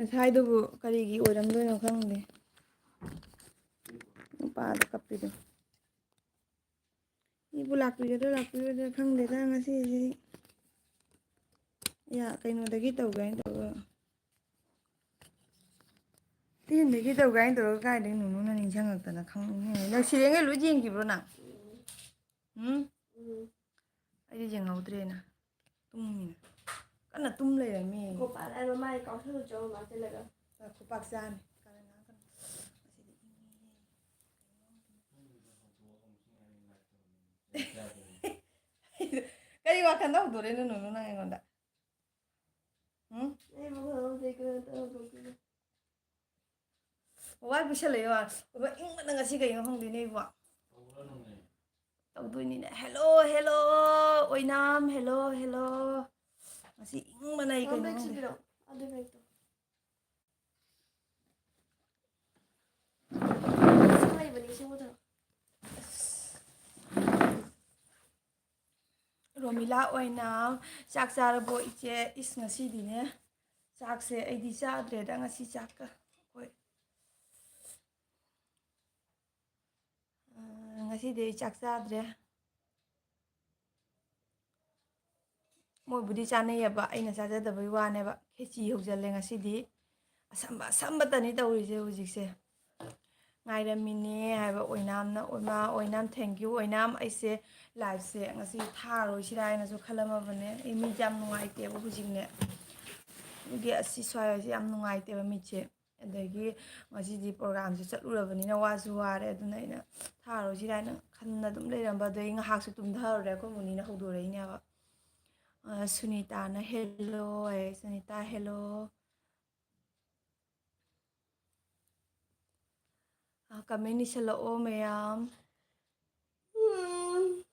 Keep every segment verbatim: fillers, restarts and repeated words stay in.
ꯉꯁꯥꯏꯗꯨꯕꯨ ꯀꯔꯤꯒꯤ ꯑꯣꯏꯔꯝꯗꯣꯏꯅꯣ ꯈꯪꯗꯦ꯫ ꯅꯨꯄꯥꯗꯣ ꯀꯞꯄꯤꯗꯣ꯫ ꯏꯕꯨ ꯂꯥꯛꯄꯤꯒꯗ꯭ꯔꯥ ꯂꯥꯛꯄꯤꯔꯣꯏꯗ꯭ꯔꯥ ꯈꯪꯗꯦꯗ ꯉꯁꯤꯁꯤ꯫ ꯌꯥ, ꯀꯩꯅꯣꯗꯒꯤ ꯇꯧꯒꯦ ꯍꯥꯏꯅ ꯇꯧꯔꯒ꯫ ꯇꯦꯟꯗꯒꯤ ꯇꯧꯒꯦ ꯍꯥꯏꯅ ꯇꯧꯔꯒ ꯀꯥꯏꯗꯒꯤ ꯅꯨꯅꯨꯅ ꯅꯤꯡꯁꯤꯡꯉꯛꯇꯅ ꯈꯪꯉꯦ꯫ ꯅꯪ ꯁꯤꯔꯦꯡꯒ ꯂꯣꯏ ꯌꯦꯡꯈꯤꯕ꯭ꯔꯣ ꯅꯪ? ꯎꯝ? ꯎꯝ꯫ ꯑꯩꯗꯤ ꯌꯦꯡꯍꯧꯗ꯭ꯔꯦꯅ꯫ ꯇꯨꯝꯃꯤꯅ꯫ ꯀꯟꯅ ꯇꯨꯝ ꯂꯩꯔꯝꯃꯤ꯫ ꯈꯣꯄꯥꯛ ꯑꯩ ꯃꯃꯥꯏ ꯀꯥꯎꯁꯜꯂꯨ ꯆꯪꯉꯣ ꯃꯥ ꯆꯠꯂꯒ꯫ ꯑ, ꯈꯣꯄꯥꯛ ꯆꯥꯅꯤ꯫ ꯀꯥꯔꯟ ꯉꯥꯡꯉꯛꯀꯅꯨ꯫ ꯉꯁꯤꯗꯤ ꯏꯪꯉꯤꯍꯦ꯫ ꯀꯔꯤ ꯋꯥꯈꯜꯗ ꯍꯧꯗꯣꯔꯛꯏꯅꯣ ꯅꯨꯅꯨ ꯅꯪ ꯑꯩꯉꯣꯟꯗ? ꯎꯝ? ꯑꯩ ꯋꯥꯈꯜ ꯍꯧꯗꯦ, ꯀꯩꯅꯣ ꯇꯧꯔ ꯍꯧꯗꯣꯛꯄꯤꯔꯣ꯫ ꯃꯣꯕꯥꯏꯜ ꯄꯤꯁꯜꯂꯛꯑꯦ ꯋꯥ꯫ ꯏꯪꯕꯅ ꯉꯁꯤ ꯀꯩꯅꯣ ꯈꯪꯗꯦꯅꯦ ꯏꯕꯣ꯫ ꯇꯧꯗꯣꯏꯅꯤꯅꯦ꯫ Hello, hello, ꯑꯣꯏꯅꯥꯝ, hello, hello꯫ ꯉꯁꯤ ꯏꯪꯕꯅ ꯑꯩ ꯀꯩꯅꯣ ꯈꯪꯗꯦ꯫ ꯑꯗꯨ ꯕꯦꯛꯇꯣ꯫ ꯏꯁꯤꯡ ꯂꯩꯕꯅꯤ, ꯏꯁꯤꯡ ꯄꯨꯊꯣꯔꯛꯑꯣ꯫ ꯔꯣꯃꯤꯂꯥ ꯑꯣꯏꯅꯥꯝ, ꯆꯥꯛ ꯆꯥꯔꯕꯣ ꯏꯆꯦ? ꯏꯁ, ꯉꯁꯤꯗꯤꯅꯦ, ꯆꯥꯛꯁꯦ ꯑꯩꯗꯤ ꯆꯥꯗ꯭ꯔꯦꯗ ꯉꯁꯤ ꯆꯥꯛꯀ꯫ ꯍꯣꯏ꯫ ꯑ, ꯉꯁꯤꯗꯤ ꯑꯩ ꯆꯥꯛ ꯆꯥꯗ꯭ꯔꯦ꯫ ꯃꯣꯏꯕꯨꯗꯤ ꯆꯥꯅꯩꯌꯦꯕ, ꯑꯩꯅ ꯆꯥꯖꯗꯕꯩ ꯋꯥꯅꯦꯕ꯫ ꯈꯦꯆꯤ ꯍꯧꯖꯜꯂꯦ ꯉꯁꯤꯗꯤ꯫ ꯑꯁꯝꯕ ꯑꯁꯝꯕꯇꯅꯤ ꯇꯧꯔꯤꯁꯦ ꯍꯧꯖꯤꯛꯁꯦ꯫ ꯉꯥꯏꯔꯝꯃꯤꯅꯦ ꯍꯥꯏꯕ ꯑꯣꯏꯅꯥꯝꯅ꯫ ꯑꯣꯏꯃꯥ, ꯑꯣꯏꯅꯥꯝ, thank you ꯑꯣꯏꯅꯥꯝ꯫ ꯑꯩꯁꯦ liveꯁꯦ ꯉꯁꯤ ꯊꯥꯔꯣꯏꯁꯤꯔꯥ ꯍꯥꯏꯅꯁꯨ ꯈꯜꯂꯝꯃꯕꯅꯦ꯫ ꯑꯩ ꯃꯤꯠꯁꯦ ꯌꯥꯝ ꯅꯨꯡꯉꯥꯏꯇꯦꯕ ꯍꯧꯖꯤꯛꯅꯦ꯫ ꯑꯗꯨꯒꯤ ꯑꯁꯤ ꯁ꯭ꯋꯥꯏꯁꯦ ꯌꯥꯝ ꯅꯨꯡꯉꯥꯏꯇꯦꯕ ꯃꯤꯠꯁꯦ꯫ ꯑꯗꯒꯤ ꯉꯁꯤꯗꯤ programꯁꯦ ꯆꯠꯂꯨꯔꯕꯅꯤꯅ ꯋꯥꯁꯨ ꯋꯥꯔꯦ꯫ ꯑꯗꯨꯅ ꯑꯩꯅ ꯊꯥꯔꯣꯏꯁꯤꯔꯥ ꯍꯥꯏꯅ ꯈꯟꯅ ꯑꯗꯨꯝ ꯂꯩꯔꯝꯕ꯫ ꯑꯗꯩ ꯉꯥꯏꯍꯥꯛꯁꯨ ꯇꯨꯝꯊꯔꯨꯔꯦ꯫ ꯑꯩꯈꯣꯏ ꯃꯨꯅꯤꯅ ꯍꯧꯗꯣꯔꯛꯏꯅꯦꯕ꯫ ꯑ, ꯁꯨꯅꯤꯇꯥꯅ hello ꯍꯥꯏ꯫ ꯁꯨꯅꯤꯇꯥ, hello꯫ ꯑ, comment ꯏꯁꯜꯂꯛꯑꯣ ꯃꯌꯥꯝ꯫ ꯎꯝ꯫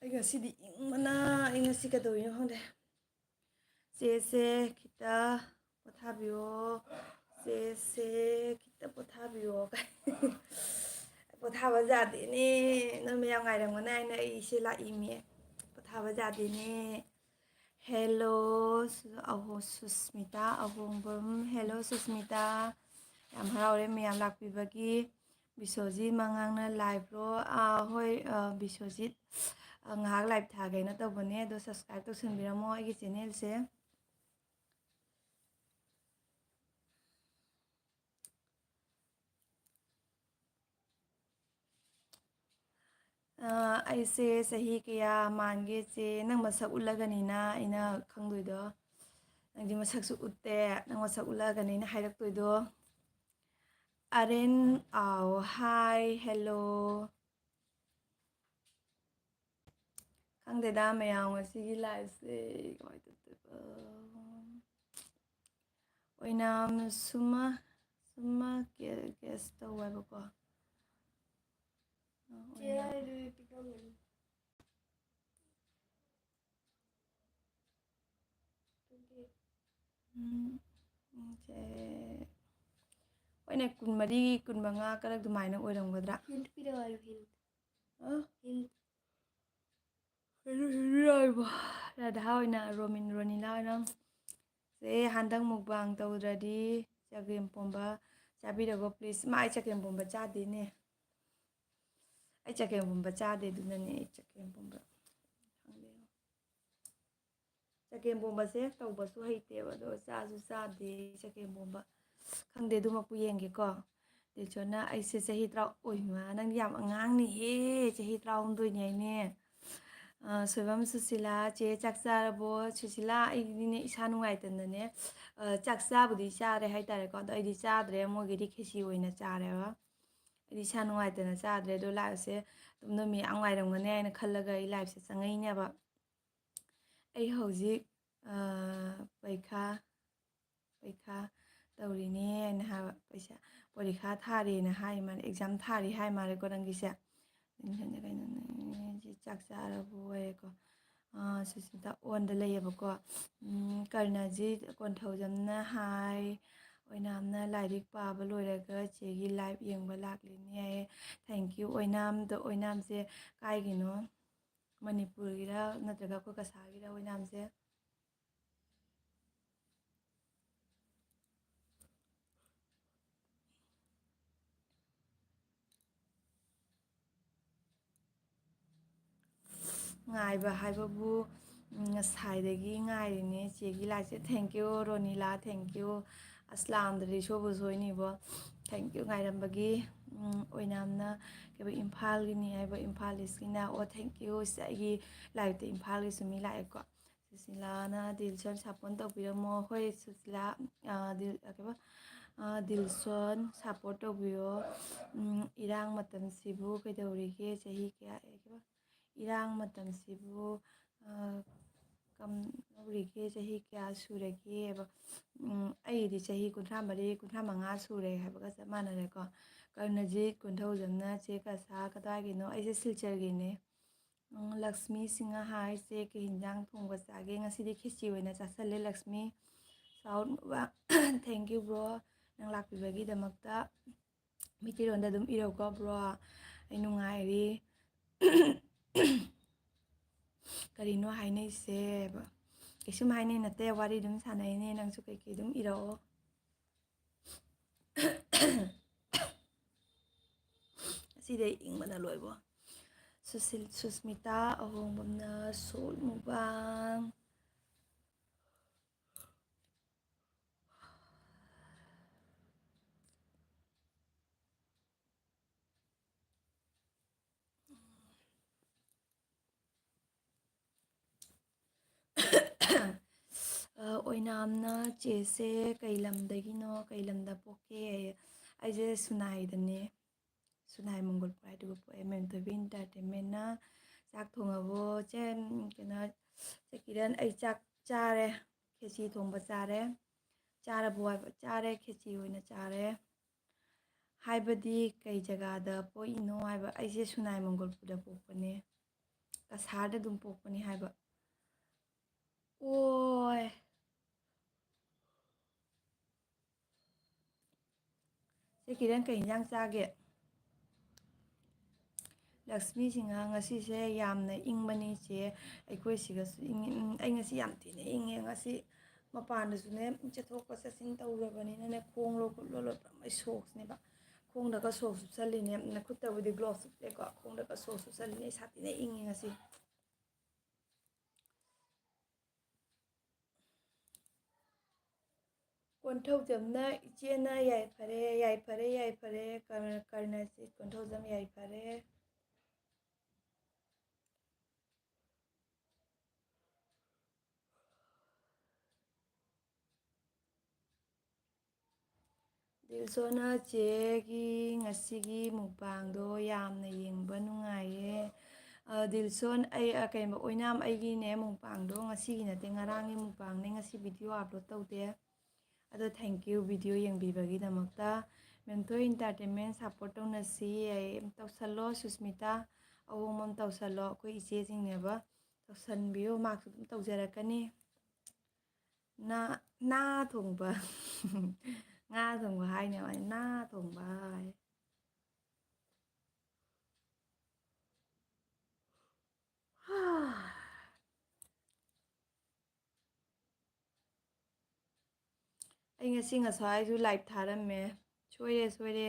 ꯑꯩ ꯉꯁꯤꯗꯤ ꯏꯪꯕꯅ, ꯑꯩ ꯉꯁꯤ ꯀꯩꯗꯧꯔꯤꯅꯣ ꯈꯪꯗꯦ꯫ ꯆꯦꯁꯦ ꯈꯤꯇ ꯄꯣꯊꯥꯕꯤꯌꯣ, ꯆꯦꯁꯦ ꯈꯤꯇ ꯄꯣꯊꯥꯕꯤꯌꯣ꯫ ꯄꯣꯊꯥꯕ ꯌꯥꯗꯦꯅꯦ, ꯅꯣꯏ ꯃꯌꯥꯝ ꯉꯥꯏꯔꯝꯒꯅꯤ ꯍꯥꯏꯅ ꯑꯩ ꯏꯆꯦ ꯂꯥꯛꯏꯅꯦ꯫ ꯄꯣꯊꯥꯕ ꯌꯥꯗꯦꯅꯦ꯫ Hello, ꯁꯨ-, ꯑꯍꯣ-, ꯁꯨꯁꯃꯤꯇꯥ ꯑꯍꯣꯡꯕꯝ꯫ Hello, ꯁꯨꯁꯃꯤꯇꯥ꯫ ꯌꯥꯝ ꯍꯔꯥꯎꯔꯦ ꯃꯌꯥꯝ ꯂꯥꯛꯄꯤꯕꯒꯤ꯫ ꯕꯤꯁ꯭ꯋꯖꯤꯠ ꯃꯉꯥꯡꯅ live ꯔꯣ? ꯑꯥ, ꯍꯣꯏ, ꯑꯥ, ꯕꯤꯁ꯭ꯋꯖꯤꯠ, ꯑꯥ, ꯉꯥꯏꯍꯥꯛ live ꯊꯥꯒꯦꯅ ꯇꯧꯕꯅꯦ, ꯑꯗꯣ subscribe ꯇꯧꯁꯟꯕꯤꯔꯝꯃꯣ ꯑꯩꯒꯤ channel ꯁꯦ꯫ ꯑ, ꯑꯩꯁꯦ ꯆꯍꯤ ꯀꯌꯥ ꯃꯥꯟꯒꯦ ꯆꯦ? ꯅꯪ ꯃꯁꯛ ꯎꯠꯂꯒꯅꯤꯅ ꯑꯩꯅ ꯈꯪꯗꯣꯏꯗꯣ꯫ ꯅꯪꯗꯤ ꯃꯁꯛꯁꯨ ꯎꯠꯇꯦ꯫ ꯅꯪ ꯃꯁꯛ ꯎꯠꯂꯒꯅꯤ ꯑꯩꯅ ꯍꯥꯏꯔꯛꯇꯣꯏꯗꯣ꯫ ꯑꯔꯦꯟ, ꯑꯥꯎ, hi, hello꯫ ꯈꯪꯗꯦꯗ ꯃꯌꯥꯝ, ꯉꯁꯤꯒꯤ live ꯁꯦ ꯀꯃꯥꯏꯅ ꯇꯧꯗꯣꯏꯕ? ꯑꯣꯏꯅꯥꯝ ꯁꯨꯃ, ꯁꯨꯃ ꯒꯦ-, guess ꯇꯧꯋꯦꯕꯀꯣ꯫ ꯑ, ꯆꯦ ꯑꯣꯏꯅꯥꯝ꯫ ꯍꯥꯏꯗꯨꯗꯤ ꯄꯤꯛꯑꯝꯒꯅꯤ꯫ ꯎꯝ, ꯎꯝ, ꯁꯦ, ꯍꯣꯏꯅꯦ, ꯀꯨꯟꯃꯔꯤ, ꯀꯨꯟꯃꯉꯥ ꯀꯔ ꯑꯗꯨꯃꯥꯏꯅ ꯑꯣꯏꯔꯝꯒꯗ꯭ꯔꯥ? Hint ꯄꯤꯔꯛꯑꯣ ꯍꯥꯏꯌꯨ, hint꯫ ꯑ? Hint꯫ ꯀꯩꯅꯣ, ꯀꯩꯅꯣ ꯌꯥꯎꯔꯤꯕꯣ? ꯔꯥꯙꯥ ꯑꯣꯏꯅ, ꯔꯣꯃꯤꯟ, ꯔꯣꯅꯤꯂꯥ ꯑꯣꯏꯅ꯫ ꯁꯦ, ꯍꯟꯗꯛ mukbang ꯇꯧꯗ꯭ꯔꯗꯤ ꯆꯒꯦꯝ ꯄꯣꯝꯕ ꯆꯥꯕꯤꯔꯒꯣ, please꯫ ꯃꯥ, ꯑꯩ ꯆꯒꯦꯝ ꯄꯣꯝꯕ ꯆꯥꯗꯦꯅꯦ꯫ ꯑꯩ ꯆꯒꯦꯝ ꯄꯣꯝꯕ ꯆꯥꯗꯦ, ꯑꯗꯨꯅꯅꯦ ꯑꯩ ꯆꯒꯦꯝ ꯄꯣꯝꯕ ꯈꯪꯗꯦ꯫ ꯆꯒꯦꯝ ꯄꯣꯝꯕꯁꯦ ꯇꯧꯕꯁꯨ ꯍꯩꯇꯦꯕ, ꯑꯗꯣ ꯆꯥꯁꯨ ꯆꯥꯗꯦ ꯆꯒꯦꯝ ꯄꯣꯝꯕ꯫ ꯈꯪꯗꯦ, ꯑꯗꯨꯃꯛꯄꯨ ꯌꯦꯡꯒꯦꯀꯣ꯫ ꯗꯤꯜꯁꯣꯅ, "ꯑꯩꯁꯦ ꯆꯍꯤ ꯇꯔꯥ-, ꯑꯣꯏꯃꯥ, ꯅꯪ ꯌꯥꯝ ꯑꯉꯥꯡꯅꯤꯍꯦ, ꯆꯍꯤ ꯇꯔꯥꯍꯨꯝꯗꯣꯏꯅꯦ ꯍꯥꯏꯅꯦ꯫" ꯑ, ꯁꯣꯏꯕꯝ ꯁꯨꯁꯤꯂꯥ, "ꯆꯦ, ꯆꯥꯛ ꯆꯥꯔꯕꯣ?" ꯁꯨꯁꯤꯂꯥ, ꯑꯩꯗꯤꯅꯦ, ꯏꯁꯥ ꯅꯨꯡꯉꯥꯏꯇꯅꯅꯦ, ꯑ, ꯆꯥꯛ ꯆꯥꯕꯨꯗꯤ ꯆꯥꯔꯦ ꯍꯥꯏꯇꯥꯔꯦꯀꯣ, ꯑꯗꯣ ꯑꯩꯗꯤ ꯆꯥꯗ꯭ꯔꯦ, ꯃꯣꯏꯒꯤꯗꯤ ꯈꯦꯆꯤ ꯑꯣꯏꯅ ꯆꯥꯔꯦꯕ꯫ ꯑꯩꯗꯤ ꯏꯁꯥ ꯅꯨꯡꯉꯥꯏꯇꯅ ꯆꯥꯗ꯭ꯔꯦ, ꯑꯗꯣ live ꯁꯦ ꯑꯗꯨꯝ ꯅꯣꯏ ꯃꯤ ꯌꯥꯝ ꯉꯥꯏꯔꯝꯒꯅꯤ ꯍꯥꯏꯅ ꯈꯜꯂꯒ ꯑꯩ live ꯁꯦ ꯆꯪꯉꯛꯏꯅꯦꯕ꯫ ꯑꯩ ꯍꯧꯖꯤꯛ, ꯑ, ꯄꯩꯈꯥ, ꯄꯩꯈꯥ ꯇꯧꯔꯤꯅꯦ ꯍꯥꯏꯅ ꯍꯥꯏꯕ, ꯄꯩꯁꯥ, ꯄꯔꯤꯈꯥ ꯊꯥꯔꯤꯅ ꯍꯥꯏ ꯃꯥꯜꯂꯦ, exam ꯊꯥꯔꯤ ꯍꯥꯏ ꯃꯥꯜꯂꯦꯀꯣ ꯅꯪꯒꯤꯁꯦ꯫ ꯀꯩꯅꯣꯅꯦ, ꯆꯥꯛ ꯆꯥꯔꯕꯣ ꯍꯥꯏꯔꯦꯀꯣ꯫ ꯑ, ꯁꯨꯁꯃꯤꯇꯥ on ꯗ ꯂꯩꯌꯦꯕꯀꯣ꯫ ꯎꯝ, ꯀꯔꯅꯖꯤꯠ ꯀꯣꯟꯊꯧꯖꯝꯅ ꯍꯥꯏ, "ꯑꯣꯏꯅꯥꯝꯅ ꯂꯥꯏꯔꯤꯛ ꯄꯥꯕ ꯂꯣꯏꯔꯒ ꯆꯦꯒꯤ live ꯌꯦꯡꯕ ꯂꯥꯛꯂꯤꯅꯦ" ꯍꯥꯏꯌꯦ꯫ Thank you꯫ ꯑꯣꯏꯅꯥꯝꯗ, ꯑꯣꯏꯅꯥꯝꯁꯦ ꯀꯥꯏꯒꯤꯅꯣ? ꯃꯅꯤꯄꯨꯔꯒꯤꯔ ꯅꯠꯇ꯭ꯔꯒ ꯑꯩꯈꯣꯏ ꯀꯁꯥꯔꯒꯤꯔ ꯑꯣꯏꯅꯥꯝꯁꯦ? ꯉꯥꯏꯕ ꯍꯥꯏꯕꯕꯨ, ꯎꯝ, ꯉꯁꯥꯏꯗꯒꯤ ꯉꯥꯏꯔꯤꯅꯦ ꯆꯦꯒꯤ ꯂꯥꯏꯛꯁꯦ꯫ Thank you ꯔꯣꯅꯤꯂꯥ, thank you꯫ ꯑꯁ, ꯂꯥꯝꯗ꯭ꯔꯗꯤ ꯁꯣꯏꯕꯨ ꯁꯣꯏꯅꯤꯕꯣ꯫ Thank you ꯉꯥꯏꯔꯝꯕꯒꯤ꯫ ꯎꯝ, ꯑꯣꯏꯅꯥꯝꯅ ꯀꯩꯕ, ꯏꯝꯐꯥꯜꯒꯤꯅꯤ ꯍꯥꯏꯕ, ꯏꯝꯐꯥꯜ ꯏꯁꯀꯤꯅ꯫ ꯑꯣ, thank you꯫ ꯁꯤ ꯑꯩꯒꯤ ꯂꯥꯏꯐꯇ ꯏꯝꯐꯥꯜꯒꯤꯁꯨ ꯃꯤ ꯂꯥꯛꯑꯦꯀꯣ꯫ ꯁꯨꯁꯤꯂꯥꯅ ꯗꯤꯜꯁꯣꯟ ꯁꯞꯄꯣꯔꯠ ꯇꯧꯕꯤꯔꯝꯃꯣ꯫ ꯍꯣꯏ, ꯁꯨꯁꯤꯂꯥ, ꯑ, ꯗꯤꯜ-, ꯑ, ꯀꯩꯕ? ꯑ, ꯗꯤꯜꯁꯣꯟ ꯁꯞꯄꯣꯔꯠ ꯇꯧꯕꯤꯌꯣ꯫ ꯎꯝ, ꯏꯔꯥꯡ ꯃꯇꯝꯁꯤꯕꯨ ꯀꯩꯗꯧꯔꯤꯒꯦ? ꯆꯍꯤ ꯀꯌꯥ, ꯑꯦ, ꯀꯩꯕ? ꯏꯔꯥꯡ ꯃꯇꯝꯁꯤꯕꯨ, ꯑ, ꯀꯝꯗꯧꯔꯤꯒꯦ? ꯆꯍꯤ ꯀꯌꯥ ꯁꯨꯔꯒꯦꯕ? ꯎꯝ, ꯑꯩꯗꯤ ꯆꯍꯤ ꯀꯨꯟꯊ꯭ꯔꯥ ꯃꯔꯤ, ꯀꯨꯟꯊ꯭ꯔꯥ ꯃꯉꯥ ꯁꯨꯔꯦ ꯍꯥꯏꯕꯒ ꯆꯞ ꯃꯥꯟꯅꯔꯦꯀꯣ꯫ ꯀꯔꯅꯖꯤꯠ ꯀꯣꯟꯊꯧꯖꯝꯅ ꯆꯦ ꯀꯁꯥ ꯀꯗꯥꯏꯒꯤꯅꯣ? ꯑꯩꯁꯦ ꯁꯤꯜꯆꯔꯒꯤꯅꯦ꯫ ꯎꯝ, ꯂꯛꯁꯃꯤ ꯁꯤꯡꯍ ꯍꯥꯏ, ꯆꯦ ꯀꯩ ꯍꯤꯟꯖꯥꯡ ꯊꯣꯡꯕ ꯆꯥꯒꯦ? ꯉꯁꯤꯗꯤ ꯈꯦꯆꯤ ꯑꯣꯏꯅ ꯆꯥꯁꯜꯂꯦ ꯂꯛꯁꯃꯤ꯫ South ꯃꯨꯛꯕꯥꯡ꯫ Thank you bro, ꯅꯪ ꯂꯥꯛꯄꯤꯕꯒꯤꯗꯃꯛꯇ꯫ ꯃꯩꯇꯩꯂꯣꯟꯗ ꯑꯗꯨꯝ ꯏꯔꯧꯀꯣ bro꯫ ꯑꯩ ꯅꯨꯡꯉꯥꯏꯔꯤ꯫ ꯀꯔꯤꯅꯣ ꯍꯥꯏꯅꯩꯁꯦꯕ? ꯀꯩꯁꯨꯝ ꯍꯥꯏꯅꯩ ꯅꯠꯇꯦ, ꯋꯥꯔꯤ ꯑꯗꯨꯝ ꯁꯥꯟꯅꯩꯅꯦ꯫ ꯅꯪꯁꯨ ꯀꯩꯀꯩ ꯑꯗꯨꯝ ꯏꯔꯛꯑꯣ꯫ ꯑꯁꯤꯗꯤ ꯑꯩ ꯏꯪꯕꯅ ꯂꯣꯏꯕꯣ꯫ Sushil-, Susmita ꯑꯍꯣꯡꯕꯝꯅ South mukbang. ꯑ, ꯑꯣꯏꯅꯥꯝꯅ ꯆꯦꯁꯦ ꯀꯩ ꯂꯝꯗꯒꯤꯅꯣ, ꯀꯩ ꯂꯝꯗ ꯄꯣꯛꯀꯦ? ꯑꯩꯁꯦ ꯁꯨꯅꯥꯏꯗꯅꯦ, ꯁꯨꯅꯥꯏ ꯃꯪꯒꯣꯜ ꯄꯥꯏꯗꯨꯒ ꯄꯣꯛꯑꯦ꯫ ꯃꯦꯝꯊꯣꯏꯕꯤ Entertainmentꯅ ꯆꯥꯛ ꯊꯣꯡꯉꯕꯣ? ꯆꯦ, ꯀꯩꯅꯣ, ꯆꯦ ꯀꯤꯔꯟ, ꯑꯩ ꯆꯥꯛ ꯆꯥꯔꯦ, ꯈꯦꯆꯤ ꯊꯣꯡꯕ ꯆꯥꯔꯦ꯫ ꯆꯥꯔꯕꯣ ꯍꯥꯏꯕ? ꯆꯥꯔꯦ, ꯈꯦꯆꯤ ꯑꯣꯏꯅ ꯆꯥꯔꯦ꯫ ꯍꯥꯏꯕꯗꯤ ꯀꯩ ꯖꯒꯥꯗ ꯄꯣꯛꯏꯅꯣ ꯍꯥꯏꯕ? ꯑꯩꯁꯦ ꯁꯨꯅꯥꯏ ꯃꯪꯒꯣꯜꯄꯨꯔꯗ ꯄꯣꯛꯄꯅꯦ, ꯀꯁꯥꯔꯗ ꯑꯗꯨꯝ ꯄꯣꯛꯄꯅꯦ ꯍꯥꯏꯕ꯫ ꯑꯣꯏ꯫ ꯆꯦ ꯀꯤꯔꯟ, ꯀꯩ ꯏꯟꯖꯥꯡ ꯆꯥꯒꯦ? ꯂꯛꯁꯃꯤ ꯁꯤꯡꯍ, ꯉꯁꯤꯁꯦ ꯌꯥꯝꯅ ꯏꯪꯕꯅꯤ ꯆꯦ, ꯑꯩꯈꯣꯏ ꯁꯤꯒꯁꯨ ꯏꯪꯉꯤ꯫ ꯎꯝ, ꯑꯩ ꯉꯁꯤ ꯌꯥꯝ ꯊꯤꯅ ꯏꯪꯉꯦ꯫ ꯉꯁꯤ ꯃꯄꯥꯟꯗꯁꯨꯅꯦ ꯆꯠꯊꯣꯛꯄ ꯆꯠꯁꯤꯟ ꯇꯧꯔꯕꯅꯤꯅꯅꯦ, ꯈꯣꯡꯂꯣ ꯈꯨꯠꯂꯣ ꯂꯣꯏ ꯄꯨꯔꯥ ꯑꯩ socks ꯅꯦꯕ꯫ ꯈꯣꯡꯗꯒ socks ꯎꯞꯁꯜꯂꯤꯅꯦ, ꯈꯨꯠꯇꯕꯨꯗꯤ gloves ꯎꯞꯄꯦꯀꯣ, ꯈꯣꯡꯗꯒ socks ꯎꯞꯁꯜꯂꯤꯅꯦ꯫ ꯑꯩ ꯁꯥꯊꯤꯅ ꯏꯪꯉꯦ ꯉꯁꯤ꯫ ꯀꯣꯟꯊꯧꯖꯝꯅ, "ꯏꯆꯦꯅ ꯌꯥꯏꯐꯔꯦ, ꯌꯥꯏꯐꯔꯦ, ꯌꯥꯏꯐꯔꯦ, ꯀꯔ-, ꯀꯔꯅꯖꯤꯠ ꯀꯣꯟꯊꯧꯖꯝ ꯌꯥꯏꯐꯔꯦ"꯫ ꯗꯤꯜꯁꯣꯅ, "ꯆꯦꯒꯤ ꯉꯁꯤꯒꯤ ꯃꯨꯛꯕꯥꯡꯗꯣ ꯌꯥꯝꯅ ꯌꯦꯡꯕ ꯅꯨꯡꯉꯥꯏꯌꯦ"꯫ ꯑ, ꯗꯤꯜꯁꯣꯟ, ꯑꯩ, ꯑ, ꯀꯩꯅꯣ, ꯑꯣꯏꯅꯥꯝ, ꯑꯩꯒꯤꯅꯦ ꯃꯨꯛꯕꯥꯡꯗꯣ ꯉꯁꯤꯒꯤ ꯅꯠꯇꯦ, ꯉꯔꯥꯡꯒꯤ ꯃꯨꯛꯕꯥꯡꯅꯦ, ꯉꯁꯤ ꯚꯤꯗꯤꯑꯣ ꯑꯞꯂꯣꯗ ꯇꯧꯗꯦ꯫ ꯑꯗꯣ thank you ꯚꯤꯗꯤꯑꯣ ꯌꯦꯡꯕꯤꯕꯒꯤꯗꯃꯛꯇ꯫ ꯃꯦꯝꯊꯣꯏ Entertainment support ꯇꯧꯅꯁꯤ, ꯑꯩ ꯇꯧꯁꯜꯂꯣ, ꯁꯨꯁꯃꯤꯇꯥ ꯑꯍꯣꯡꯕ ꯑꯃ ꯇꯧꯁꯜꯂꯣ, ꯑꯩꯈꯣꯏ ꯏꯆꯦꯁꯤꯡꯅꯦꯕ, ꯇꯧꯁꯟꯕꯤꯌꯨ, ꯃꯍꯥꯛꯁꯨ ꯑꯗꯨꯝ ꯇꯧꯖꯔꯛꯀꯅꯤ꯫ ꯅꯥ, ꯅꯥ ꯊꯣꯡꯕ꯫ ꯉꯥ ꯊꯣꯡꯕ ꯍꯥꯏꯅꯦ ꯃꯥꯗꯤ, ꯅꯥ ꯊꯣꯡꯕ ꯍꯥꯏ꯫ ꯑꯩ ꯉꯁꯤ ꯉꯁꯥꯏꯁꯨ ꯂꯥꯏꯚ ꯊꯥꯔꯝꯃꯦ꯫ ꯁꯣꯏꯔꯦ, ꯁꯣꯏꯔꯦ꯫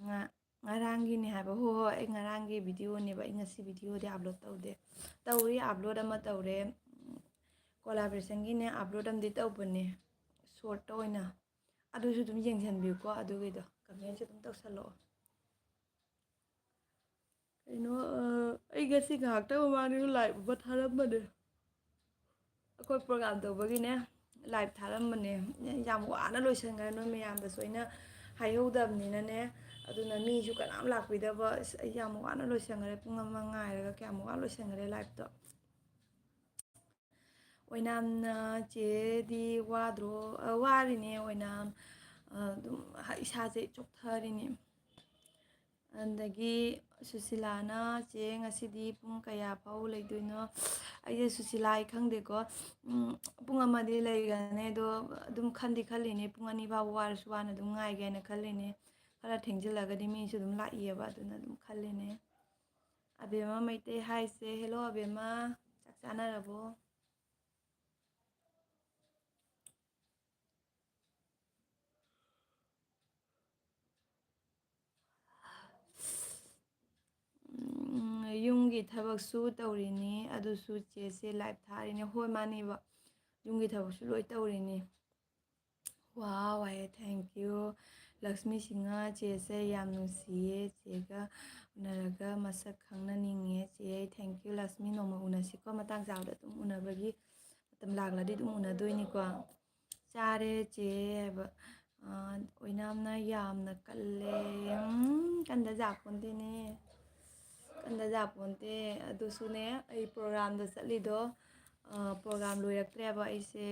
ꯉ-, ꯉꯔꯥꯡꯒꯤꯅꯦ ꯍꯥꯏꯕ꯫ ꯍꯣꯏ, ꯍꯣꯏ, ꯑꯩ ꯉꯔꯥꯡꯒꯤ ꯚꯤꯗꯤꯑꯣꯅꯦꯕ꯫ ꯑꯩ ꯉꯁꯤ ꯚꯤꯗꯤꯑꯣꯗꯤ ꯑꯞꯂꯣꯗ ꯇꯧꯗꯦ꯫ ꯇꯧꯔꯤ, ꯑꯞꯂꯣꯗ ꯑꯃ ꯇꯧꯔꯦ꯫ ꯎꯝ, ꯀꯣꯂꯥꯕꯣꯔꯦꯁꯟꯒꯤꯅꯦ, ꯑꯞꯂꯣꯗ ꯑꯃꯗꯤ ꯇꯧꯕꯅꯦ, ꯁꯣꯔꯠꯇ ꯑꯣꯏꯅ꯫ ꯑꯗꯨꯁꯨ ꯑꯗꯨꯝ ꯌꯦꯡꯁꯤꯟꯕꯤꯌꯨꯀꯣ, ꯑꯗꯨꯒꯤꯗꯣ ꯀꯃꯦꯟꯁꯨ ꯑꯗꯨꯝ ꯇꯧꯁꯜꯂꯛꯑꯣ꯫ ꯀꯩꯅꯣ, ꯑ, ꯑꯩ ꯉꯁꯤ ꯉꯥꯏꯍꯥꯛꯇꯪ ꯃꯃꯥꯡꯗꯁꯨ ꯂꯥꯏꯚ ꯑꯃ ꯊꯥꯔꯝꯕꯅꯦ꯫ ꯑꯩꯈꯣꯏ ꯄ꯭ꯔꯣꯒ꯭ꯔꯥꯝ ꯇꯧꯕꯒꯤꯅꯦ, ꯂꯥꯏꯚ ꯊꯥꯔꯝꯕꯅꯦ꯫ ꯌꯥꯝ ꯋꯥꯅ ꯂꯣꯏꯁꯟꯈ꯭ꯔꯦ, ꯅꯣꯏ ꯃꯌꯥꯝꯗꯁꯨ ꯑꯩꯅ ꯍꯥꯏꯍꯧꯗꯕꯅꯤꯅꯅꯦ꯫ ꯑꯗꯨꯅ ꯃꯤꯁꯨ ꯀꯅꯥꯝ ꯂꯥꯛꯄꯤꯗꯕ꯫ ꯑꯁ, ꯑꯩ ꯌꯥꯝ ꯋꯥꯅ ꯂꯣꯏꯁꯟꯈ꯭ꯔꯦ, ꯄꯨꯡ ꯑꯃ ꯉꯥꯏꯔꯒ ꯀꯌꯥꯝ ꯋꯥꯅ ꯂꯣꯏꯁꯟꯈ꯭ꯔꯦ ꯂꯥꯏꯚꯇꯣ꯫ ꯑꯣꯏꯅꯥꯝꯅ, "ꯆꯦꯗꯤ ꯋꯥꯗ꯭ꯔꯣ?" ꯑ, ꯋꯥꯔꯤꯅꯦ ꯑꯣꯏꯅꯥꯝ꯫ ꯑ, ꯑꯗꯨꯝ ꯏꯁꯥꯁꯦ ꯆꯣꯛꯊꯔꯤꯅꯦ꯫ ꯑꯗꯒꯤ ꯁꯨꯁꯤꯂꯥꯅ, "ꯆꯦ, ꯉꯁꯤꯗꯤ ꯄꯨꯡ ꯀꯌꯥ ꯐꯥꯎ ꯂꯩꯗꯣꯏꯅꯣ?" ꯑꯩꯁꯦ ꯁꯨꯁꯤꯂꯥ, ꯑꯩ ꯈꯪꯗꯦꯀꯣ꯫ ꯎꯝ, ꯄꯨꯡ ꯑꯃꯗꯤ ꯂꯩꯒꯅꯤ, ꯑꯗꯣ ꯑꯗꯨꯝ ꯈꯟꯗꯤ ꯈꯜꯂꯤꯅꯦ, ꯄꯨꯡ ꯑꯅꯤ ꯐꯥꯎꯕ ꯋꯥꯔꯁꯨ ꯋꯥꯅ ꯑꯗꯨꯝ ꯉꯥꯏꯒꯦꯅ ꯈꯜꯂꯤꯅꯦ꯫ ꯈꯔ ꯊꯦꯡꯖꯤꯜꯂꯒꯗꯤ ꯃꯤꯁꯨ ꯑꯗꯨꯝ ꯂꯥꯛꯏꯑꯕ, ꯑꯗꯨꯅ ꯑꯗꯨꯝ ꯈꯜꯂꯤꯅꯦ꯫ ꯑꯕꯦꯝꯃ ꯃꯩꯇꯩ ꯍꯥꯏꯁꯦ, "ꯍꯦꯜꯂꯣ ꯑꯕꯦꯝꯃ, ꯆꯥꯛ ꯆꯥꯅꯔꯕꯣ?" ꯎꯝ, ꯌꯨꯝꯒꯤ ꯊꯕꯛꯁꯨ ꯇꯧꯔꯤꯅꯤ, ꯑꯗꯨꯁꯨ ꯆꯦꯁꯦ ꯂꯥꯏꯚ ꯊꯥꯔꯤꯅꯦ꯫ ꯍꯣꯏ, ꯃꯥꯅꯦꯕ, ꯌꯨꯝꯒꯤ ꯊꯕꯛꯁꯨ ꯂꯣꯏ ꯇꯧꯔꯤꯅꯤ꯫ Wow, I thank you. Lakshmi Singh, ꯆꯦꯁꯦ ꯌꯥꯝ ꯅꯨꯡꯁꯤꯌꯦ꯫ ꯆꯦꯒ ꯎꯅꯔꯒ ꯃꯁꯛ ꯈꯪꯅꯅꯤꯡꯉꯦ꯫ ꯆꯦ, ꯑꯩ thank you꯫ ꯂꯛꯁꯃꯤ, ꯅꯣꯡꯃ ꯎꯅꯁꯤꯀꯣ, ꯃꯇꯥꯡ ꯆꯥꯕꯗ ꯑꯗꯨꯝ ꯎꯅꯕꯒꯤ ꯃꯇꯝ ꯂꯥꯛꯂꯗꯤ ꯑꯗꯨꯝ ꯎꯅꯗꯣꯏꯅꯤꯀꯣ꯫ ꯆꯥꯔꯦ ꯆꯦ ꯍꯥꯏꯕ꯫ ꯑꯣꯏꯅꯥꯝꯅ ꯌꯥꯝꯅ ꯀꯜꯂꯦ꯫ ꯎꯝ, ꯀꯟꯗ ꯌꯥꯄꯣꯟꯇꯦꯅꯦ꯫ ꯀꯟꯗ ꯌꯥꯄꯣꯟꯇꯦ꯫ ꯑꯗꯨꯁꯨꯅꯦ, ꯑꯩ programꯗ ꯆꯠꯂꯤꯗꯣ, program ꯂꯣꯏꯔꯛꯇ꯭ꯔꯦꯕ꯫ ꯑꯩꯁꯦ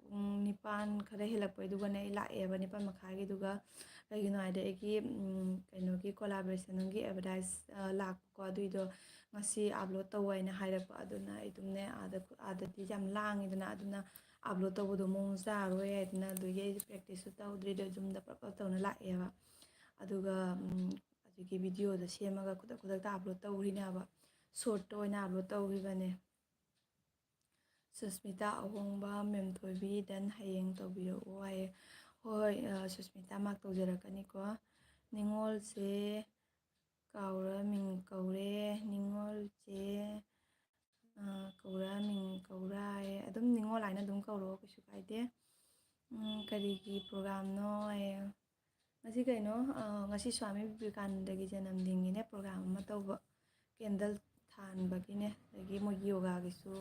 ꯄꯨꯡ ꯅꯤꯄꯥꯟ ꯈꯔ ꯍꯦꯜꯂꯛꯄꯩꯗꯨꯒꯅꯦ ꯑꯩ ꯂꯥꯛꯑꯦꯕ, ꯅꯤꯄꯥꯟ ꯃꯈꯥꯏꯒꯤꯗꯨꯒ꯫ ꯀꯩꯒꯤꯅꯣ ꯍꯥꯏꯗꯤ ꯑꯩꯒꯤ, ꯎꯝ, ꯀꯩꯅꯣꯒꯤ collaborationꯒꯤ advertise, ꯑ, ꯂꯥꯛꯄꯀꯣ, ꯑꯗꯨꯏꯗꯣ ꯉꯁꯤ upload ꯇꯧ ꯍꯥꯏꯅ ꯍꯥꯏꯔꯛꯄ꯫ ꯑꯗꯨꯅ ꯑꯩ ꯑꯗꯨꯝꯅꯦ ꯑꯥꯗ, ꯑꯥꯗꯗꯤ ꯌꯥꯝ ꯂꯥꯡꯉꯤꯗꯅ, ꯑꯗꯨꯅ upload ꯇꯧꯕꯗꯣ ꯃꯑꯣꯡ ꯆꯥꯔꯣꯏ ꯍꯥꯏꯗꯅ ꯑꯗꯨꯒꯤ ꯑꯩꯁꯦ practiceꯁꯨ ꯇꯧꯗ꯭ꯔꯤꯗꯣ, ꯌꯨꯝꯗ ꯄ꯭ꯔꯞ ꯄ꯭ꯔꯞ ꯇꯧꯅ ꯂꯥꯛꯑꯦꯕ꯫ ꯑꯗꯨꯒ, ꯎꯝ, ꯑꯗꯨꯒꯤ videoꯗꯣ ꯁꯦꯝꯃꯒ ꯈꯨꯗꯛ ꯈꯨꯗꯛꯇ upload ꯇꯧꯈ꯭ꯔꯤꯅꯦꯕ꯫ Shortꯇ ꯑꯣꯏꯅ upload ꯇꯧꯈꯤꯕꯅꯦ꯫ ꯁꯨꯁꯃꯤꯇꯥ ꯑꯍꯣꯡꯕ, ꯃꯦꯝꯊꯣꯏꯕꯤ, done, ꯍꯌꯦꯡ ꯇꯧꯕꯤꯔꯛꯑꯣ ꯍꯥꯏꯌꯦ꯫ ꯍꯣꯏ, ꯍꯣꯏ, ꯑ, ꯁꯨꯁꯃꯤꯇꯥ ꯃꯥꯛ ꯇꯧꯖꯔꯛꯀꯅꯤꯀꯣ꯫ ꯅꯤꯉꯣꯜꯁꯦ ꯀꯥꯎꯔ ꯃꯤꯡ ꯀꯧꯔꯦ, ꯅꯤꯉꯣꯜꯁꯦ, ꯑ, ꯀꯧꯔ ꯃꯤꯡ ꯀꯧꯔ ꯍꯥꯏꯌꯦ꯫ ꯑꯗꯨꯝ ꯅꯤꯉꯣꯜ ꯍꯥꯏꯅ ꯑꯗꯨꯝ ꯀꯧꯔꯛꯑꯣ, ꯀꯩꯁꯨ ꯀꯥꯏꯗꯦ꯫ ꯎꯝ, ꯀꯔꯤꯒꯤ programꯅꯣ ꯍꯥꯏꯌꯦ꯫ ꯉꯁꯤ ꯀꯩꯅꯣ, ꯑ, ꯉꯁꯤ ꯁ꯭ꯋꯥꯃꯤ ꯕꯤꯕꯦꯀꯥꯅꯟꯗꯒꯤ ꯖꯅꯝꯗꯤꯟꯒꯤꯅꯦ program ꯑꯃ ꯇꯧꯕ, candle ꯊꯥꯟꯕꯒꯤꯅꯦ, ꯑꯗꯒꯤ ꯃꯣꯏꯒꯤ yogaꯒꯤꯁꯨ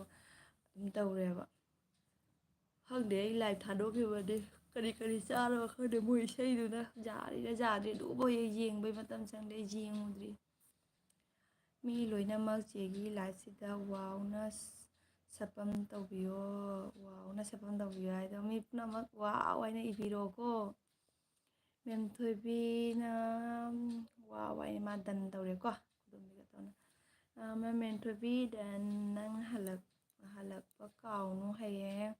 ꯑꯗꯨꯝ ꯇꯧꯔꯦꯕ꯫ ꯈꯪꯗꯦ, ꯑꯩ live ꯊꯥꯗꯣꯛꯈꯤꯕꯅꯦ꯫ ꯀꯔꯤ ꯀꯔꯤ ꯆꯥꯔꯕ ꯈꯪꯗꯦ, ꯃꯣꯏ ꯏꯁꯩꯗꯨꯅ ꯌꯥꯔꯤꯔꯥ ꯌꯥꯗ꯭ꯔꯤ, ꯑꯗꯨꯕꯨ ꯍꯦꯛ ꯌꯦꯡꯕꯩ ꯃꯇꯝ ꯆꯪꯗꯦ, ꯑꯩ ꯌꯦꯡꯉꯨꯗ꯭ꯔꯤ꯫ ꯃꯤ ꯂꯣꯏꯅꯃꯛ ꯆꯦꯒꯤ liveꯁꯤꯗ ꯋꯥꯎꯅ ꯁ-, ꯁꯄꯝ ꯇꯧꯕꯤꯌꯣ, ꯋꯥꯎꯅ ꯁꯄꯝ ꯇꯧꯕꯤꯌꯣ ꯍꯥꯏꯗꯣ ꯃꯤ ꯄꯨꯝꯅꯃꯛ ꯋꯥꯎ ꯍꯥꯏꯅ ꯏꯕꯤꯔꯣꯀꯣ꯫ ꯃꯦꯝꯊꯣꯏꯕꯤꯅ ꯋꯥꯎ ꯍꯥꯏꯅ ꯃꯥ done ꯇꯧꯔꯦꯀꯣ꯫ ꯈꯨꯗꯣꯝꯕꯤꯒ ꯇꯧꯅ꯫ ꯑ, ꯃꯦꯝ ꯃꯦꯝꯊꯣꯏꯕꯤ, done, ꯅꯪ ꯍꯜꯂꯛ-, ꯍꯜꯂꯛꯄ ꯀꯥꯎꯅꯨ, ꯍꯌꯦꯡ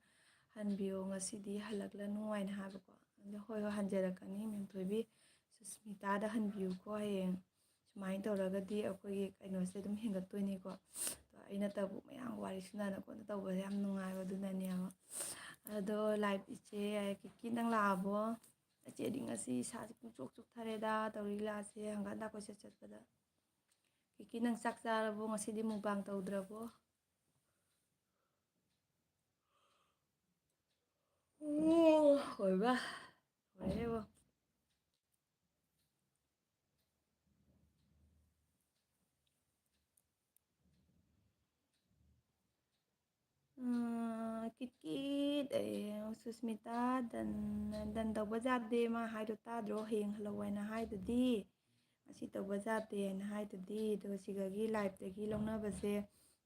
ꯍꯟꯕꯤꯌꯣ, ꯉꯁꯤꯗꯤ ꯍꯜꯂꯛꯂꯅꯨ ꯍꯥꯏꯅ ꯍꯥꯏꯕꯀꯣ꯫ ꯑꯗꯣ ꯍꯣꯏ, ꯍꯣꯏ, ꯍꯟꯖꯔꯛꯀꯅꯤ ꯃꯦꯝꯊꯣꯏꯕꯤ꯫ ꯁꯨꯁꯃꯤꯇꯥꯗ ꯍꯟꯕꯤꯌꯨꯀꯣ ꯍꯌꯦꯡ꯫ ꯁꯨꯃꯥꯏꯅ ꯇꯧꯔꯒꯗꯤ ꯑꯩꯈꯣꯏꯒꯤ ꯀꯩꯅꯣꯁꯦ ꯑꯗꯨꯝ ꯍꯦꯟꯒꯠꯇꯣꯏꯅꯤꯀꯣ꯫ ꯑꯗꯣ ꯑꯩꯅꯇꯕꯨ ꯃꯌꯥꯝ ꯋꯥꯔꯤ ꯁꯥꯟꯅꯗꯅ ꯈꯣꯠꯅ ꯇꯧꯕꯁꯦ ꯌꯥꯝ ꯅꯨꯡꯉꯥꯏꯕ, ꯑꯗꯨꯅꯅꯦꯕ꯫ ꯑꯗꯣ live ꯏꯆꯦ ꯀꯤꯀꯤ, ꯅꯪ ꯂꯥꯛꯑꯕꯣ? ꯏꯆꯦꯗꯤ ꯉꯁꯤ ꯏꯁꯥꯁꯦ ꯄꯨꯡꯆꯣꯛ ꯆꯣꯛꯊꯔꯦꯗ, ꯇꯧꯔꯤ ꯂꯤꯂꯥꯁꯦ ꯍꯪꯒꯠ ꯍꯟꯗꯥ ꯀꯣꯏꯆꯠ ꯆꯠꯄꯗ꯫ ꯀꯤꯀꯤ, ꯅꯪ ꯆꯥꯛ ꯆꯥꯔꯕꯣ? ꯉꯁꯤꯗꯤ mukbang ꯇꯧꯗ꯭ꯔꯕꯣ? ꯑꯣ, ꯍꯣꯏꯕ, ꯍꯣꯏꯔꯦꯕꯣ꯫ ꯎꯝ, ꯀꯤꯠ ꯀꯤꯠ, ꯑꯦ, ꯁꯨꯁꯃꯤꯇꯥ, done, done ꯇꯧꯕ ꯌꯥꯗꯦ, ꯃꯥ ꯍꯥꯏꯗꯣ ꯇꯥꯗ꯭ꯔꯣ? ꯍꯌꯦꯡ ꯍꯜꯂꯛꯑꯣ ꯍꯥꯏꯅ ꯍꯥꯏꯗꯨꯗꯤ꯫ ꯉꯁꯤ ꯇꯧꯕ ꯌꯥꯗꯦ ꯍꯥꯏꯅ ꯍꯥꯏꯗꯨꯗꯤ꯫ ꯑꯗꯣ ꯁꯤꯗꯒꯤ liveꯇꯒꯤ ꯂꯧꯅꯕꯁꯦ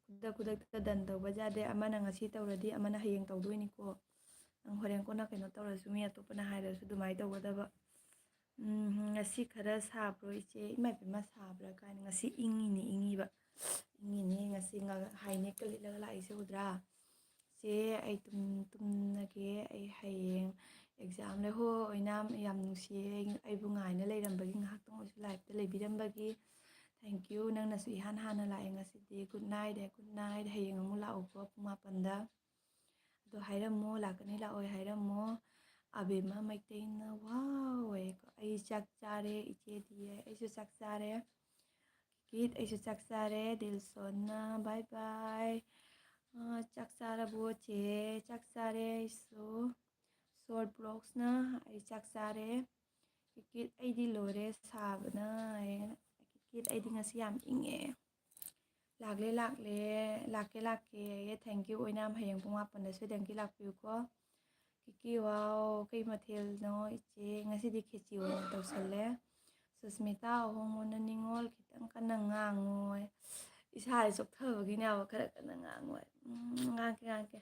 ꯈꯨꯗꯛ ꯈꯨꯗꯛꯇ done ꯇꯧꯕ ꯌꯥꯗꯦ꯫ ꯑꯃꯅ ꯉꯁꯤ ꯇꯧꯔꯗꯤ ꯑꯃꯅ ꯍꯌꯦꯡ ꯇꯧꯗꯣꯏꯅꯤꯀꯣ꯫ ꯅꯪ ꯍꯣꯔꯦꯟ ꯀꯣꯟꯅ ꯀꯩꯅꯣ ꯇꯧꯔꯁꯨ, ꯃꯤ ꯑꯇꯣꯞꯄꯅ ꯍꯥꯏꯔꯁꯨ ꯑꯗꯨꯃꯥꯏꯅ ꯇꯧꯒꯗꯕ꯫ ꯎꯝ, ꯉꯁꯤ ꯈꯔ ꯁꯥꯕ꯭ꯔꯣ ꯏꯆꯦ? ꯏꯃꯥ ꯏꯄꯦꯝꯃ, ꯁꯥꯕ꯭ꯔꯥ ꯀꯥꯏꯅ꯫ ꯉꯁꯤ ꯏꯪꯉꯤꯅꯤ, ꯏꯪꯉꯤꯕ꯫ ꯏꯪꯉꯤꯅꯤ ꯉꯁꯤ꯫ ꯉ-, high neckꯀ ꯂꯤꯠꯂꯒ ꯂꯥꯛꯏꯁꯦ ꯎꯗ꯭ꯔꯥ? ꯆꯦ, ꯑꯩ ꯇꯨꯝ-, ꯇꯨꯝꯃꯒꯦ꯫ ꯑꯩ ꯍꯌꯦꯡ exam ꯂꯩ꯫ ꯍꯣ, ꯑꯣꯏꯅꯥꯝ, ꯌꯥꯝ ꯅꯨꯡꯁꯤꯌꯦ꯫ ꯑꯩ, ꯑꯩꯕꯨ ꯉꯥꯏꯅ ꯂꯩꯔꯝꯕꯒꯤ, ꯉꯥꯏꯍꯥꯛꯇꯪ ꯑꯣꯏꯁꯨ liveꯇ ꯂꯩꯕꯤꯔꯝꯕꯒꯤ꯫ Thank you꯫ ꯅꯪꯅꯁꯨ ꯏꯍꯥꯟ ꯍꯥꯟꯅ ꯂꯥꯛꯑꯦ ꯉꯁꯤꯗꯤ꯫ Good night, good night꯫ ꯍꯌꯦꯡ ꯑꯃꯨꯛ ꯂꯥꯛꯎꯀꯣ ꯄꯨꯡ ꯃꯥꯄꯟꯗ꯫ ꯑꯗꯣ ꯍꯥꯏꯔꯝꯃꯣ, ꯂꯥꯛꯀꯅꯤ ꯂꯥꯛꯑꯣꯏ ꯍꯥꯏꯔꯝꯃꯣ꯫ ꯑꯕꯦꯝꯃ ꯃꯩꯇꯩꯅ wow ꯍꯥꯏꯌꯦꯀꯣ꯫ ꯑꯩ ꯆꯥꯛ ꯆꯥꯔꯦ ꯏꯆꯦꯗꯤ꯫ ꯑꯩꯁꯨ ꯆꯥꯛ ꯆꯥꯔꯦ꯫ ꯀꯤꯠ, ꯑꯩꯁꯨ ꯆꯥꯛ ꯆꯥꯔꯦ꯫ ꯗꯤꯜꯁꯣꯟꯅ bye bye꯫ ꯑ, ꯆꯥꯛ ꯆꯥꯔꯕꯣ ꯆꯦ? ꯆꯥꯛ ꯆꯥꯔꯦ ꯑꯩꯁꯨ꯫ Short vlogsꯅ ꯑꯩ ꯆꯥꯛ ꯆꯥꯔꯦ꯫ ꯀꯤꯠ, ꯑꯩꯗꯤ ꯂꯣꯏꯔꯦ ꯁꯥꯕꯅ꯫ ꯀꯤꯠ, ꯑꯩꯗꯤ ꯉꯁꯤ ꯌꯥꯝ ꯏꯪꯉꯦ꯫ ꯂꯥꯛꯂꯦ, ꯂꯥꯛꯂꯦ, ꯂꯥꯛꯀꯦ, ꯂꯥꯛꯀꯦ꯫ Thank you ꯑꯣꯏꯅꯥꯝ, ꯍꯌꯦꯡ ꯄꯨꯡ ꯃꯥꯄꯟꯗ ꯁꯣꯏꯗꯅꯒꯤ ꯂꯥꯛꯄꯤꯌꯨꯀꯣ꯫ ꯀꯤꯀꯤ, wow, ꯀꯩ ꯃꯊꯦꯜꯅꯣ ꯏꯆꯦ? ꯉꯁꯤꯗꯤ ꯈꯦꯆꯤ ꯑꯣꯏꯅ ꯇꯧꯁꯜꯂꯦ꯫ ꯁꯨꯁꯃꯤꯇꯥ, ꯑꯍꯣꯡꯕꯅ ꯅꯤꯉꯣꯜ, ꯈꯤꯇꯪ ꯀꯟꯅ ꯉꯥꯡꯉꯣ꯫ ꯏꯁꯥꯁꯦ ꯆꯣꯛꯊꯕꯒꯤꯅꯦꯕ, ꯈꯔ ꯀꯟꯅ ꯉꯥꯡꯉꯣ꯫ ꯎꯝ, ꯉꯥꯡꯀꯦ, ꯉꯥꯡꯀꯦ꯫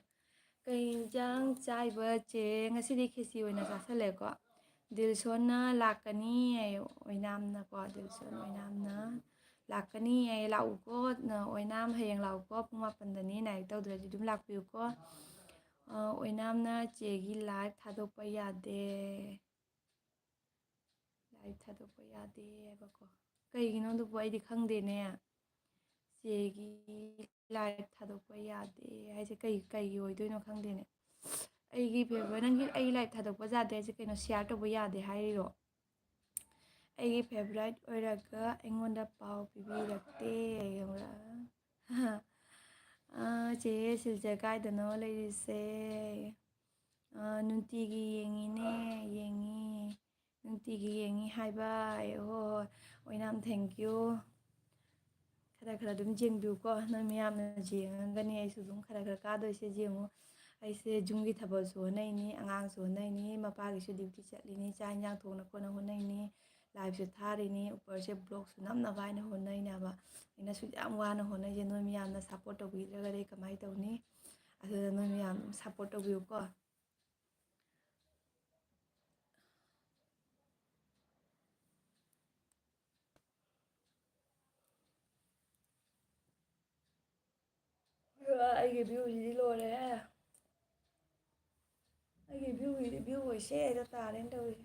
ꯀꯩ ꯏꯟꯖꯥꯡ ꯆꯥꯏꯕ ꯆꯦ? ꯉꯁꯤꯗꯤ ꯈꯦꯆꯤ ꯑꯣꯏꯅ ꯆꯥꯁꯜꯂꯦꯀꯣ꯫ ꯗꯤꯜꯁꯣꯟꯅ ꯂꯥꯛꯀꯅꯤ ꯍꯥꯏꯌꯦ, ꯑꯣꯏꯅꯥꯝꯅꯀꯣ, ꯗꯤꯜꯁꯣꯟ ꯑꯣꯏꯅꯥꯝꯅ ꯂꯥꯛꯀꯅꯤ ꯍꯥꯏꯌꯦ꯫ ꯂꯥꯛꯎꯀꯣ, ꯅ-, ꯑꯣꯏꯅꯥꯝ ꯍꯌꯦꯡ ꯂꯥꯛꯎꯀꯣ, ꯄꯨꯡ ꯃꯥꯄꯟꯗꯅꯤ, ꯂꯥꯏꯔꯤꯛ ꯇꯧꯗ꯭ꯔꯗꯤ ꯑꯗꯨꯝ ꯂꯥꯛꯄꯤꯌꯨꯀꯣ꯫ ꯑ, ꯑꯣꯏꯅꯥꯝꯅ ꯆꯦꯒꯤ live ꯊꯥꯗꯣꯛꯄ ꯌꯥꯗꯦ꯫ Live ꯊꯥꯗꯣꯛꯄ ꯌꯥꯗꯦ ꯍꯥꯏꯕꯀꯣ꯫ ꯀꯩꯒꯤꯅꯣ ꯑꯗꯨꯕꯨ ꯑꯩꯗꯤ ꯈꯪꯗꯦꯅꯦ꯫ ꯆꯦꯒꯤ live ꯊꯥꯗꯣꯛꯄ ꯌꯥꯗꯦ ꯍꯥꯏꯁꯦ ꯀꯩ, ꯀꯩꯒꯤ ꯑꯣꯏꯗꯣꯏꯅꯣ ꯈꯪꯗꯦꯅꯦ꯫ ꯑꯩꯒꯤ favourite, ꯅꯪꯒꯤ ꯑꯩꯒꯤ live ꯊꯥꯗꯣꯛꯄ ꯌꯥꯗꯦ ꯍꯥꯏꯁꯦ ꯀꯩꯅꯣ, share ꯇꯧꯕ ꯌꯥꯗꯦ ꯍꯥꯏꯔꯤꯔꯣ? ꯑꯩꯒꯤ favourite ꯑꯣꯏꯔꯒ ꯑꯩꯉꯣꯟꯗ ꯄꯥꯎ ꯄꯤꯕꯤꯔꯛꯇꯦ꯫ ꯑꯥ, ꯆꯦ ꯁꯤꯜꯆꯔ ꯀꯥꯏꯗꯅꯣ ꯂꯩꯔꯤꯁꯦ? ꯑ, ꯅꯨꯡꯇꯤꯒꯤ ꯌꯦꯡꯉꯤꯅꯦ, ꯌꯦꯡꯉꯤ꯫ ꯅꯨꯡꯇꯤꯒꯤ ꯌꯦꯡꯉꯤ ꯍꯥꯏꯕ꯫ ꯑꯦ, ꯍꯣꯏ, ꯍꯣꯏ꯫ ꯑꯣꯏꯅꯥꯝ, thank you꯫ ꯈꯔ ꯈꯔ ꯑꯗꯨꯝ ꯌꯦꯡꯕꯤꯌꯨꯀꯣ꯫ ꯅꯣꯏ ꯃꯌꯥꯝꯅ ꯌꯦꯡꯉꯒꯅꯤ ꯑꯩꯁꯨ ꯑꯗꯨꯝ ꯈꯔ ꯈꯔ ꯀꯥꯗꯣꯏꯁꯦ꯫ ꯌꯦꯡꯉꯨ, ꯑꯩꯁꯦ ꯌꯨꯝꯒꯤ ꯊꯕꯛꯁꯨ ꯍꯣꯠꯅꯩꯅꯤ, ꯑꯉꯥꯡꯁꯨ ꯍꯣꯠꯅꯩꯅꯤ, ꯃꯄꯥꯒꯤꯁꯨ duty ꯆꯠꯂꯤꯅꯤ, ꯆꯥꯛ ꯏꯟꯖꯥꯡ ꯊꯣꯡꯅ ꯈꯣꯠꯅ ꯍꯣꯠꯅꯩꯅꯤ, liveꯁꯨ ꯊꯥꯔꯤꯅꯤ, ꯎꯄꯔꯁꯦ vlogꯁꯨ ꯅꯝꯅꯕ ꯍꯥꯏꯅ ꯍꯣꯠꯅꯩꯅꯦꯕ꯫ ꯑꯩꯅꯁꯨ ꯌꯥꯝ ꯋꯥꯅ ꯍꯣꯠꯅꯩꯁꯦ, ꯅꯣꯏ ꯃꯌꯥꯝꯅ support ꯇꯧꯕꯤꯗ꯭ꯔꯒꯗꯤ ꯑꯩ ꯀꯃꯥꯏꯅ ꯇꯧꯅꯤ? ꯑꯗꯨꯅ ꯅꯣꯏ ꯃꯌꯥꯝ ꯑꯗꯨꯝ support ꯇꯧꯕꯤꯌꯨꯀꯣ꯫ ꯑꯩꯒꯤ viewꯁꯤꯗꯤ ꯂꯣꯏꯔꯦꯍꯦ꯫ ꯑꯩꯒꯤ viewꯒꯤꯗꯤ view ꯑꯣꯏꯁꯦ ꯍꯦꯛꯇ ꯇꯥꯔꯦꯅ ꯇꯧꯔꯤꯁꯦ꯫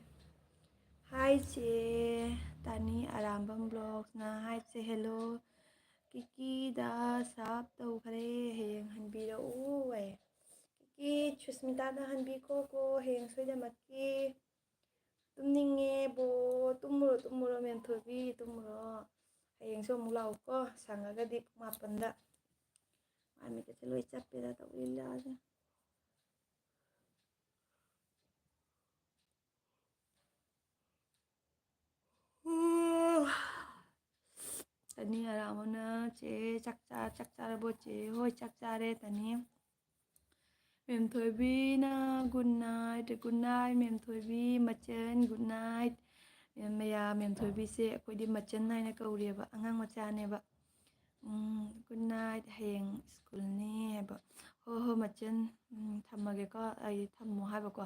Hi ꯆꯦ ꯇꯥꯅꯤ ꯑꯔꯥꯝꯕꯝ vlogsꯅ꯫ Hi ꯆꯦ, hello꯫ ꯀꯤꯀꯤꯗ ꯁꯥꯞ ꯇꯧꯈ꯭ꯔꯦ, ꯍꯌꯦꯡ ꯍꯟꯕꯤꯔꯛꯎ ꯍꯥꯏ꯫ ꯀꯤꯀꯤ, ꯁꯨꯁꯃꯤꯇꯥꯗ ꯍꯟꯕꯤꯈꯣꯀꯣ ꯍꯌꯦꯡ ꯁꯣꯏꯗꯅꯃꯛꯀꯤ꯫ ꯇꯨꯝꯅꯤꯡꯉꯦꯕꯣ꯫ ꯇꯨꯝꯃꯨꯔꯣ, ꯇꯨꯝꯃꯨꯔꯣ, ꯃꯦꯝꯊꯣꯏꯕꯤ, ꯇꯨꯝꯃꯨꯔꯣ꯫ ꯍꯌꯦꯡꯁꯨ ꯑꯃꯨꯛ ꯂꯥꯛꯎꯀꯣ, ꯁꯪꯉꯒꯗꯤ ꯄꯨꯡ ꯃꯥꯄꯟꯗ꯫ ꯃꯥꯏ ꯃꯤꯠꯀꯁꯦ ꯂꯣꯏ ꯆꯞꯄꯦꯗ ꯇꯧꯔꯤ ꯂꯤꯂꯥꯁꯦ꯫ ꯇꯅꯤ ꯑꯔꯥꯃꯣꯅ, "ꯆꯦ, ꯆꯥꯛ ꯆꯥ-, ꯆꯥꯛ ꯆꯥꯔꯕꯣ ꯆꯦ?" "ꯍꯣꯏ, ꯆꯥꯛ ꯆꯥꯔꯦ ꯇꯅꯤ꯫" ꯃꯦꯝꯊꯣꯏꯕꯤꯅ good night, good night ꯃꯦꯝꯊꯣꯏꯕꯤ꯫ ꯃꯆꯟ, good night꯫ ꯃꯌꯥ, ꯃꯦꯝꯊꯣꯏꯕꯤꯁꯦ ꯑꯩꯈꯣꯏꯗꯤ ꯃꯆꯟ ꯍꯥꯏꯅ ꯀꯧꯔꯦꯕ, ꯑꯉꯥꯡ ꯃꯆꯥꯅꯦꯕ꯫ ꯎꯝ, good night, ꯍꯌꯦꯡ ꯁ꯭ꯀꯨꯜꯅꯤ ꯍꯥꯏꯕ꯫ "ꯍꯣꯏ, ꯍꯣꯏ, ꯃꯆꯟ, ꯎꯝ, ꯊꯝꯃꯒꯦꯀꯣ, ꯑꯩ ꯊꯝꯃꯣ" ꯍꯥꯏꯕꯀꯣ꯫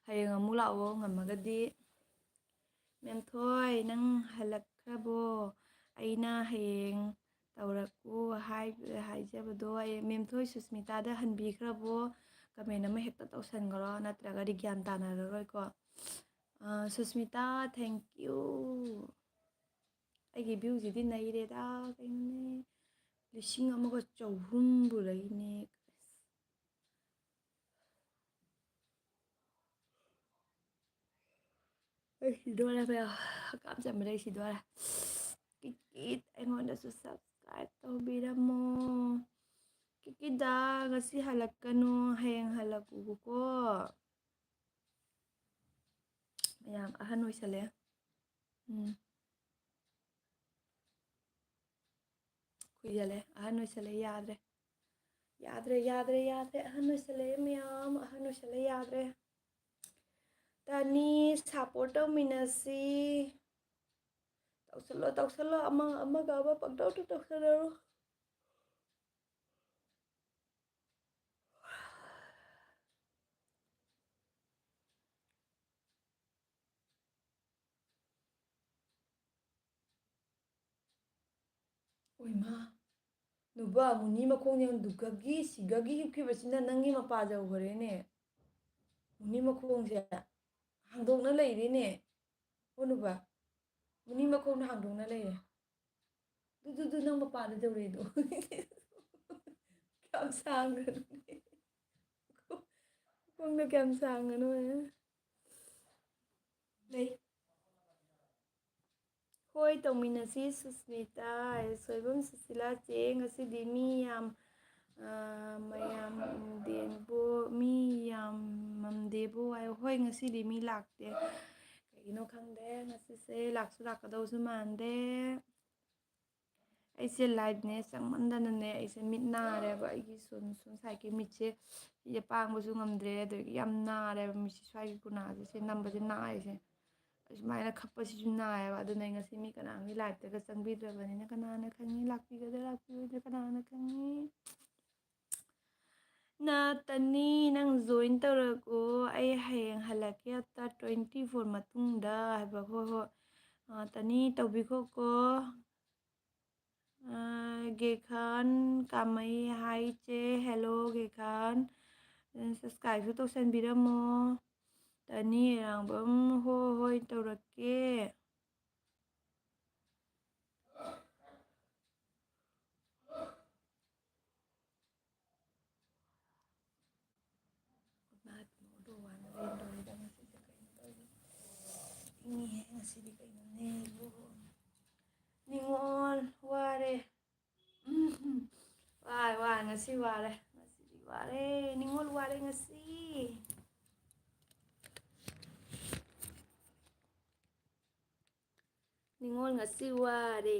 "ꯍꯌꯦꯡ ꯑꯃꯨꯛ ꯂꯥꯛꯑꯣ ꯉꯝꯃꯒꯗꯤ꯫" "ꯃꯦꯝꯊꯣꯏ, ꯅꯪ ꯍꯜꯂꯛꯈ꯭ꯔꯕꯣ? ꯑꯩꯅ ꯍꯌꯦꯡ ꯇꯧꯔꯛꯎ ꯍꯥꯏ-, ꯍꯥꯏꯖꯕꯗꯣ, ꯑꯩ, ꯃꯦꯝꯊꯣꯏ ꯁꯨꯁꯃꯤꯇꯥꯗ ꯍꯟꯕꯤꯈ꯭ꯔꯕꯣ?" Comment ꯑꯃ ꯍꯦꯛꯇ ꯇꯧꯁꯟꯈ꯭ꯔꯣ, ꯅꯠꯇ꯭ꯔꯒꯗꯤ ꯒ꯭ꯌꯥꯟ ꯇꯥꯅꯔꯔꯣꯏꯀꯣ꯫ ꯑ, ꯁꯨꯁꯃꯤꯇꯥ, thank you꯫ ꯑꯩꯒꯤ viewꯁꯤꯗꯤ ꯅꯩꯔꯦꯗ, ꯀꯩꯅꯣꯅꯦ, ꯂꯤꯁꯤꯡ ꯑꯃꯒ ꯆꯍꯨꯝꯕꯨ ꯂꯩꯅꯦ꯫ ꯑꯩ ꯁꯤꯗꯣꯔꯦ, ꯃꯌꯥꯝ꯫ ꯍꯛꯀꯥꯝ ꯆꯟꯕꯗ ꯑꯩ ꯁꯤꯗꯣꯔꯦ꯫ ꯀꯤꯀꯤꯠ, ꯑꯩꯉꯣꯟꯗꯁꯨ subscribe ꯇꯧꯕꯤꯔꯝꯃꯣ꯫ ꯀꯤꯀꯤꯗ, ꯉꯁꯤ ꯍꯜꯂꯛꯀꯅꯨ, ꯍꯌꯦꯡ ꯍꯜꯂꯛꯎꯀꯣ꯫ ꯃꯌꯥꯝ ꯑꯍꯟ ꯑꯣꯏꯁꯜꯂꯦ꯫ ꯎꯝ꯫ ꯀꯨꯏꯖꯜꯂꯦ, ꯑꯍꯟ ꯑꯣꯏꯁꯜꯂꯦ, ꯌꯥꯗ꯭ꯔꯦ꯫ ꯌꯥꯗ꯭ꯔꯦ, ꯌꯥꯗ꯭ꯔꯦ, ꯌꯥꯗ꯭ꯔꯦ, ꯑꯍꯟ ꯑꯣꯏꯁꯜꯂꯛꯑꯦ ꯃꯌꯥꯝ, ꯑꯍꯟ ꯑꯣꯏꯁꯜꯂꯦ, ꯌꯥꯗ꯭ꯔꯦ꯫ ꯇꯅꯤ, support ꯇꯧꯃꯤꯟꯅꯁꯤ꯫ ꯇꯧꯁꯜꯂꯣ, ꯇꯧꯁꯜꯂꯣ, ꯑꯃ, ꯑꯃꯒ ꯑꯃ ꯄꯪꯇꯧꯗ ꯇꯧꯁꯜꯂꯔꯣ꯫ ꯑꯣꯏꯃꯥ, ꯅꯨꯕꯥ, ꯃꯨꯅꯤ ꯃꯈꯣꯡ ꯌꯦꯡꯉꯨ, ꯗꯨꯒꯒꯤ ꯁꯤꯒꯒꯤ ꯍꯤꯞꯈꯤꯕꯁꯤꯅ ꯅꯪꯒꯤ ꯃꯄꯥ ꯌꯧꯈꯔꯦꯅꯦ꯫ ꯃꯨꯅꯤ ꯃꯈꯣꯡꯁꯦ ꯍꯥꯡꯗꯣꯛꯅ ꯂꯩꯔꯦꯅꯦ꯫ ꯑꯣ ꯅꯨꯕꯥ, ꯃꯨꯅꯤ ꯃꯈꯣꯡꯅ ꯍꯥꯡꯗꯣꯛꯅ ꯂꯩꯔꯦ꯫ ꯗꯨ, ꯗꯨ, ꯗꯨ, ꯅꯪ ꯃꯄꯥꯗ ꯇꯧꯔꯦꯗꯣ꯫ ꯀꯌꯥꯝ ꯁꯥꯡꯈ꯭ꯔꯅꯣ? ꯈꯣꯡꯗꯣ ꯀꯌꯥꯝ ꯁꯥꯡꯉꯅꯣ? ꯂꯩ꯫ ꯍꯣꯏ, ꯇꯧꯃꯤꯟꯅꯁꯤ ꯁꯨꯁꯃꯤꯇꯥ꯫ ꯁꯣꯏꯕꯝ ꯁꯨꯁꯤꯂꯥ ꯆꯦ, ꯉꯁꯤꯗꯤ ꯃꯤ ꯌꯥꯝ, ꯑ, ꯃꯌꯥꯝ ꯗꯦꯕꯣ, ꯃꯤ ꯌꯥꯝꯃꯝꯗꯦꯕꯣ ꯍꯥꯏꯌꯣ꯫ ꯍꯣꯏ, ꯉꯁꯤꯗꯤ ꯃꯤ ꯂꯥꯛꯇꯦ꯫ ꯀꯩꯒꯤꯅꯣ ꯈꯪꯗꯦ꯫ ꯉꯁꯤꯁꯦ ꯂꯥꯛꯁꯨ ꯂꯥꯛꯀꯗꯧꯁꯨ ꯃꯥꯟꯗꯦ꯫ ꯑꯩꯁꯦ liveꯅꯦ ꯆꯪꯃꯟꯗꯅꯅꯦ, ꯑꯩꯁꯦ ꯃꯤꯠ ꯅꯥꯔꯦꯕ꯫ ꯑꯩꯒꯤ ꯁꯣꯝ, ꯁꯣꯝ sideꯀꯤ ꯃꯤꯠꯁꯦ, ꯁꯤꯁꯦ ꯄꯥꯡꯕꯁꯨ ꯉꯝꯗ꯭ꯔꯦ, ꯑꯗꯒꯤ ꯌꯥꯝ ꯅꯥꯔꯦꯕ ꯃꯤꯠꯁꯦ꯫ ꯁ꯭ꯋꯥꯏꯒꯤ ꯈꯨꯅꯥꯁꯦ, ꯁꯤ ꯅꯝꯕꯁꯦ ꯅꯥꯏꯁꯦ꯫ ꯑꯁꯨꯃꯥꯏꯅ ꯈꯞꯄꯁꯤꯁꯨ ꯅꯥꯏꯌꯦꯕ꯫ ꯑꯗꯨꯅ ꯑꯩ ꯉꯁꯤ ꯃꯤ ꯀꯅꯥꯝꯒꯤ liveꯇꯒ ꯆꯪꯕꯤꯗ꯭ꯔꯕꯅꯤꯅ, ꯀꯅꯥꯅ ꯈꯪꯉꯤ, ꯂꯥꯛꯄꯤꯒꯗ꯭ꯔꯥ, ꯂꯥꯛꯄꯤꯔꯣꯏꯗ꯭ꯔꯥ, ꯀꯅꯥꯅ ꯈꯪꯉꯤ? ꯅꯥ ꯇꯅꯤ, ꯅꯪ join ꯇꯧꯔꯛꯑꯣ, ꯑꯩ ꯍꯌꯦꯡ ꯍꯜꯂꯛꯀꯦ, after twenty four ꯃꯇꯨꯡꯗ ꯍꯥꯏꯕ꯫ ꯍꯣꯏ, ꯍꯣꯏ꯫ ꯑ, ꯇꯅꯤ, ꯇꯧꯕꯤꯈꯣꯀꯣ꯫ ꯑ, ꯒꯦꯈꯥꯟ ꯀꯥꯃꯩ, hi ꯏꯆꯦ꯫ Hello ꯒꯦꯈꯥꯟ꯫ ꯑ, subscribeꯁꯨ ꯇꯧꯁꯟꯕꯤꯔꯝꯃꯣ꯫ ꯇꯅꯤ ꯑꯔꯥꯡꯕꯝ, ꯍꯣ ꯍꯣꯏ ꯇꯧꯔꯛꯀꯦ꯫ ꯏꯃꯥ ꯏꯕꯨꯡꯉꯣꯗꯣ ꯋꯥꯅ ꯂꯩꯔꯝꯗꯣꯔꯦꯗ ꯉꯁꯤꯁꯦ꯫ ꯀꯩꯅꯣ ꯇꯧꯔꯤꯁꯦ? ꯏꯪꯉꯤꯍꯦ ꯉꯁꯤꯗꯤ ꯀꯩꯅꯣꯅꯦ ꯑꯩꯕꯨ꯫ ꯅꯤꯉꯣꯜ ꯋꯥꯔꯦ꯫ ꯎꯝ꯫ ꯋꯥꯔꯦ, ꯋꯥꯔꯦ, ꯉꯁꯤ ꯋꯥꯔꯦ꯫ ꯉꯁꯤꯗꯤ ꯋꯥꯔꯦ꯫ ꯅꯤꯉꯣꯜ ꯋꯥꯔꯦ ꯉꯁꯤ꯫ ꯅꯤꯉꯣꯜ ꯉꯁꯤ ꯋꯥꯔꯦ꯫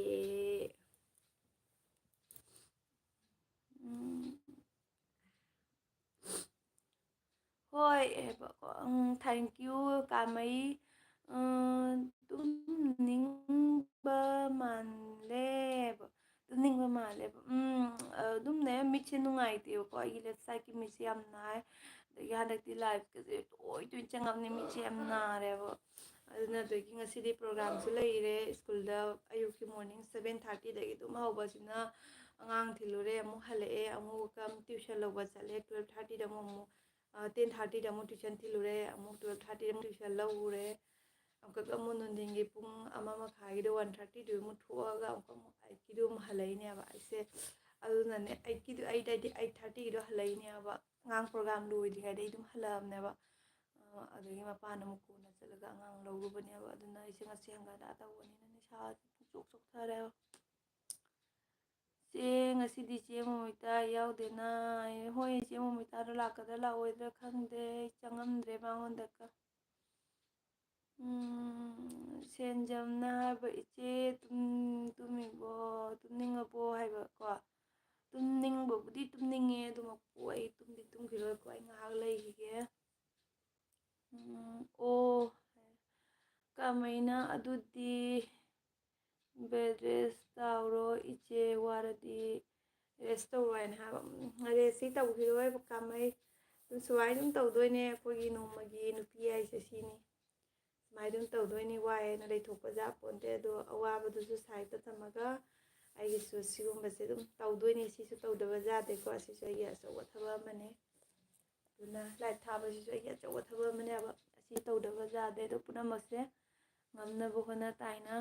ꯎꯝ꯫ ꯍꯣꯏ, ꯑꯦꯕꯀꯣ, ꯎꯝ, thank you, ꯀꯥꯃꯩ꯫ ꯎꯝ, ꯇꯨꯝꯅꯤꯡꯕ ꯃꯥꯜꯂꯦꯕ, ꯇꯨꯝꯅꯤꯡꯕ ꯃꯥꯜꯂꯦꯕ꯫ ꯎꯝ, ꯑꯗꯨꯝꯅꯦ, ꯃꯤꯠꯁꯦ ꯅꯨꯡꯉꯥꯏꯇꯦꯕꯀꯣ, ꯑꯩꯒꯤ left sideꯀꯤ ꯃꯤꯠꯁꯦ ꯌꯥꯝ ꯅꯥꯏ꯫ ꯑꯗꯒꯤ ꯍꯟꯗꯛꯇꯤ liveꯀꯁꯦ ꯇꯣꯏ ꯇꯣꯏꯅ ꯆꯪꯉꯕꯅꯤ, ꯃꯤꯠꯁꯦ ꯌꯥꯝ ꯅꯥꯔꯦꯕ꯫ ꯑꯗꯨꯅ ꯑꯗꯒꯤ ꯉꯁꯤꯗꯤ programꯁꯨ ꯂꯩꯔꯦ ꯁ꯭ꯀꯨꯜꯗ꯫ ꯑꯌꯨꯛꯀꯤ morning seven thirtyꯗꯒꯤ ꯑꯗꯨꯝ ꯍꯧꯕꯁꯤꯅ ꯑꯉꯥꯡ ꯊꯤꯜꯂꯨꯔꯦ, ꯑꯃꯨꯛ ꯍꯜꯂꯛꯑꯦ, ꯑꯃꯨꯛ ꯀꯝ tuition ꯂꯧꯕ ꯆꯠꯂꯦ, twelve thirtyꯗ ꯑꯃꯨꯛ, ꯑꯃꯨꯛ, ꯑ, ten thirtyꯗ ꯑꯃꯨꯛ tuition ꯊꯤꯜꯂꯨꯔꯦ, ꯑꯃꯨꯛ twelve thirtyꯗ ꯑꯃꯨꯛ tuition ꯂꯧꯔꯦ꯫ ꯑꯃꯨꯛꯀ ꯑꯃꯨꯛ ꯅꯨꯡꯊꯤꯟꯒꯤ ꯄꯨꯡ ꯑꯃ ꯃꯈꯥꯏꯒꯤꯗꯣ, one thirtyꯗꯨ ꯑꯃꯨꯛ ꯊꯣꯛꯑꯒ ꯑꯃꯨꯛꯀ ꯑꯃꯨꯛ eightꯀꯤꯗꯣ ꯑꯃꯨꯛ ꯍꯜꯂꯛꯏꯅꯦꯕ ꯑꯩꯁꯦ꯫ ꯑꯗꯨꯅꯅꯦ, eightꯀꯤꯗꯣ, eight ꯍꯥꯏꯗꯤ eight thirtyꯒꯤꯗꯣ ꯍꯜꯂꯛꯏꯅꯦꯕ꯫ ꯑꯉꯥꯡ program ꯂꯣꯏꯗ꯭ꯔꯤꯉꯩꯗ ꯑꯩ ꯑꯗꯨꯝ ꯍꯜꯂꯛꯑꯕꯅꯦꯕ꯫ ꯑ, ꯑꯗꯒꯤ ꯃꯄꯥꯟꯗ ꯑꯃꯨꯛ ꯀꯣꯟꯅ ꯆꯠꯂꯒ ꯑꯉꯥꯡ ꯂꯧꯔꯨꯕꯅꯦꯕ꯫ ꯑꯗꯨꯅ ꯑꯩꯁꯦ ꯉꯁꯤ ꯍꯪꯒꯠ ꯍꯟꯗ ꯇꯧꯕꯅꯤꯅ ꯏꯁꯥꯁꯦ ꯄꯨꯡꯆꯣꯛ ꯆꯣꯛꯊꯔꯦꯕ꯫ ꯆꯦ, ꯉꯁꯤꯗꯤ ꯆꯦ ꯃꯣꯃꯤꯇꯥ ꯌꯥꯎꯗꯦꯅ꯫ ꯍꯣꯏ, ꯆꯦ ꯃꯣꯃꯤꯇꯥꯗꯣ ꯂꯥꯛꯀꯗ꯭ꯔꯥ ꯂꯥꯛꯑꯣꯏꯗ꯭ꯔꯥ ꯈꯪꯗꯦ, ꯑꯩ ꯆꯪꯉꯝꯗ꯭ꯔꯦ ꯃꯉꯣꯟꯗꯒ꯫ ꯎꯝ, ꯁꯦꯟꯖꯝꯅ ꯍꯥꯏꯕ, "ꯏꯆꯦ, ꯇꯨꯝ-, ꯇꯨꯝꯃꯤꯕꯣ, ꯇꯨꯝꯅꯤꯡꯉꯕꯣ?" ꯍꯥꯏꯕꯀꯣ꯫ ꯇꯨꯝꯅꯤꯡꯕꯕꯨꯗꯤ ꯇꯨꯝꯅꯤꯡꯉꯦ, ꯑꯗꯨꯃꯛꯄꯨ ꯑꯩ ꯇꯨꯝꯗꯤ ꯇꯨꯝꯈꯤꯔꯣꯏꯀꯣ, ꯑꯩ ꯉꯥꯏꯍꯥꯛ ꯂꯩꯈꯤꯒꯦ꯫ ꯎꯝ, ꯑꯣ, ꯀꯃꯥꯏꯅ? ꯑꯗꯨꯗꯤ bed rest ꯇꯧꯔꯣ, ꯏꯆꯦ, ꯋꯥꯔꯗꯤ rest ꯇꯧꯔꯣ ꯍꯥꯏꯅ ꯍꯥꯏꯕ꯫ ꯎꯝ, restꯁꯤ ꯇꯧꯈꯤꯔꯣꯏꯕ ꯀꯥꯃꯩ꯫ ꯑꯗꯨꯝ ꯁꯨꯃꯥꯏꯅ ꯑꯗꯨꯝ ꯇꯧꯗꯣꯏꯅꯦ ꯑꯩꯈꯣꯏꯒꯤ ꯅꯣꯡꯃꯒꯤ ꯅꯨꯄꯤ ꯍꯥꯏꯁꯦ ꯁꯤꯅꯤ꯫ ꯁꯨꯃꯥꯏꯅ ꯑꯗꯨꯝ ꯇꯧꯗꯣꯏꯅꯤ, ꯋꯥꯏ ꯍꯥꯏꯅ ꯂꯩꯊꯣꯛꯄ ꯖꯥꯠ ꯄꯣꯟꯇꯦ꯫ ꯑꯗꯣ ꯑꯋꯥꯕꯗꯨꯁꯨ sideꯇ ꯊꯝꯃꯒ ꯑꯩꯒꯤꯁꯨ ꯁꯤꯒꯨꯝꯕꯁꯦ ꯑꯗꯨꯝ ꯇꯧꯗꯣꯏꯅꯤ꯫ ꯁꯤꯁꯨ ꯇꯧꯗꯕ ꯌꯥꯗꯦꯀꯣ꯫ ꯑꯁꯤꯁꯨ ꯑꯩꯒꯤ ꯑꯆꯧꯕ ꯊꯕꯛ ꯑꯃꯅꯤ꯫ ꯑꯗꯨꯅ live ꯊꯥꯕꯁꯤꯁꯨ ꯑꯩꯒꯤ ꯑꯆꯧꯕ ꯊꯕꯛ ꯑꯃꯅꯦꯕ꯫ ꯑꯁꯤ ꯇꯧꯗꯕ ꯌꯥꯗꯦ꯫ ꯑꯗꯣ ꯄꯨꯝꯅꯃꯛꯁꯦ ꯉꯝꯅꯕ ꯍꯣꯠꯅ ꯇꯥꯏꯅ꯫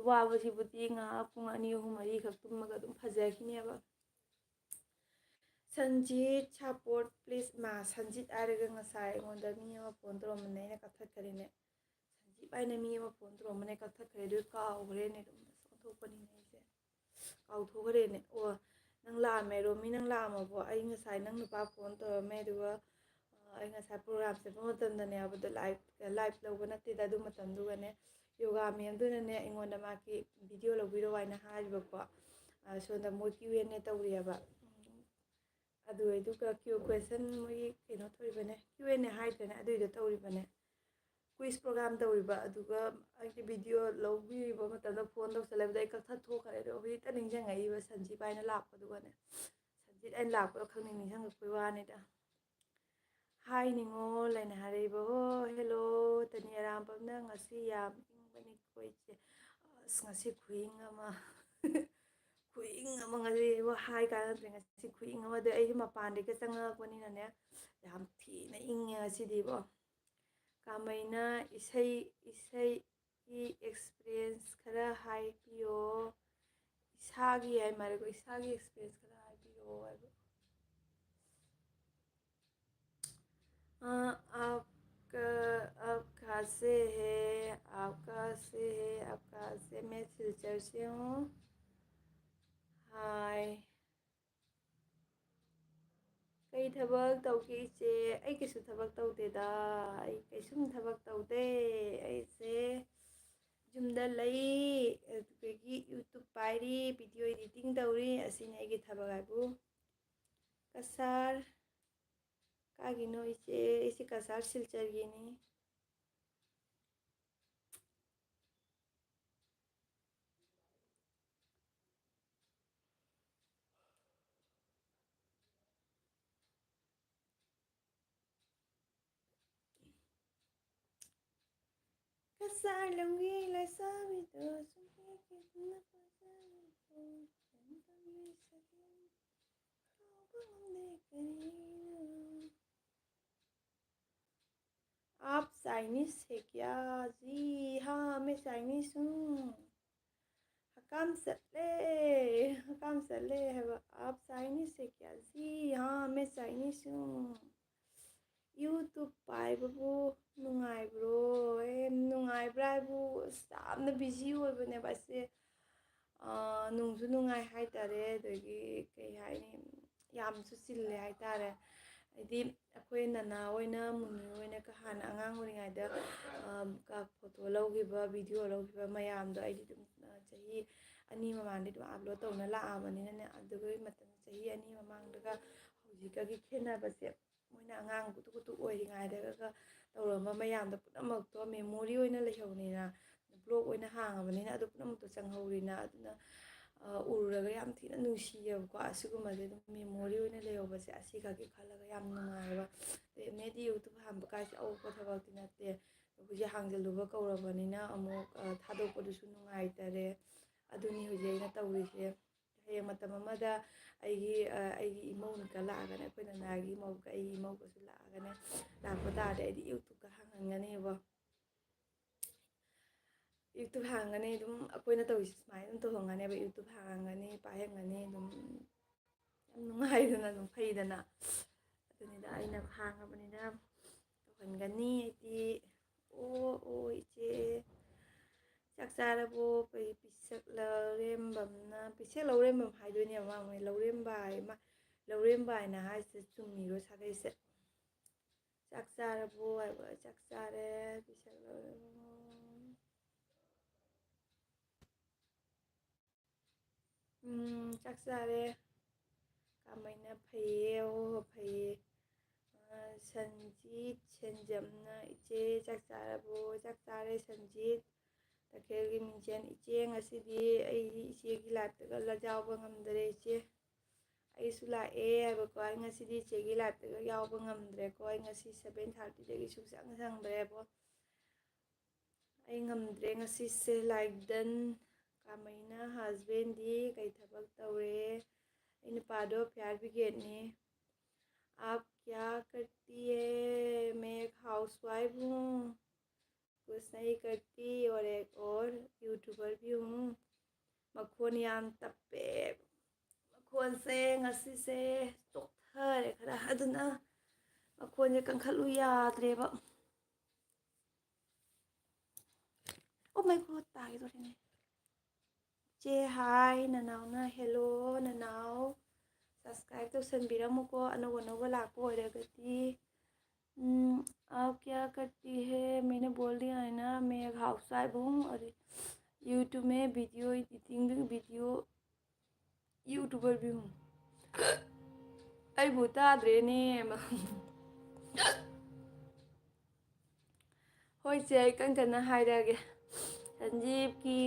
ꯋꯥꯕꯁꯤꯕꯨꯗꯤ ꯉꯥꯏꯍꯥꯛ ꯄꯨꯡ ꯑꯅꯤ, ꯑꯍꯨꯝ, ꯃꯔꯤꯈꯛ ꯇꯨꯝꯃꯒ ꯑꯗꯨꯝ ꯐꯖꯈꯤꯅꯦꯕ꯫ Sanjit, support please꯫ ꯃꯥ ꯁꯟꯖꯤꯠ ꯍꯥꯏꯔꯒ ꯉꯁꯥꯏ ꯑꯩꯉꯣꯟꯗ ꯃꯤ ꯑꯃ phone ꯇꯧꯔꯝꯕꯅꯦ, ꯑꯩꯅ ꯀꯛꯊꯠꯈ꯭ꯔꯦꯅꯦ꯫ ꯁꯟꯖꯤꯠ ꯍꯥꯏꯅ ꯃꯤ ꯑꯃ phone ꯇꯧꯔꯝꯕꯅꯦ, ꯀꯛꯊꯠꯈ꯭ꯔꯦ꯫ ꯑꯗꯨ ꯀꯥꯎꯈ꯭ꯔꯦꯅꯦ, ꯑꯗꯨꯝ ꯑꯁ ꯑꯣꯟꯊꯣꯛꯄꯅꯤꯅꯦ ꯑꯩꯁꯦ, ꯀꯥꯎꯊꯣꯛꯈ꯭ꯔꯦꯅꯦ꯫ ꯑꯣ, ꯅꯪ ꯂꯥꯛꯑꯝꯃꯦ ꯔꯣꯃꯤ, ꯅꯪ ꯂꯥꯛꯑꯝꯃꯕꯣ? ꯑꯩ ꯉꯁꯥꯏ ꯅꯪ ꯅꯨꯄꯥ phone ꯇꯧꯔꯝꯃꯦ, ꯑꯗꯨꯒ, ꯑ, ꯑꯩ ꯉꯁꯥꯏ program ꯆꯠꯄ ꯃꯇꯝꯗꯅꯦ ꯍꯥꯏꯕꯗꯣ, live, live ꯂꯧꯕ ꯅꯠꯇꯦꯗ, ꯑꯗꯨ ꯃꯇꯝꯗꯨꯒꯅꯦ, ꯌꯣꯒꯥ ꯃꯦꯝꯗꯨꯅꯅꯦ ꯑꯩꯉꯣꯟꯗ ꯃꯥꯒꯤ ꯚꯤꯗꯤꯑꯣ ꯂꯧꯕꯤꯔꯣ ꯍꯥꯏꯅ ꯍꯥꯏꯔꯤꯕꯀꯣ꯫ ꯑ, ꯁꯣꯝꯗ ꯃꯣꯏ ꯀ꯭ꯌꯨ ꯑꯦꯟ ꯑꯦ ꯇꯧꯔꯤꯑꯕ꯫ ꯎꯝ, ꯑꯗꯨ ꯑꯗꯨꯒ ꯀ꯭ꯌꯨ ꯀ꯭ꯋꯦꯁꯟ ꯃꯣꯏꯒꯤ ꯀꯩꯅꯣ ꯇꯧꯔꯤꯕꯅꯦ, ꯀ꯭ꯌꯨ ꯑꯦꯟ ꯑꯦ ꯍꯥꯏꯗ꯭ꯔꯦꯅꯦ, ꯑꯗꯨꯏꯗꯣ ꯇꯧꯔꯤꯕꯅꯦ꯫ ꯀ꯭ꯋꯤꯁ ꯄ꯭ꯔꯣꯒ꯭ꯔꯥꯝ ꯇꯧꯔꯤꯕ, ꯑꯗꯨꯒ ꯑꯩꯒꯤ ꯚꯤꯗꯤꯑꯣ ꯂꯧꯕꯤꯔꯤꯕ ꯃꯇꯝꯗ ꯐꯣꯟ ꯇꯧꯁꯜꯂꯛꯄꯗ ꯑꯩ ꯀꯛꯊꯠ ꯊꯣꯛꯈ꯭ꯔꯦ꯫ ꯑꯗꯣ ꯍꯧꯖꯤꯛꯇ ꯅꯤꯡꯁꯤꯡꯉꯛꯏꯕ, ꯁꯟꯖꯤꯠ ꯍꯥꯏꯅ ꯂꯥꯛꯄꯗꯨꯒꯅꯦ꯫ ꯁꯟꯖꯤꯠ ꯍꯥꯏꯅ ꯂꯥꯛꯄꯗꯣ ꯈꯪꯅꯤꯡ ꯅꯤꯡꯁꯤꯡꯉꯛꯄꯩ ꯋꯥꯅꯤꯗ꯫ ꯍꯥꯏ ꯅꯤꯉꯣꯜ ꯍꯥꯏꯅ ꯍꯥꯏꯔꯛꯏꯕ꯫ ꯑꯣ, ꯍꯦꯜꯂꯣ, ꯇꯅꯤ ꯑꯔꯥꯝꯕꯝꯅ ꯉꯁꯤ ꯌꯥꯝ ꯏꯪꯕꯅꯤꯀꯣ ꯏꯆꯦ꯫ ꯑꯁ, ꯉꯁꯤ ꯈꯨꯏꯪ ꯑꯃ꯫ ꯈꯨꯏꯪ ꯑꯃ ꯉꯁꯤ ꯍꯥꯏ ꯀꯥꯟꯅꯗ꯭ꯔꯦ꯫ ꯉꯁꯤ ꯈꯨꯏꯪ ꯑꯃ꯫ ꯑꯗꯣ ꯑꯩꯁꯨ ꯃꯄꯥꯟꯗꯒꯤ ꯆꯪꯉꯛꯄꯅꯤꯅꯅꯦ, ꯌꯥꯝ ꯊꯤꯅ ꯏꯪꯉꯦ ꯉꯁꯤꯗꯤꯕꯣ꯫ ꯀꯥꯃꯩꯅ ꯏꯁꯩ, ꯏꯁꯩꯒꯤ ꯑꯦꯛꯁꯄꯤꯔꯤꯌꯦꯟꯁ ꯈꯔ ꯍꯥꯏꯕꯤꯌꯣ꯫ ꯏꯁꯥꯒꯤ ꯍꯥꯏ ꯃꯥꯜꯂꯦꯀꯣ, ꯏꯁꯥꯒꯤ ꯑꯦꯛꯁꯄꯤꯔꯤꯌꯦꯟꯁ ꯈꯔ ꯍꯥꯏꯕꯤꯌꯣ ꯍꯥꯏꯕ꯫ अ, आपका, आपका से है, आपका से है, आपका से, मैं सिलचर से हूँ। हाय। ꯀꯩ ꯊꯕꯛ ꯇꯧꯒꯦ ꯏꯆꯦ? ꯑꯩ ꯀꯩꯁꯨ ꯊꯕꯛ ꯇꯧꯗꯦꯗ꯫ ꯑꯩ ꯀꯩꯁꯨꯝ ꯊꯕꯛ ꯇꯧꯗꯦ꯫ ꯑꯩꯁꯦ ꯌꯨꯝꯗ ꯂꯩ, ꯑꯗꯨꯗꯒꯤ YouTube ꯄꯥꯏꯔꯤ, ꯚꯤꯗꯤꯑꯣ ꯏꯗꯤꯇꯤꯡ ꯇꯧꯔꯤ꯫ ꯑꯁꯤꯅꯤ ꯑꯩꯒꯤ ꯊꯕꯛ ꯍꯥꯏꯕꯨ꯫ ꯀꯁꯥꯔ꯫ ꯀꯥꯏꯒꯤꯅꯣ ꯏꯆꯦ? ꯑꯩꯁꯦ ꯀꯁꯥꯔ ꯁꯤꯜꯆꯔꯒꯤꯅꯤ꯫ ꯀꯁꯥꯔ ꯂꯝꯒꯤ ꯂꯥꯏꯁꯥꯕꯤꯗꯣ ꯁꯨꯝ ꯍꯦꯛ ꯌꯦꯡꯗꯨꯅ ꯐꯖꯔꯤꯕꯣ? ꯆꯟꯗꯝꯒꯤ ꯁꯛꯌꯦꯡ ꯀꯥꯎꯕ ꯉꯝꯗꯦ ꯀꯔꯤꯅꯣ? आप चाइनीज है क्या? जी हाँ, मैं चाइनीज हूँ। ꯍꯀꯥꯝ ꯆꯠꯂꯦ, ꯍꯀꯥꯝ ꯆꯠꯂꯦ ꯍꯥꯏꯕ꯫ आप चाइनीज है क्या? जी हाँ, मैं चाइनीज हूँ। YouTube ꯄꯥꯏꯕꯕꯨ ꯅꯨꯡꯉꯥꯏꯕ꯭ꯔꯣ? ꯑꯦ, ꯅꯨꯡꯉꯥꯏꯕ꯭ꯔꯥ ꯍꯥꯏꯕꯨ, ꯑꯁ, ꯌꯥꯝꯅ ꯕꯤꯖꯤ ꯑꯣꯏꯕꯅꯦꯕ ꯑꯩꯁꯦ꯫ ꯑꯥ, ꯅꯨꯡꯁꯨ ꯅꯨꯡꯉꯥꯏ ꯍꯥꯏꯇꯥꯔꯦ, ꯑꯗꯒꯤ ꯀꯩ ꯍꯥꯏꯅꯤ, ꯌꯥꯝꯁꯨ ꯆꯤꯜꯂꯦ ꯍꯥꯏꯇꯥꯔꯦ꯫ ꯍꯥꯏꯗꯤ ꯑꯩꯈꯣꯏ ꯅꯅꯥ ꯑꯣꯏꯅ, ꯃꯨꯅꯤ ꯑꯣꯏꯅ ꯀ-, ꯍꯥꯟꯅ ꯑꯉꯥꯡ ꯑꯣꯏꯔꯤꯉꯩꯗ, ꯑꯝ, ꯀ-, ꯐꯣꯇꯣ ꯂꯧꯈꯤꯕ, ꯚꯤꯗꯤꯑꯣ ꯂꯧꯈꯤꯕ ꯃꯌꯥꯝꯗꯣ ꯑꯩꯗꯤ ꯑꯗꯨꯝ, ꯑ, ꯆꯍꯤ ꯑꯅꯤ ꯃꯃꯥꯡꯗ ꯑꯗꯨꯝ ꯑꯞꯂꯣꯗ ꯇꯧꯅ ꯂꯥꯛꯑꯕꯅꯤꯅꯅꯦ, ꯑꯗꯨꯒꯤ ꯃꯇꯝ ꯆꯍꯤ ꯑꯅꯤ ꯃꯃꯥꯡꯗꯒ ꯍꯧꯖꯤꯛꯀꯒꯤ ꯈꯦꯠꯅꯕꯁꯦ, ꯃꯣꯏꯅ ꯑꯉꯥꯡ ꯀꯨꯇꯨ ꯀꯨꯇꯨ ꯑꯣꯏꯔꯤꯉꯩꯗꯒ ꯇꯧꯔꯝꯕ ꯃꯌꯥꯝꯗꯣ ꯄꯨꯝꯅꯃꯛꯇꯣ ꯃꯦꯃꯣꯔꯤ ꯑꯣꯏꯅ ꯂꯩꯍꯧꯅꯤꯅ, ꯕ꯭ꯂꯣꯛ ꯑꯣꯏꯅ ꯍꯥꯡꯉꯕꯅꯤꯅ ꯑꯗꯨ ꯄꯨꯝꯅꯃꯛꯇꯣ ꯆꯪꯍꯧꯔꯤꯅ, ꯑꯗꯨꯅ, ꯑ, ꯎꯔꯨꯔꯒ ꯌꯥꯝ ꯊꯤꯅ ꯅꯨꯡꯁꯤꯌꯦꯕꯀꯣ꯫ ꯑꯁꯤꯒꯨꯝꯕꯁꯦ ꯑꯗꯨꯝ ꯃꯦꯃꯣꯔꯤ ꯑꯣꯏꯅ ꯂꯩꯍꯧꯕꯁꯦ ꯑꯁꯤ ꯈꯛꯀꯤ ꯈꯜꯂꯒ ꯌꯥꯝ ꯅꯨꯡꯉꯥꯏꯌꯦꯕ꯫ ꯑꯦꯝ ꯑꯦꯗꯤ ꯌꯨꯇ꯭ꯌꯨꯕ ꯍꯥꯡꯕ ꯀꯥꯏꯁꯦ ꯑꯎꯕ ꯊꯕꯛꯇꯤ ꯅꯠꯇꯦ꯫ ꯍꯧꯖꯤꯛ ꯍꯥꯡꯖꯜꯂꯨꯕ ꯀꯧꯔꯕꯅꯤꯅ ꯑꯃꯨꯛ, ꯑ, ꯊꯥꯗꯣꯛꯄꯗꯨꯁꯨ ꯅꯨꯡꯉꯥꯏꯇꯔꯦ꯫ ꯑꯗꯨꯅꯤ ꯍꯧꯖꯤꯛ ꯑꯩꯅ ꯇꯧꯔꯤꯁꯦ꯫ ꯍꯌꯦꯡ ꯃꯇꯝ ꯑꯃꯗ ꯑꯩꯒꯤ, ꯑ, ꯑꯩꯒꯤ ꯏꯃꯧꯅꯀ ꯂꯥꯛꯑꯒꯅꯦ, ꯑꯩꯈꯣꯏ ꯅꯅꯥꯒꯤ ꯏꯃꯧꯒ, ꯑꯩꯒꯤ ꯏꯃꯧꯒꯁꯨ ꯂꯥꯛꯑꯒꯅꯦ, ꯂꯥꯛꯄ ꯇꯥꯔꯗꯤ ꯑꯩꯗꯤ ꯌꯨꯇ꯭ꯌꯨꯕꯀ ꯍꯥꯡꯍꯟꯒꯅꯦꯕ꯫ ꯌꯨꯇ꯭ꯌꯨꯕ ꯍꯥꯡꯒꯅꯤ ꯑꯗꯨꯝ, ꯑꯩꯈꯣꯏꯅ ꯇꯧꯔꯤꯁꯦ ꯁꯨꯃꯥꯏꯅ ꯑꯗꯨꯝ ꯇꯧꯍꯟꯒꯅꯦꯕ꯫ ꯌꯨꯇ꯭ꯌꯨꯕ ꯍꯥꯡꯒꯅꯤ, ꯄꯥꯏꯍꯟꯒꯅꯤ ꯑꯗꯨꯝ, ꯌꯥꯝ ꯅꯨꯡꯉꯥꯏꯗꯅ, ꯑꯗꯨꯝ ꯐꯩꯗꯅ꯫ ꯑꯗꯨꯅꯤꯗ ꯑꯩꯅ ꯍꯥꯡꯉꯕꯅꯤꯅ ꯇꯧꯍꯟꯒꯅꯤ ꯑꯩꯗꯤ꯫ ꯑꯣ, ꯑꯣ, ꯏꯆꯦ, ꯆꯥꯛ ꯆꯥꯔꯕꯣ? ꯀꯩ ꯄꯤꯁꯛ ꯂꯧꯔꯦꯝꯕꯝꯅ, ꯄꯤꯁꯛ ꯂꯧꯔꯦꯝꯕꯝ ꯍꯥꯏꯗꯣꯏꯅꯦꯕ ꯃꯥ ꯃꯣꯏ ꯂꯧꯔꯦꯝꯕ ꯍꯥꯏ-, ꯃꯥ-, ꯂꯧꯔꯦꯝꯕ ꯍꯥꯏꯅ ꯍꯥꯏꯁꯦ ꯆꯨꯝꯃꯤꯔꯣ ꯁꯥꯒꯩꯁꯦ? ꯆꯥꯛ ꯆꯥꯔꯕꯣ ꯍꯥꯏꯕ, ꯆꯥꯛ ꯆꯥꯔꯦ, ꯄꯤꯁꯛ ꯂꯧꯔꯦꯝꯕꯝ꯫ ꯎꯝ, ꯆꯥꯛ ꯆꯥꯔꯦ꯫ ꯀꯥꯃꯩꯅ ꯐꯩꯌꯦ, ꯑꯣ, ꯐꯩꯌꯦ꯫ ꯑ, ꯁꯟꯖꯤꯠ ꯁꯦꯟꯖꯝꯅ, "ꯏꯆꯦ, ꯆꯥꯛ ꯆꯥꯔꯕꯣ?" "ꯆꯥꯛ ꯆꯥꯔꯦ, ꯁꯟꯖꯤꯠ꯫" ꯇꯈꯦꯜꯒꯤ ꯃꯤꯡꯖꯦꯜ, "ꯏꯆꯦ, ꯉꯁꯤꯗꯤ ꯑꯩꯗꯤ ꯏꯆꯦꯒꯤ ꯂꯥꯏꯞꯇꯒ ꯂ-, ꯌꯥꯎꯕ ꯉꯝꯗꯔꯦ, ꯏꯆꯦ꯫ ꯑꯩꯁꯨ ꯂꯥꯛꯑꯦ ꯍꯥꯏꯕꯀꯣ꯫ ꯑꯩ ꯉꯁꯤꯗꯤ ꯏꯆꯦꯒꯤ ꯂꯥꯏꯞꯇꯒ ꯌꯥꯎꯕ ꯉꯝꯗ꯭ꯔꯦꯀꯣ꯫ ꯑꯩ ꯉꯁꯤ seven thirtyꯗꯒꯤ ꯁꯨꯡꯁꯪ ꯁꯪꯗ꯭ꯔꯦꯕꯣ꯫ ꯑꯩ ꯉꯝꯗ꯭ꯔꯦ ꯉꯁꯤꯁꯦ꯫ ꯂꯥꯏꯗꯟ ꯀꯥꯃꯩꯅ, "Husbandꯗꯤ ꯀꯩ ꯊꯕꯛ ꯇꯧꯔꯦ?" ꯑꯩ ꯅꯨꯄꯥꯗꯣ fire brigadeꯅꯤ꯫ "आप क्या करती है?" "मैं एक housewife हूँ।" "कुछ नहीं करती और एक और YouTuber भी हूँ।" ꯃꯈꯣꯟ ꯌꯥꯝ ꯇꯞꯄꯦ꯫ ꯃꯈꯣꯟꯁꯦ ꯉꯁꯤꯁꯦ ꯆꯣꯛꯊꯔꯦ ꯈꯔ, ꯑꯗꯨꯅ ꯃꯈꯣꯟꯁꯦ ꯀꯟꯈꯠꯂꯨ ꯌꯥꯗ꯭ꯔꯦꯕ꯫ Oh my God, ꯇꯥꯒꯦ ꯇꯧꯔꯦꯅꯦ꯫ ꯆꯦ hi, ꯅꯅꯥꯎꯅ hello, ꯅꯅꯥꯎ꯫ subscribe ꯇꯧꯁꯟꯕꯤꯔꯝꯃꯨꯀꯣ, ꯑꯅꯧ ꯑꯅꯧꯕ ꯂꯥꯛꯄ ꯑꯣꯏꯔꯒꯗꯤ꯫ ꯎꯝ, आप क्या करती है? मैंने बोल दिया है ना, मैं एक हाउस वाइफ हूँ और YouTube में वीडियो एडिटिंग भी, वीडियो यूट्यूबर भी हूँ। ꯑꯩꯕꯨ ꯇꯥꯗ꯭ꯔꯦꯅꯦ꯫ ꯍꯣꯏ ꯆꯦ, ꯑꯩ ꯀꯟ ꯀꯟꯅ ꯍꯥꯏꯔꯛꯑꯒꯦ꯫ ꯁꯟꯖꯤꯞꯀꯤ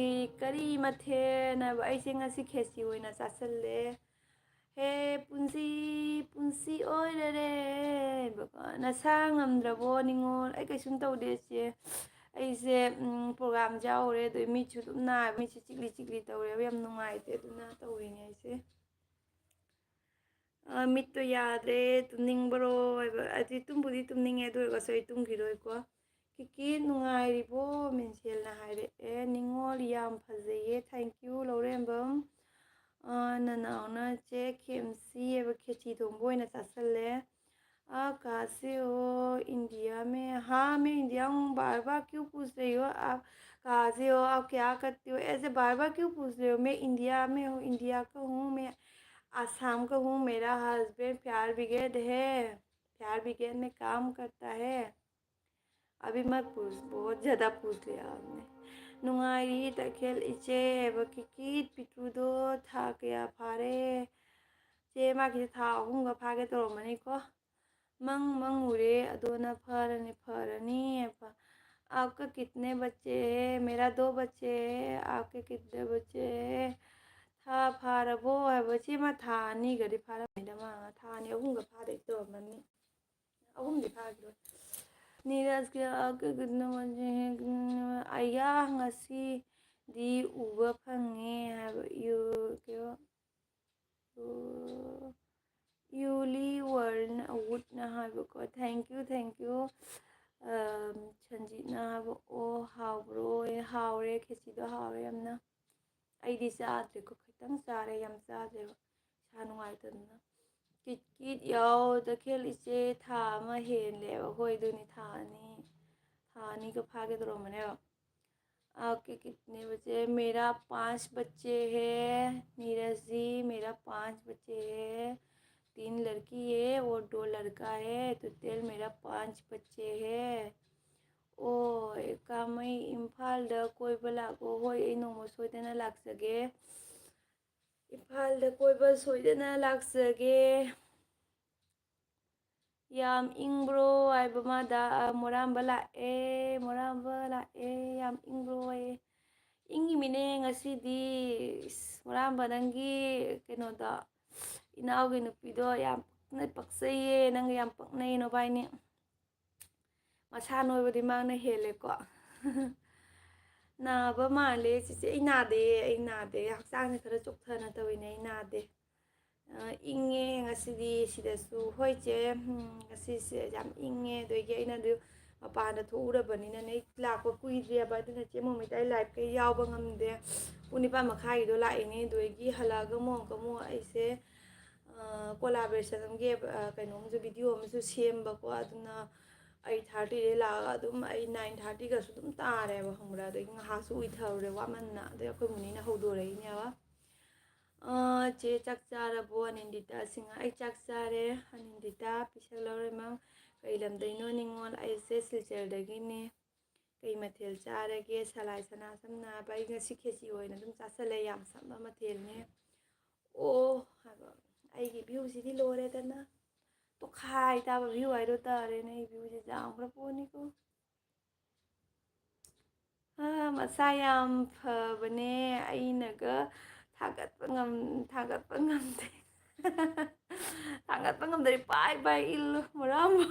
ꯀꯔꯤ ꯃꯊꯦꯜ ꯍꯥꯏꯕ? ꯑꯩꯁꯦ ꯉꯁꯤ ꯈꯦꯆꯤ ꯑꯣꯏꯅ ꯆꯥꯁꯤꯜꯂꯦ꯫ ꯍꯦ ꯄꯨꯟꯁꯤ, ꯄꯨꯟꯁꯤ ꯑꯣꯏꯔꯔꯦ꯫ ꯅꯁꯥ ꯉꯝꯗ꯭ꯔꯕꯣ ꯅꯤꯉꯣꯜ? ꯑꯩ ꯀꯩꯁꯨꯝ ꯇꯧꯗꯦ ꯆꯦ꯫ ꯑꯩꯁꯦ ꯄ꯭ꯔꯣꯒ꯭ꯔꯥꯝ ꯌꯥꯎꯔꯦ, ꯑꯗꯨ ꯃꯤꯠꯁꯨ ꯑꯗꯨꯝ ꯅꯥꯕ, ꯃꯤꯠꯁꯦ ꯆꯤꯛꯂꯤ ꯆꯤꯛꯂꯤ ꯇꯧꯔꯦꯕ, ꯌꯥꯝ ꯅꯨꯡꯉꯥꯏꯇꯦ, ꯑꯗꯨꯅ ꯇꯧꯔꯤꯅꯦ ꯑꯩꯁꯦ꯫ ꯑ, ꯃꯤꯠꯇꯣ ꯌꯥꯗ꯭ꯔꯦ, ꯇꯨꯝꯅꯤꯡꯕ꯭ꯔꯣ ꯍꯥꯏꯕ? ꯑꯗꯨꯗꯤ ꯇꯨꯝꯕꯨꯗꯤ ꯇꯨꯝꯅꯤꯡꯉꯦ, ꯑꯗꯨ ꯑꯣꯏꯔꯒꯁꯨ ꯑꯩ ꯇꯨꯝꯈꯤꯔꯣꯏꯀꯣ꯫ ꯀꯤꯀꯤ ꯅꯨꯡꯉꯥꯏꯔꯤꯕꯣ? ꯃꯤꯟꯁꯦꯜꯅ ꯍꯥꯏꯔꯛꯑꯦ꯫ ꯅꯤꯉꯣꯜ ꯌꯥꯝ ꯐꯖꯩꯌꯦ, thank you ꯂꯧꯔꯦꯝꯕꯝ꯫ ꯑ, ꯅꯅꯥꯎꯅ ꯆꯦ ꯈꯦꯝꯁꯤ ꯍꯥꯏꯕ, ꯈꯦꯆꯤ ꯊꯣꯡꯕ ꯑꯣꯏꯅ ꯆꯥꯁꯜꯂꯦ꯫ आप कहाँ से हो? इंडिया में। हाँ, मैं इंडिया हूँ। बार बार क्यों पूछ रही हो? आप कहाँ से हो? आप क्या करते हो? ऐसे बार बार क्यों पूछ रहे हो? मैं इंडिया में हूँ, इंडिया का हूँ, मैं आसाम का हूँ। मेरा हस्बैंड फायर ब्रिगेड है, फायर ब्रिगेड में काम करता है। अभी मत पूछ, बहुत ज़्यादा पूछ लिया आपने। ꯅꯨꯡꯉꯥꯏꯔꯤ ꯇꯈꯦꯜ ꯏꯆꯦ ꯍꯥꯏꯕ꯫ ꯀꯤꯀꯤ ꯄꯤꯇ꯭ꯔꯨꯗꯣ ꯊꯥ ꯀꯌꯥ ꯐꯥꯔꯦ? ꯆꯦ, ꯃꯥꯒꯤꯁꯦ ꯊꯥ ꯑꯍꯨꯝꯒ ꯐꯥꯒꯦ ꯇꯧꯔꯝꯃꯅꯤꯀꯣ꯫ ꯃꯪ ꯃꯪꯉꯨꯔꯦ, ꯑꯗꯣꯅ ꯐꯔꯅꯤ, ꯐꯔꯅꯤ꯫ आपका कितने बच्चे हैं? मेरा दो बच्चे हैं। आपके कितने बच्चे हैं? ꯊꯥ ꯐꯥꯔꯕꯣ ꯍꯥꯏꯕ? ꯆꯦ, ꯃꯥ ꯊꯥ ꯑꯅꯤꯒꯗꯤ ꯐꯥꯔꯝꯃꯅꯤꯗ, ꯃꯥ ꯊꯥ ꯑꯅꯤ ꯑꯍꯨꯝꯒ ꯐꯥꯗꯣꯏ ꯇꯧꯔꯝꯃꯅꯤ꯫ ꯑꯍꯨꯝꯗꯤ ꯐꯥꯈꯤꯔꯣꯏ꯫ ꯅꯤꯔꯖꯀꯤ ꯑꯀꯛꯅꯕ ꯑꯌꯥ ꯉꯁꯤꯗꯤ ꯎꯕ ꯐꯪꯉꯦ ꯍꯥꯏꯕ꯫ ꯌꯨ-, ꯀꯩꯅꯣ, ꯌꯨ-, ꯌꯨꯂꯤ ꯋꯔꯟ ꯋꯨꯠꯅ ꯍꯥꯏꯕꯀꯣ꯫ Thank you, thank you꯫ ꯑꯝ, ꯁꯟꯖꯤꯠꯅ ꯍꯥꯏꯕ, "ꯑꯣ, ꯍꯥꯎꯕ꯭ꯔꯣ?" ꯑꯦ, ꯍꯥꯎꯔꯦ, ꯈꯦꯆꯤꯗꯣ ꯍꯥꯎꯔꯦ ꯌꯥꯝꯅ꯫ ꯑꯩꯗꯤ ꯆꯥꯗ꯭ꯔꯦꯀꯣ, ꯈꯤꯇꯪ ꯆꯥꯔꯦ, ꯌꯥꯝ ꯆꯥꯗ꯭ꯔꯦꯕ, ꯏꯁꯥ ꯅꯨꯡꯉꯥꯏꯇꯗꯅ꯫ ꯀꯤꯠ ꯀꯤꯠ ꯌꯥꯎ, ꯇꯈꯦꯜ ꯏꯆꯦ, ꯊꯥ ꯑꯃ ꯍꯦꯜꯂꯦꯕ꯫ ꯍꯣꯏ, ꯑꯗꯨꯅꯤ, ꯊꯥ ꯑꯅꯤ, ꯊꯥ ꯑꯅꯤꯒ ꯐꯥꯒꯦ ꯇꯧꯔꯝꯕꯅꯦꯕ꯫ आपके कितने बच्चे हैं? मेरा पांच बच्चे हैं नीरज जी, मेरा पांच बच्चे हैं। तीन लड़की है और दो लड़का है, टोटल मेरा पांच बच्चे हैं। ꯑꯣ, ꯀꯥꯃꯩ, ꯏꯝꯐꯥꯜꯗ ꯀꯣꯏꯕ ꯂꯥꯛꯑꯣ꯫ ꯍꯣꯏ, ꯑꯩ ꯅꯣꯡꯃ ꯁꯣꯏꯗꯅ ꯂꯥꯛꯆꯒꯦ꯫ ꯏꯝꯐꯥꯜꯗ ꯀꯣꯏꯕ ꯁꯣꯏꯗꯅ ꯂꯥꯛꯆꯒꯦ꯫ ꯌꯥꯝ ꯏꯪꯕ꯭ꯔꯣ ꯍꯥꯏꯕ ꯃꯥꯗ? ꯑ, ꯃꯣꯔꯥꯝꯕ ꯂꯥꯛꯑꯦ, ꯃꯣꯔꯥꯝꯕ ꯂꯥꯛꯑꯦ, ꯌꯥꯝ ꯏꯪꯕ꯭ꯔꯣ ꯍꯥꯏꯌꯦ꯫ ꯏꯪꯉꯤꯃꯤꯅꯦ ꯉꯁꯤꯗꯤ꯫ ꯏꯁ, ꯃꯣꯔꯥꯝꯕ, ꯅꯪꯒꯤ ꯀꯩꯅꯣꯗꯣ, ꯏꯅꯥꯎꯒꯤ ꯅꯨꯄꯤꯗꯣ ꯌꯥꯝ ꯄꯛꯅ-, ꯄꯛꯆꯩꯌꯦ, ꯅꯪꯒ ꯌꯥꯝ ꯄꯛꯅꯩ ꯅꯕꯥꯏꯅꯤ꯫ ꯃꯁꯥ ꯅꯣꯏꯕꯗꯤ ꯃꯥꯅ ꯍꯦꯜꯂꯦꯀꯣ꯫ ꯅꯥꯕ ꯃꯥꯜꯂꯦ ꯆꯤꯆꯦ꯫ ꯑꯩ ꯅꯥꯗꯦ, ꯑꯩ ꯅꯥꯗꯦ꯫ ꯍꯛꯆꯥꯡꯁꯦ ꯈꯔ ꯆꯣꯛꯊꯅ ꯇꯧꯋꯤꯅꯦ, ꯑꯩ ꯅꯥꯗꯦ꯫ ꯑ, ꯏꯪꯉꯦ ꯉꯁꯤꯗꯤ ꯁꯤꯗꯁꯨ꯫ ꯍꯣꯏ ꯆꯦ, ꯎꯝ, ꯉꯁꯤꯁꯦ ꯌꯥꯝ ꯏꯪꯉꯦ꯫ ꯑꯗꯒꯤ ꯑꯩꯅ ꯑꯗꯨ ꯃꯄꯥꯟꯗ ꯊꯣꯛꯎꯔꯕꯅꯤꯅꯅꯦ, ꯑꯩ ꯂꯥꯛꯄ ꯀꯨꯏꯗ꯭ꯔꯤꯑꯕ꯫ ꯑꯗꯨꯅ ꯆꯦ ꯃꯣꯃꯤꯇꯥ ꯑꯩ live ꯀ ꯌꯥꯎꯕ ꯉꯝꯗꯦ꯫ ꯄꯨꯡ ꯅꯤꯄꯥꯟ ꯃꯈꯥꯏꯒꯤꯗꯣ ꯂꯥꯛꯏꯅꯦ꯫ ꯑꯗꯒꯤ ꯍꯜꯂꯛꯑꯒ ꯑꯃꯨꯛ ꯑꯃꯨꯛ ꯑꯩꯁꯦ, ꯑ, collaboration ꯑꯃꯒꯤ, ꯑ, ꯀꯩꯅꯣꯝꯁꯨ, video ꯑꯃꯁꯨ ꯁꯦꯝꯕꯀꯣ꯫ ꯑꯗꯨꯅ eight thirty ꯗꯩ ꯂꯥꯛꯑꯒ ꯑꯗꯨꯝ ꯑꯩ nine thirty ꯒꯁꯨ ꯑꯗꯨꯝ ꯇꯥꯔꯦꯕ, ꯈꯪꯕ꯭ꯔꯥ? ꯑꯗꯒꯤ ꯉꯥꯏꯍꯥꯛꯁꯨ ꯎꯏꯊꯔꯨꯔꯦ ꯋꯥꯃꯟꯅ꯫ ꯑꯗꯩ ꯑꯩꯈꯣꯏ ꯃꯨꯅꯤꯅ ꯍꯧꯗꯣꯔꯛꯏꯅꯦꯕ꯫ ꯑ, ꯆꯦ ꯆꯥꯛ ꯆꯥꯔꯕꯣ? ꯑꯅꯤꯟꯗꯤꯇꯥ ꯁꯤꯡꯍ꯫ ꯑꯩ ꯆꯥꯛ ꯆꯥꯔꯦ꯫ ꯑꯅꯤꯟꯗꯤꯇꯥ ꯄꯤꯁꯛ ꯂꯧꯔꯦꯃꯪ꯫ ꯀꯩ ꯂꯝꯗꯩꯅꯣ ꯅꯤꯉꯣꯜ? ꯑꯩꯁꯦ ꯁꯤꯜꯆꯔꯗꯒꯤꯅꯦ꯫ ꯀꯩ ꯃꯊꯦꯜ ꯆꯥꯔꯒꯦ? ꯁꯂꯥꯏ ꯁꯅꯥ ꯁꯝꯅ ꯍꯥꯏꯕ ꯑꯩ ꯉꯁꯤ ꯈꯦꯆꯤ ꯑꯣꯏꯅ ꯑꯗꯨꯝ ꯆꯥꯁꯜꯂꯦ꯫ ꯌꯥꯝ ꯁꯝꯕ ꯃꯊꯦꯜꯅꯦ꯫ ꯑꯣ ꯍꯥꯏꯕ, ꯑꯩꯒꯤ view ꯁꯤꯗꯤ ꯂꯣꯏꯔꯦꯗꯅ꯫ ꯇꯣꯈꯥꯏ ꯇꯥꯕ view ꯍꯥꯏꯗꯣ ꯇꯥꯔꯦꯅꯦ꯫ ꯑꯩ view ꯁꯦ ꯌꯥꯝꯈ꯭ꯔ ꯄꯣꯠꯅꯤꯀꯣ꯫ ꯑꯥ, ꯃꯁꯥ ꯌꯥꯝ ꯐꯕꯅꯦ꯫ ꯑꯩꯅꯒ ꯊꯥꯒꯠꯄ ꯉꯝ-, ꯊꯥꯒꯠꯄ ꯉꯝꯗꯦ꯫ ꯊꯥꯒꯠꯄ ꯉꯝꯗ꯭ꯔꯦ꯫ ꯄꯥꯏ ꯄꯥꯏ ꯏꯜꯂꯨ, ꯃꯣꯔꯥꯝꯕ꯫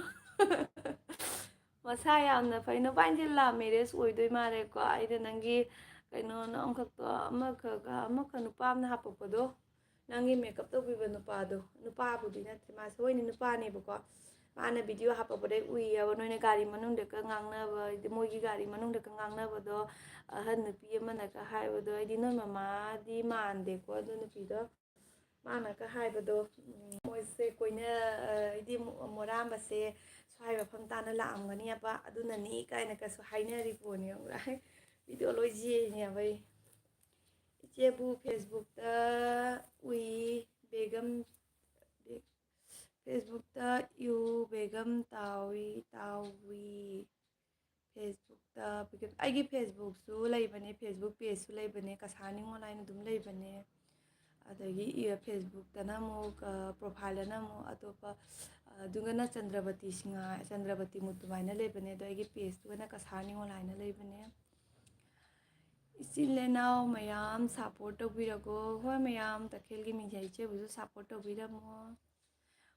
ꯃꯁꯥ ꯌꯥꯝꯅ ꯐꯩ꯫ ꯅꯕꯥꯏꯅꯤꯁꯦ love marriage ꯑꯣꯏꯗꯣꯏ ꯃꯥꯜꯂꯦꯀꯣ꯫ ꯑꯩꯅ ꯅꯪꯒꯤ ꯀꯩꯅꯣꯅ ꯑꯃꯈꯛꯇꯣ, ꯑꯃꯈꯛ, ꯑꯃꯈꯛ ꯅꯨꯄꯥ ꯑꯃꯅ ꯍꯥꯄꯛꯄꯗꯣ, ꯅꯪꯒꯤ makeup ꯇꯧꯕꯤꯕ ꯅꯨꯄꯥꯗꯣ, ꯅꯨꯄꯥꯕꯨꯗꯤ ꯅꯠꯇ꯭ꯔꯦ, ꯃꯥꯁꯦ ꯍꯣꯏꯅꯦ ꯅꯨꯄꯥꯅꯦꯕꯀꯣ꯫ ꯃꯥꯅ video ꯍꯥꯄꯛꯄꯗꯩ ꯎꯏꯌꯦꯕ, ꯅꯣꯏꯅ ꯒꯥꯔꯤ ꯃꯅꯨꯡꯗꯒ ꯉꯥꯡꯅꯕ, ꯍꯥꯏꯗꯤ ꯃꯣꯏꯒꯤ ꯒꯥꯔꯤ ꯃꯅꯨꯡꯗꯒ ꯉꯥꯡꯅꯕꯗꯣ, ꯑꯍꯟ ꯅꯨꯄꯤ ꯑꯃꯅꯒ ꯍꯥꯏꯕꯗꯣ, ꯍꯥꯏꯗꯤ ꯅꯣꯏ ꯃꯃꯥꯗꯤ ꯃꯥꯟꯗꯦꯀꯣ ꯑꯗꯨ ꯅꯨꯄꯤꯗꯣ꯫ ꯃꯥꯅꯒ ꯍꯥꯏꯕꯗꯣ, ꯎꯝ, ꯃꯣꯏꯁꯦ ꯀꯣꯏꯅ-, ꯑ, ꯍꯥꯏꯗꯤ ꯃꯣ-, ꯃꯣꯔꯥꯝꯕꯁꯦ ꯁ꯭ꯋꯥꯏ ꯃꯐꯝ ꯇꯥꯅ ꯂꯥꯛꯑꯝꯒꯅꯦꯕ, ꯑꯗꯨꯅꯅꯤ ꯀꯥꯏꯅꯒꯁꯨ ꯍꯥꯏꯅꯔꯤ ꯄꯣꯠꯅꯤ, ꯈꯪꯕ꯭ꯔꯥ? ꯚꯤꯗꯤꯑꯣ ꯂꯣꯏ ꯌꯦꯡꯉꯦꯕ ꯑꯩ꯫ ꯏꯆꯦꯕꯨ ꯐꯦꯁꯕꯨꯛꯇ ꯎꯏ, ꯕꯦꯒꯝ, ꯕꯦ-, ꯐꯦꯁꯕꯨꯛꯇ ꯎꯏ, ꯕꯦꯒꯝ ꯇꯥꯎꯏ, ꯇꯥꯎꯏ꯫ ꯐꯦꯁꯕꯨꯛꯇ, ꯑꯩꯒꯤ ꯐꯦꯁꯕꯨꯛꯁꯨ ꯂꯩꯕꯅꯦ, ꯐꯦꯁꯕꯨꯛ ꯄꯦꯖꯁꯨ ꯂꯩꯕꯅꯦ, ꯀꯁꯥꯔ ꯅꯤꯉꯣꯜ ꯍꯥꯏꯅ ꯑꯗꯨꯝ ꯂꯩꯕꯅꯦ꯫ ꯑꯗꯒꯤ ꯏ-, ꯐꯦꯁꯕꯨꯛꯇꯅ ꯑꯃꯨꯛ, ꯑ, ꯄ꯭ꯔꯣꯐꯥꯏꯜꯗꯅ ꯑꯃꯨꯛ ꯑꯇꯣꯞꯄ, ꯑ, ꯑꯗꯨꯒꯅ ꯆꯟꯗ꯭ꯔꯕꯇꯤ ꯁꯤꯡꯍ, ꯆꯟꯗ꯭ꯔꯕꯇꯤ ꯃꯨꯇꯨꯝ ꯍꯥꯏꯅ ꯂꯩꯕꯅꯦ꯫ ꯑꯗꯣ ꯑꯩꯒꯤ ꯄꯦꯖꯇꯨꯒꯅ ꯀꯁꯥꯔ ꯅꯤꯉꯣꯜ ꯍꯥꯏꯅ ꯂꯩꯕꯅꯦ꯫ ꯏꯆꯤꯜ ꯏꯅꯥꯎ ꯃꯌꯥꯝ ꯁꯞꯄꯣꯔꯠ ꯇꯧꯕꯤꯔꯒꯣ꯫ ꯍꯣꯏ ꯃꯌꯥꯝ, ꯇꯈꯦꯜꯒꯤ ꯃꯤꯡꯁꯦ ꯏꯆꯦꯕꯨꯁꯨ ꯁꯞꯄꯣꯔꯠ ꯇꯧꯕꯤꯔꯝꯃꯣ꯫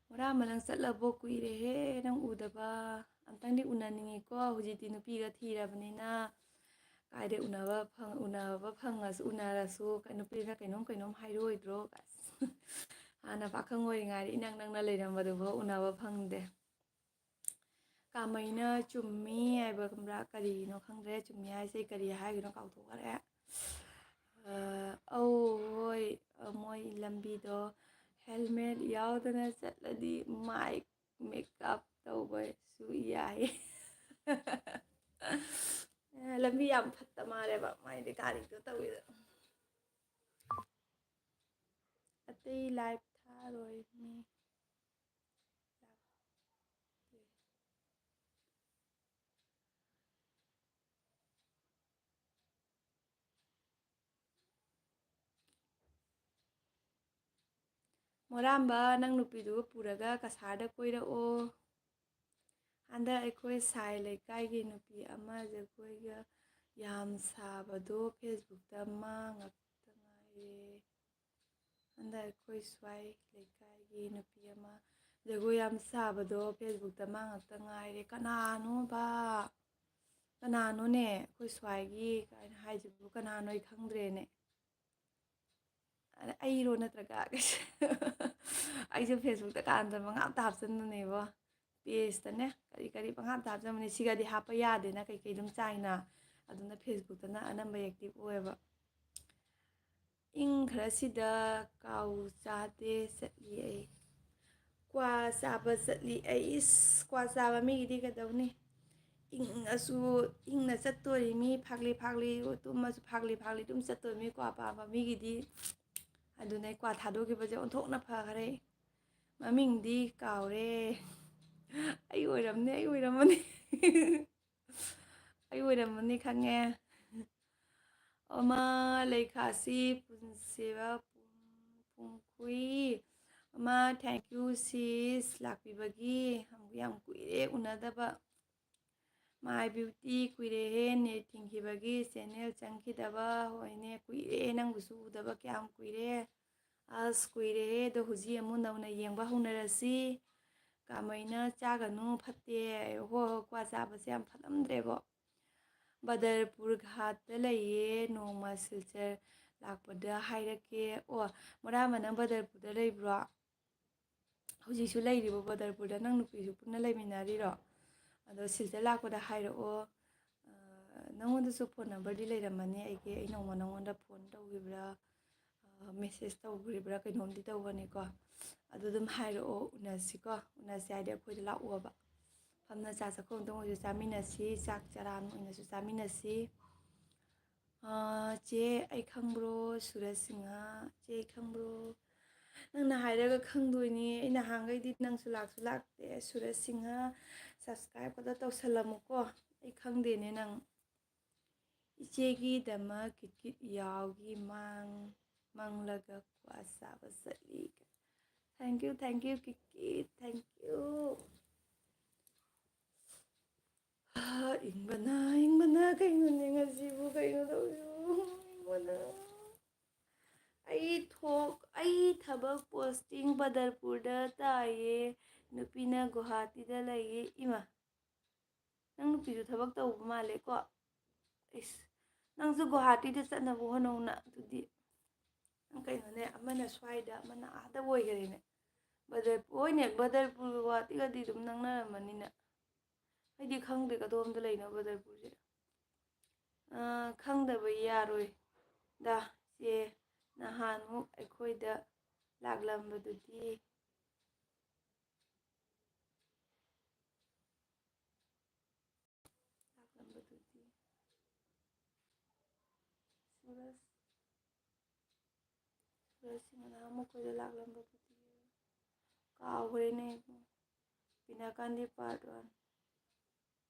ꯃꯣꯔꯥꯝꯕ, ꯅꯪ ꯆꯠꯂꯕꯣ? ꯀꯨꯏꯔꯦꯍꯦ ꯅꯪ ꯎꯗꯕ꯫ ꯑꯝꯇꯪꯗꯤ ꯎꯅꯅꯤꯡꯉꯤꯀꯣ꯫ ꯍꯧꯖꯤꯛꯇꯤ ꯅꯨꯄꯤꯒ ꯊꯤꯔꯕꯅꯤꯅ ꯀꯥꯏꯗ ꯎꯅꯕ ꯐꯪ-, ꯎꯅꯕ ꯐꯪꯉꯁꯨ, ꯎꯅꯔꯁꯨ ꯀ-, ꯅꯨꯄꯤꯅ ꯀꯩꯅꯣꯝ ꯀꯩꯅꯣꯝ ꯍꯥꯏꯔꯛꯑꯣꯏꯗ꯭ꯔꯣ? ꯍꯥꯟꯅ ꯄꯥꯈꯪ ꯑꯣꯏꯔꯤꯉꯩꯗ ꯏꯅꯛ ꯅꯛꯅ ꯂꯩꯔꯝꯕꯗꯨꯐꯥꯎ ꯎꯅꯕ ꯐꯪꯗꯦ꯫ ꯀꯥꯃꯩꯅ ꯆꯨꯝꯃꯤ ꯍꯥꯏꯕ ꯈꯪꯕ꯭ꯔꯥ? ꯀꯔꯤꯅꯣ ꯈꯪꯗ꯭ꯔꯦ꯫ ꯆꯨꯝꯃꯤ ꯍꯥꯏꯁꯦ ꯀꯔꯤ ꯍꯥꯏꯒꯅꯣ ꯀꯥꯎꯊꯣꯛꯈ꯭ꯔꯦ꯫ ꯑ, ꯑꯧ, ꯍꯣꯏ, ꯑ, ꯃꯣꯏ ꯂꯝꯕꯤꯗꯣ ꯍꯦꯜꯃꯦꯠ ꯌꯥꯎꯗꯅ ꯆꯠꯂꯗꯤ ꯃꯥꯏ ꯃꯦꯀꯞ ꯇꯧꯕꯁꯨ ꯌꯥꯏ꯫ ꯑ, ꯂꯝꯕꯤ ꯌꯥꯝ ꯐꯠꯇ ꯃꯥꯜꯂꯦꯕ, ꯃꯥꯏꯗꯤ ꯒꯥꯔꯤꯗꯣ ꯇꯧꯋꯦꯗ꯫ ꯑꯇꯩ ꯂꯥꯏꯚ ꯊꯥꯔꯣꯏ ꯃꯤ꯫ ꯃꯣꯔꯥꯝꯕ, ꯅꯪ ꯅꯨꯄꯤꯗꯨꯒ ꯄꯨꯔꯒ ꯀꯁꯥꯔꯗ ꯀꯣꯏꯔꯛꯑꯣ꯫ ꯍꯟꯗꯛ ꯑꯩꯈꯣꯏ ꯁꯥꯏ ꯂꯩꯀꯥꯏꯒꯤ ꯅꯨꯄꯤ ꯑꯃ ꯖꯒꯣꯏꯒ ꯌꯥꯝ ꯁꯥꯕꯗꯣ ꯐꯦꯁꯕꯨꯛꯇ ꯃꯥ ꯉꯥꯛꯇ ꯉꯥꯏꯔꯦ꯫ ꯍꯟꯗꯛ ꯑꯩꯈꯣꯏ ꯁ꯭ꯋꯥꯏ ꯂꯩꯀꯥꯏꯒꯤ ꯅꯨꯄꯤ ꯑꯃ ꯖꯒꯣꯏ ꯌꯥꯝ ꯁꯥꯕꯗꯣ ꯐꯦꯁꯕꯨꯛꯇ ꯃꯥ ꯉꯥꯛꯇ ꯉꯥꯏꯔꯦ꯫ ꯀꯅꯥꯅꯣꯕ? ꯀꯅꯥꯅꯣꯅꯦ? ꯑꯩꯈꯣꯏ ꯁ꯭ꯋꯥꯏꯒꯤ ꯀꯥꯏꯅ ꯍꯥꯏꯁꯤꯕꯨ ꯀꯅꯥꯅꯣ? ꯑꯩ ꯈꯪꯗ꯭ꯔꯦꯅꯦ꯫ ꯑꯗ ꯑꯩꯔꯣ ꯅꯠꯇ꯭ꯔꯒ? ꯑꯩꯁꯨ ꯐꯦꯁꯕꯨꯛꯇ ꯀꯥꯟꯗ ꯃꯉꯥ ꯑꯝꯇ ꯍꯥꯞꯆꯤꯟꯕꯅꯦꯕꯣ꯫ ꯄꯦꯖꯇꯅꯦ ꯀꯔꯤ ꯀꯔꯤ ꯄꯪꯍꯥꯞꯇ ꯍꯥꯞꯆꯤꯟꯕꯅꯦ꯫ ꯁꯤꯒꯗꯤ ꯍꯥꯞꯄ ꯌꯥꯗꯦꯅ ꯀꯩꯀꯩ ꯑꯗꯨꯝ ꯆꯥꯏꯅ꯫ ꯑꯗꯨꯅ ꯐꯦꯁꯕꯨꯛꯇꯅ ꯑꯅꯝꯕ ꯑꯦꯛꯇꯤꯚ ꯑꯣꯏꯌꯦꯕ꯫ ꯏꯪ ꯈꯔꯁꯤꯗ ꯀꯥꯎ ꯆꯥꯗꯦ ꯆꯠꯂꯤ ꯑꯩ꯫ ꯀ꯭ꯋꯥ ꯆꯥꯕ ꯆꯠꯂꯤ ꯑꯩ꯫ ꯏꯁ, ꯀ꯭ꯋꯥ ꯆꯥꯕ ꯃꯤꯒꯤꯗꯤ ꯀꯩꯗꯧꯅꯤ? ꯏꯪꯉꯁꯨ ꯏꯪꯅ ꯆꯠꯇꯣꯔꯤꯃꯤ, ꯐꯥꯛꯂꯤ ꯐꯥꯛꯂꯤ ꯇꯨꯝꯃꯁꯨ ꯐꯥꯛꯂꯤ ꯐꯥꯛꯂꯤ ꯑꯗꯨꯝ ꯆꯠꯇꯣꯔꯤꯃꯤ ꯀ꯭ꯋꯥ ꯄꯥꯝꯕ ꯃꯤꯒꯤꯗꯤ꯫ ꯑꯗꯨꯅ ꯑꯩ ꯀ꯭ꯋꯥ ꯊꯥꯗꯣꯛꯈꯤꯕꯁꯦ ꯑꯣꯟꯊꯣꯛꯅ ꯐꯈ꯭ꯔꯦ꯫ ꯃꯃꯤꯡꯗꯤ ꯀꯥꯎꯔꯦ꯫ ꯑꯩ ꯑꯣꯏꯔꯝꯅꯤ, ꯑꯩ ꯑꯣꯏꯔꯝꯃꯅꯤ꯫ ꯑꯩ ꯑꯣꯏꯔꯝꯃꯅꯤ ꯈꯪꯉꯦ꯫ ꯑꯃ, ꯂꯩꯈꯥꯁꯤ ꯄꯨꯟꯁꯤꯕ ꯄꯨꯡ-, ꯄꯨꯡꯀꯨꯏ꯫ ꯑꯃ, thank you sis ꯂꯥꯛꯄꯤꯕꯒꯤ꯫ ꯌꯥꯝ ꯀꯨꯏꯔꯦ ꯎꯅꯗꯕ꯫ My beauty, ꯀꯨꯏꯔꯦꯍꯦ ꯅꯦꯠ ꯊꯤꯡꯈꯤꯕꯒꯤ, ꯆꯦꯅꯦꯜ ꯆꯪꯈꯤꯗꯕ꯫ ꯍꯣꯏꯅꯦ, ꯀꯨꯏꯔꯦ ꯅꯪꯕꯨꯁꯨ ꯎꯗꯕ, ꯀꯌꯥꯝ ꯀꯨꯏꯔꯦ꯫ ꯑꯁ, ꯀꯨꯏꯔꯦꯍꯦ꯫ ꯑꯗꯣ ꯍꯧꯖꯤꯛ ꯑꯃꯨꯛ ꯅꯧꯅ ꯌꯦꯡꯕ ꯍꯧꯅꯔꯁꯤ꯫ ꯀꯥꯃꯩꯅ ꯆꯥꯒꯅꯨ, ꯐꯠꯇꯦ꯫ ꯍꯣꯏ, ꯍꯣꯏ, ꯀ꯭ꯋꯥ ꯆꯥꯕꯁꯦ ꯌꯥꯝ ꯐꯠꯂꯝꯗ꯭ꯔꯦꯕꯣ꯫ ꯕꯗꯔꯄꯨꯔ ꯘꯥꯠꯇ ꯂꯩꯌꯦ, ꯅꯣꯡꯃ ꯁꯤꯜꯆꯔ ꯂꯥꯛꯄꯗ ꯍꯥꯏꯔꯛꯀꯦ꯫ ꯑꯣ, ꯃꯣꯔꯥꯃ, ꯅꯪ ꯕꯗꯔꯄꯨꯔꯗ ꯂꯩꯕ꯭ꯔꯣ? ꯍꯧꯖꯤꯛꯁꯨ ꯂꯩꯔꯤꯕꯣ ꯕꯗꯔꯄꯨꯔꯗ? ꯅꯪ ꯅꯨꯄꯤꯁꯨ ꯄꯨꯟꯅ ꯂꯩꯃꯤꯟꯅꯔꯤꯔꯣ? ꯑꯗꯣ ꯁꯤꯜꯆꯔ ꯂꯥꯛꯄꯗ ꯍꯥꯏꯔꯛꯑꯣ꯫ ꯑ, ꯅꯪꯉꯣꯟꯗꯁꯨ ꯐꯣꯟ ꯅꯝꯕꯔꯗꯤ ꯂꯩꯔꯝꯃꯅꯤ ꯑꯩꯒꯤ꯫ ꯑꯩ ꯅꯣꯡꯃ ꯅꯪꯉꯣꯟꯗ ꯐꯣꯟ ꯇꯧꯈꯤꯕ꯭ꯔꯥ, ꯑ, ꯃꯦꯁꯦꯖ ꯇꯧꯈꯤꯕ꯭ꯔꯥ ꯀꯩꯅꯣꯝꯗꯤ ꯇꯧꯕꯅꯤꯀꯣ꯫ ꯑꯗꯨ ꯑꯗꯨꯝ ꯍꯥꯏꯔꯛꯑꯣ, ꯎꯅꯁꯤꯀꯣ꯫ ꯎꯅꯁꯤ ꯍꯥꯏꯗꯤ ꯑꯩꯈꯣꯏꯗ ꯂꯥꯛꯑꯣꯕ꯫ ꯐꯝꯅ ꯆꯥ ꯆꯥꯛꯈꯨꯝ ꯑꯃꯇꯪ ꯑꯣꯏꯔꯁꯨ ꯆꯥꯃꯤꯟꯅꯁꯤ, ꯆꯥꯛ ꯆꯔꯥ ꯑꯃ ꯑꯣꯏꯅꯁꯨ ꯆꯥꯃꯤꯟꯅꯁꯤ꯫ ꯑ, ꯆꯦ, ꯑꯩ ꯈꯪꯕ꯭ꯔꯣ? ꯁꯨꯔꯖ ꯁꯤꯡꯍ꯫ ꯆꯦ, ꯑꯩ ꯈꯪꯕ꯭ꯔꯣ? ꯅꯪꯅ ꯍꯥꯏꯔꯒ ꯈꯪꯗꯣꯏꯅꯤ꯫ ꯑꯩ ꯅꯍꯥꯟꯈꯩꯗꯤ ꯅꯪꯁꯨ ꯂꯥꯛꯁꯨ ꯂꯥꯛꯇꯦ꯫ ꯁꯨꯔꯖ ꯁꯤꯡꯍ, subscribe ꯈꯛꯇ ꯇꯧꯁꯜꯂꯝꯃꯨꯀꯣ꯫ ꯑꯩ ꯈꯪꯗꯦꯅꯦ ꯅꯪ꯫ ꯏꯆꯦꯒꯤꯗꯃꯛ ꯀꯤꯠ ꯀꯤꯠ ꯌꯥꯎꯒꯤ ꯃꯥꯡ-, ꯃꯪꯂꯒ ꯀ꯭ꯋꯥ ꯆꯥꯕ ꯆꯠꯂꯤ꯫ Thank you, thank you, kit kit, thank you꯫ ꯏꯪꯕꯅ, ꯏꯪꯕꯅ ꯀꯩꯅꯣꯅꯦ ꯉꯁꯤꯕꯨ ꯀꯩꯅꯣ ꯇꯧꯔꯤꯕꯨ? ꯏꯪꯕꯅ꯫ ꯑꯩ ꯊꯣꯛ-, ꯑꯩ ꯊꯕꯛ posting ꯕꯗꯔꯄꯨꯔꯗ ꯇꯥꯏꯌꯦ, ꯅꯨꯄꯤꯅ ꯒꯨꯋꯥꯍꯥꯇꯤꯗ ꯂꯩꯌꯦ꯫ ꯏꯃꯥ, ꯅꯪ ꯅꯨꯄꯤꯁꯨ ꯊꯕꯛ ꯇꯧꯕ ꯃꯥꯜꯂꯦꯀꯣ꯫ ꯏꯁ, ꯅꯪꯁꯨ ꯒꯨꯋꯥꯍꯥꯇꯤꯗ ꯆꯠꯅꯕ ꯍꯣꯠꯅꯧꯅ ꯑꯗꯨꯗꯤ꯫ ꯅꯪ ꯀꯩꯅꯣꯅꯦ, ꯑꯃꯅ ꯁ꯭ꯋꯥꯏꯗ, ꯑꯃꯅ ꯑꯥꯗ ꯑꯣꯏꯈꯔꯦꯅꯦ꯫ ꯕꯗꯔ-, ꯍꯣꯏꯅꯦ, ꯕꯗꯔꯄꯨꯔꯒ ꯒꯨꯋꯥꯍꯥꯇꯤꯒꯗꯤ ꯑꯗꯨꯝ ꯅꯛꯅꯔꯝꯃꯅꯤꯅ꯫ ꯑꯩꯗꯤ ꯈꯪꯗꯦ ꯀꯗꯣꯝꯗ ꯂꯩꯅꯣ ꯕꯗꯔꯄꯨꯔꯁꯦ꯫ ꯑ, ꯈꯪꯗꯕ ꯌꯥꯔꯣꯏ ꯗ, ꯆꯦ꯫ ꯅꯍꯥꯟꯃꯨꯛ ꯑꯩꯈꯣꯏꯗ ꯂꯥꯛꯂꯝꯕꯗꯨꯗꯤ꯫ ꯁꯨꯔꯖꯁꯤꯡꯅ ꯅꯍꯥꯟꯃꯨꯛ ꯑꯩꯈꯣꯏꯗ ꯂꯥꯛꯂꯝꯕꯗꯨꯗꯤ ꯀꯥꯎꯈ꯭ꯔꯦꯅꯦ ꯏꯕꯨꯡ꯫ ꯕꯤꯅꯥꯀꯥꯟꯗꯤ part one꯫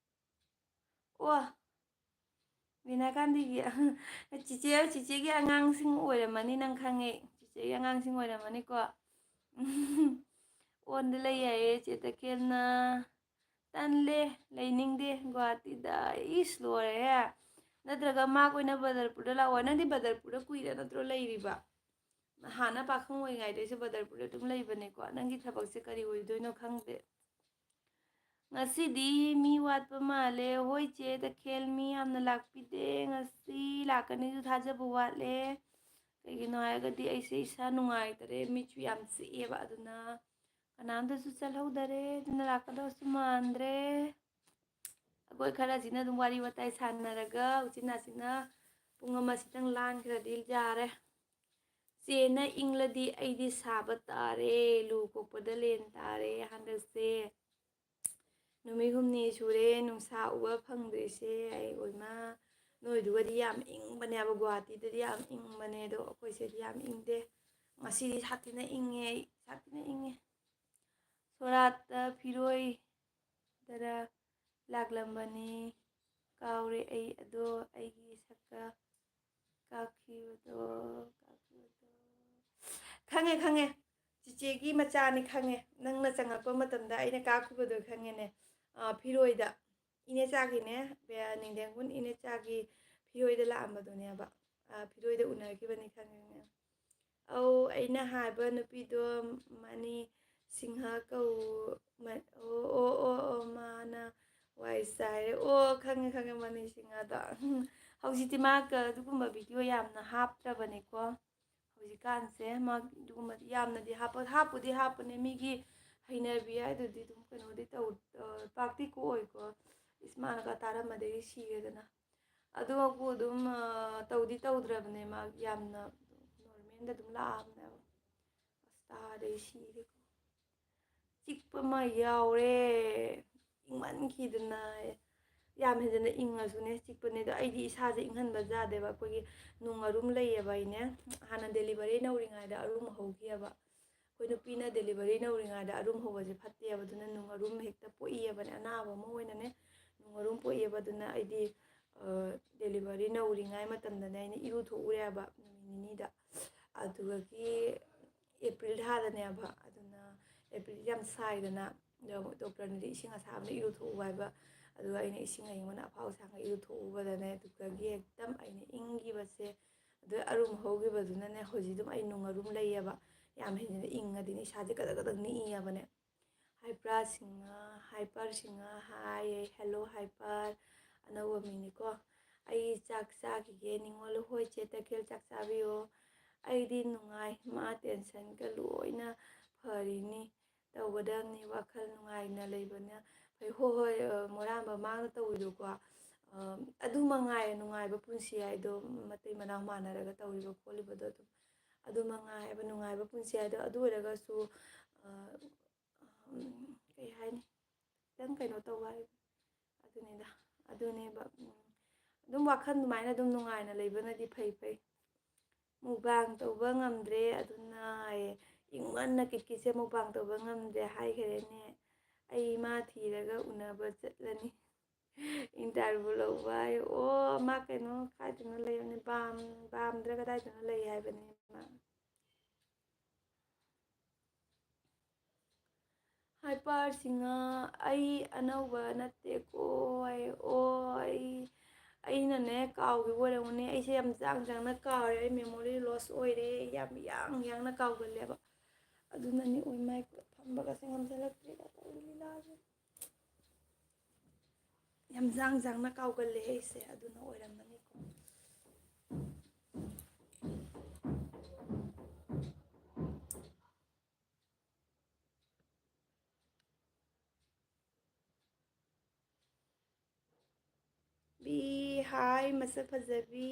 ꯑꯣ, ꯕꯤꯅꯥꯀꯥꯟꯗꯤꯒꯤ ꯆꯤꯆꯦ, ꯆꯤꯆꯦꯒꯤ ꯑꯉꯥꯡꯁꯤꯡ ꯑꯣꯏꯔꯝꯃꯅꯤ, ꯅꯪ ꯈꯪꯉꯦ꯫ ꯆꯤꯆꯦꯒꯤ ꯑꯉꯥꯡꯁꯤꯡ ꯑꯣꯏꯔꯝꯃꯅꯤꯀꯣ꯫ ꯑꯣꯟꯗ ꯂꯩ ꯍꯥꯏꯌꯦ ꯆꯦ ꯇꯈꯦꯜꯅ꯫ ꯇꯜꯂꯦ, ꯂꯩꯅꯤꯡꯗꯦ ꯒꯨꯍꯥꯇꯤꯗ꯫ ꯏꯁ, ꯂꯣꯏꯔꯦꯍꯦ꯫ ꯅꯠꯇ꯭ꯔꯒ ꯃꯥꯒ ꯑꯣꯏꯅ ꯕꯗꯔꯄꯨꯔꯗ ꯂꯥꯛꯑꯣ꯫ ꯅꯪꯗꯤ ꯕꯗꯔꯄꯨꯔꯗ ꯀꯨꯏꯔꯦ ꯅꯠꯇ꯭ꯔꯣ ꯂꯩꯔꯤꯕ? ꯍꯥꯟꯅ ꯄꯥꯈꯪ ꯑꯣꯏꯔꯤꯉꯩꯗꯩꯁꯨ ꯕꯗꯔꯄꯨꯔꯗ ꯑꯗꯨꯝ ꯂꯩꯕꯅꯦꯀꯣ꯫ ꯅꯪꯒꯤ ꯊꯕꯛꯁꯦ ꯀꯔꯤ ꯑꯣꯏꯗꯣꯏꯅꯣ ꯈꯪꯗꯦ꯫ ꯉꯁꯤꯗꯤ ꯃꯤ ꯋꯥꯠꯄ ꯃꯥꯜꯂꯦ꯫ ꯍꯣꯏ ꯆꯦ ꯇꯈꯦꯜ, ꯃꯤ ꯌꯥꯝꯅ ꯂꯥꯛꯄꯤꯗꯦ ꯉꯁꯤ꯫ ꯂꯥꯛꯀꯅꯤꯁꯨ ꯊꯥꯖꯕ ꯋꯥꯠꯂꯦ꯫ ꯀꯩꯒꯤꯅꯣ ꯍꯥꯏꯔꯒꯗꯤ ꯑꯩꯁꯦ ꯏꯁꯥ ꯅꯨꯡꯉꯥꯏꯇꯔꯦ, ꯃꯤꯠꯁꯨ ꯌꯥꯝ ꯆꯤꯛꯑꯦꯕ꯫ ꯑꯗꯨꯅ ꯀꯅꯥꯝꯇꯁꯨ ꯆꯠꯍꯧꯗꯔꯦ꯫ ꯑꯗꯨꯅ ꯂꯥꯛꯀꯗꯕꯁꯨ ꯃꯥꯟꯗ꯭ꯔꯦ꯫ ꯑꯩꯈꯣꯏ ꯈꯔꯁꯤꯅ ꯑꯗꯨꯝ ꯋꯥꯔꯤ ꯋꯥꯇꯥꯏ ꯁꯥꯟꯅꯔꯒ ꯎꯆꯤꯟ ꯅꯥꯆꯤꯟꯅ ꯄꯨꯡ ꯑꯃꯁꯤꯗꯪ ꯂꯥꯟꯈ꯭ꯔꯗꯤ ꯌꯥꯔꯦ꯫ ꯆꯦꯅ ꯏꯪꯂꯗꯤ ꯑꯩꯗꯤ ꯁꯥꯕ ꯇꯥꯔꯦ, ꯂꯨ ꯀꯣꯛꯄꯗ ꯂꯦꯟ ꯇꯥꯔꯦ ꯍꯟꯗꯛꯁꯦ꯫ ꯅꯨꯃꯤꯠ ꯍꯨꯝꯅꯤ ꯁꯨꯔꯦ ꯅꯨꯡꯁꯥ ꯎꯕ ꯐꯪꯗ꯭ꯔꯤꯁꯦ꯫ ꯑꯩ ꯑꯣꯏꯃ, ꯅꯣꯏꯗꯨꯒꯗꯤ ꯌꯥꯝ ꯏꯪꯕꯅꯦꯕ, ꯒꯨꯍꯥꯇꯤꯗꯗꯤ ꯌꯥꯝ ꯏꯪꯕꯅꯦ, ꯑꯗꯣ ꯑꯩꯈꯣꯏ ꯁꯤꯗꯗꯤ ꯌꯥꯝ ꯏꯪꯗꯦ꯫ ꯉꯁꯤꯗꯤ ꯁꯥꯊꯤꯅ ꯏꯪꯉꯦ ꯑꯩ, ꯁꯥꯊꯤꯅ ꯏꯪꯉꯦ꯫ ꯁꯣꯔꯥꯠꯇ ꯐꯤꯔꯣꯏꯗꯔ ꯂꯥꯛꯂꯝꯕꯅꯤ, ꯀꯥꯎꯔꯦ ꯑꯩ ꯑꯗꯣ, ꯑꯩꯒꯤ ꯁꯛꯀ ꯀꯥꯈꯤꯕꯗꯣ, ꯀꯥꯈꯤꯕꯗꯣ꯫ ꯈꯪꯉꯦ, ꯈꯪꯉꯦ꯫ ꯆꯤꯆꯦꯒꯤ ꯃꯆꯥꯅꯤ, ꯈꯪꯉꯦ꯫ ꯅꯪꯅ ꯆꯪꯉꯛꯄ ꯃꯇꯝꯗ ꯑꯩꯅ ꯀꯥꯞꯈꯤꯕꯗꯣ ꯈꯪꯉꯦꯅꯦ꯫ ꯑꯥ, ꯐꯤꯔꯣꯏꯗ꯫ ꯏꯅꯦꯆꯥꯒꯤꯅꯦ, ꯕꯦ-, ꯅꯤꯡꯊꯦꯝꯀꯨꯟ ꯏꯅꯦꯆꯥꯒꯤ ꯐꯤꯔꯣꯏꯗ ꯂꯥꯛꯑꯝꯕꯗꯨꯅꯦꯕ꯫ ꯑꯥ, ꯐꯤꯔꯣꯏꯗ ꯎꯅꯈꯤꯕꯅꯤ, ꯈꯪꯉꯦ, ꯈꯪꯉꯦ꯫ ꯑꯧ, ꯑꯩꯅ ꯍꯥꯏꯕ ꯅꯨꯄꯤꯗꯣ ꯃꯅꯤ ꯁꯤꯡꯍ ꯀꯧ-, ꯃ-, ꯑꯣ, ꯑꯣ, ꯑꯣ, ꯑꯣ, ꯃꯥꯅ ꯋꯥꯏ ꯆꯥꯏꯔꯦ꯫ ꯑꯣ, ꯈꯪꯉꯦ, ꯈꯪꯉꯦ, ꯃꯅꯤ ꯁꯤꯡꯍꯗꯣ꯫ ꯍꯧꯖꯤꯛꯇꯤ ꯃꯥ ꯀ-, ꯑꯗꯨꯒꯨꯝꯕ ꯚꯤꯗꯤꯑꯣ ꯌꯥꯝꯅ ꯍꯥꯞꯇ꯭ꯔꯕꯅꯦꯀꯣ꯫ ꯍꯧꯖꯤꯛꯀꯥꯟꯁꯦ ꯃꯥ ꯑꯗꯨꯒꯨꯝꯕꯗꯤ ꯌꯥꯝꯅꯗꯤ ꯍꯥꯞꯄ-, ꯍꯥꯞꯄꯨꯗꯤ ꯍꯥꯞꯄꯅꯦ, ꯃꯤꯒꯤ ꯍꯩꯅꯕꯤ ꯍꯥꯏꯗꯨꯗꯤ ꯑꯗꯨꯝ ꯀꯩꯅꯣꯗꯤ ꯇꯧ-, ꯑ, ꯄꯥꯛꯇꯤ ꯀꯣꯛꯑꯣꯏꯀꯣ꯫ ꯏꯁ, ꯃꯥꯅꯒ ꯇꯥꯔꯝꯃꯗꯒꯤ ꯁꯤꯔꯦꯗꯅ꯫ ꯑꯗꯨꯃꯛꯄꯨ ꯑꯗꯨꯝ, ꯑ, ꯇꯧꯗꯤ ꯇꯧꯗ꯭ꯔꯕꯅꯦ, ꯃꯥ ꯌꯥꯝꯅ ꯅꯣꯔꯃꯦꯜꯗ ꯑꯗꯨꯝ ꯂꯥꯛꯑꯕꯅꯦꯕ꯫ ꯑꯁ, ꯇꯥꯗꯩ ꯁꯤꯔꯦꯀꯣ꯫ ꯆꯤꯛꯄ ꯑꯃ ꯌꯥꯎꯔꯦ꯫ ꯏꯪꯃꯟꯈꯤꯗꯅ꯫ ꯌꯥꯝ ꯍꯦꯟꯖꯟꯅ ꯏꯪꯉꯁꯨꯅꯦ ꯆꯤꯛꯄꯅꯦ꯫ ꯑꯗꯣ ꯑꯩꯗꯤ ꯏꯁꯥꯁꯦ ꯏꯪꯍꯟꯕ ꯌꯥꯗꯦꯕ꯫ ꯑꯩꯈꯣꯏꯒꯤ ꯅꯨꯡ ꯑꯔꯨꯝ ꯂꯩꯌꯦꯕ꯫ ꯑꯩꯅꯦ ꯍꯥꯟꯅ delivery ꯅꯧꯔꯤꯉꯩꯗ ꯑꯔꯨꯝ ꯍꯧꯈꯤꯑꯕ꯫ ꯑꯩꯈꯣꯏ ꯅꯨꯄꯤꯅ delivery ꯅꯧꯔꯤꯉꯩꯗ ꯑꯔꯨꯝ ꯍꯧꯕꯁꯦ ꯐꯠꯇꯦꯕ꯫ ꯑꯗꯨꯅ ꯅꯨꯡ ꯑꯔꯨꯝ ꯍꯦꯛꯇ ꯄꯣꯛꯏꯑꯕꯅꯦ꯫ ꯑꯅꯥꯕ ꯑꯃ ꯑꯣꯏꯅꯅꯦ ꯅꯨꯡ ꯑꯔꯨꯝ ꯄꯣꯛꯏꯑꯕ꯫ ꯑꯗꯨꯅ ꯑꯩꯗꯤ, ꯑ, delivery ꯅꯧꯔꯤꯉꯩ ꯃꯇꯝꯗꯅꯦ ꯑꯩꯅ ꯏꯔꯨꯊꯣꯛꯎꯔꯦꯕ ꯅꯨꯃꯤꯠ ꯅꯤꯅꯤꯗ꯫ ꯑꯗꯨꯗꯒꯤ April ꯊꯥꯗꯅꯦꯕ꯫ ꯑꯗꯨꯅ April ꯌꯥꯝ ꯁꯥꯏꯗꯅ, ꯑꯗꯣ doctorꯅꯗꯤ ꯏꯁꯤꯡ ꯑꯁꯥꯕꯅ ꯏꯔꯨꯊꯣꯛꯎ ꯍꯥꯏꯕ꯫ ꯑꯗꯨꯒ ꯑꯩꯅ ꯏꯁꯤꯡ ꯑꯏꯪꯕꯅ ꯑꯐꯥꯎ ꯁꯥꯡꯅ ꯏꯔꯨꯊꯣꯛꯎꯕꯗꯅꯦ, ꯑꯗꯨꯗꯒꯤ ꯍꯦꯛꯇ ꯑꯩꯅ ꯏꯪꯈꯤꯕꯁꯦ, ꯑꯗꯨ ꯑꯔꯨꯝ ꯍꯧꯈꯤꯕꯗꯨꯅꯅꯦ ꯍꯧꯖꯤꯛ ꯑꯗꯨꯝ ꯑꯩ ꯅꯨꯡ ꯑꯔꯨꯝ ꯂꯩꯌꯦꯕ꯫ ꯌꯥꯝ ꯍꯦꯟꯅ ꯏꯪꯉꯗꯤꯅꯦ ꯏꯁꯥꯁꯦ ꯀꯗꯛ ꯀꯗꯛ ꯅꯤꯛꯏꯕꯅꯦ꯫ ꯍꯥꯏꯄꯔ ꯁꯤꯡꯍ, ꯍꯥꯏꯄꯔ ꯁꯤꯡꯍ ꯍꯥꯏꯌꯦ꯫ Hello ꯍꯥꯏꯄꯔ, ꯑꯅꯧꯕ ꯃꯤꯅꯤꯀꯣ꯫ ꯑꯩ ꯆꯥꯛ ꯆꯥꯈꯤꯒꯦ꯫ ꯅꯤꯉꯣꯜ ꯍꯣꯏ ꯆꯦ ꯇꯈꯦꯜ ꯆꯥꯛ ꯆꯥꯕꯤꯌꯣ꯫ ꯑꯩꯗꯤ ꯅꯨꯡꯉꯥꯏ, ꯃꯥ tensionꯒ ꯂꯣꯏꯅ ꯐꯔꯤꯅꯤ꯫ ꯇꯧꯒꯗꯕꯅꯤ, ꯋꯥꯈꯜ ꯅꯨꯡꯉꯥꯏꯅ ꯂꯩꯕꯅ ꯐꯩ꯫ ꯍꯣꯏ, ꯍꯣꯏ, ꯑ, ꯃꯣꯔꯥꯝꯕ ꯃꯥꯡꯅ ꯇꯧꯔꯤꯗꯣꯀꯣ, ꯑ, ꯑꯗꯨ ꯃꯉꯥꯏꯔꯦ ꯅꯨꯡꯉꯥꯏꯕ ꯄꯨꯟꯁꯤ ꯍꯥꯏꯗꯣ, ꯃꯇꯩ ꯃꯅꯥꯎ ꯃꯥꯟꯅꯔꯒ ꯇꯧꯔꯤꯕ ꯈꯣꯠꯂꯤꯕꯗꯣ ꯑꯗꯨꯝ꯫ ꯑꯗꯨ ꯃꯉꯥꯏ ꯍꯥꯏꯕ ꯅꯨꯡꯉꯥꯏꯕ ꯄꯨꯟꯁꯤ ꯍꯥꯏꯗꯣ꯫ ꯑꯗꯨ ꯑꯣꯏꯔꯒꯁꯨ, ꯑ, ꯎꯝ, ꯀꯩ ꯍꯥꯏꯅꯤ, ꯈꯤꯇꯪ ꯀꯩꯅꯣ ꯇꯧꯕ ꯍꯥꯏ-, ꯑꯗꯨꯅꯤꯗ, ꯑꯗꯨꯅꯦꯕ꯫ ꯎꯝ, ꯑꯗꯨꯝ ꯋꯥꯈꯜ ꯑꯗꯨꯃꯥꯏꯅ ꯑꯗꯨꯝ ꯅꯨꯡꯉꯥꯏꯅ ꯂꯩꯕꯅꯗꯤ ꯐꯩ, ꯐꯩ꯫ ꯃꯨꯛꯕꯥꯡ ꯇꯧꯕ ꯉꯝꯗ꯭ꯔꯦ, ꯑꯗꯨꯅ ꯏꯪꯃꯟꯅ ꯀꯤꯠꯀꯤꯠꯁꯦ ꯃꯨꯛꯕꯥꯡ ꯇꯧꯕ ꯉꯝꯗ꯭ꯔꯦ ꯍꯥꯏꯈ꯭ꯔꯦꯅꯦ꯫ ꯑꯩ ꯃꯥ ꯊꯤꯔꯒ ꯎꯅꯕ ꯆꯠꯂꯅꯤ꯫ Interview ꯂꯧꯕ ꯍꯥꯏ, ꯑꯣ, ꯃꯥ ꯀꯩꯅꯣ ꯀꯥꯏꯗꯅꯣ ꯂꯩꯕꯅꯤ, ꯕꯥꯝ-, ꯕꯥꯝꯗ꯭ꯔ ꯀꯗꯥꯏꯗꯅꯣ ꯂꯩ ꯍꯥꯏꯕꯅꯤ ꯃꯥ꯫ ꯍꯥꯏꯄꯔ ꯁꯤꯡꯍ, ꯑꯩ ꯑꯅꯧꯕ ꯅꯠꯇꯦꯀꯣ꯫ ꯑꯩ, ꯑꯣ, ꯑꯩ, ꯑꯩꯅꯅꯦ ꯀꯥꯎꯈꯤꯕ ꯑꯣꯏꯔꯝꯒꯅꯤ꯫ ꯑꯩꯁꯦ ꯌꯥꯝ ꯆꯥꯡ ꯆꯥꯡꯅ ꯀꯥꯎꯔꯦ꯫ ꯑꯩ memory loss ꯑꯣꯏꯔꯦ꯫ ꯑꯩ ꯌꯥꯝ ꯌꯥꯡ ꯌꯥꯡꯅ ꯀꯥꯎꯒꯜꯂꯦꯕ꯫ ꯑꯗꯨꯅꯅꯤ ꯑꯣꯏ ꯃꯥꯏ ꯐꯝꯕꯒꯁꯦ ꯉꯝꯁꯤꯜꯂꯛꯇ꯭ꯔꯦꯗ ꯇꯧꯔꯤ ꯂꯤꯂꯥꯁꯦ꯫ ꯌꯥꯝ ꯆꯥꯡ ꯆꯥꯡꯅ ꯀꯥꯎꯒꯜꯂꯦ ꯑꯩꯁꯦ, ꯑꯗꯨꯅ ꯑꯣꯏꯔꯝꯃꯅꯤꯀꯣ꯫ ꯕꯤ, ꯍꯥꯏ, ꯃꯁꯛ ꯐꯖꯕꯤ꯫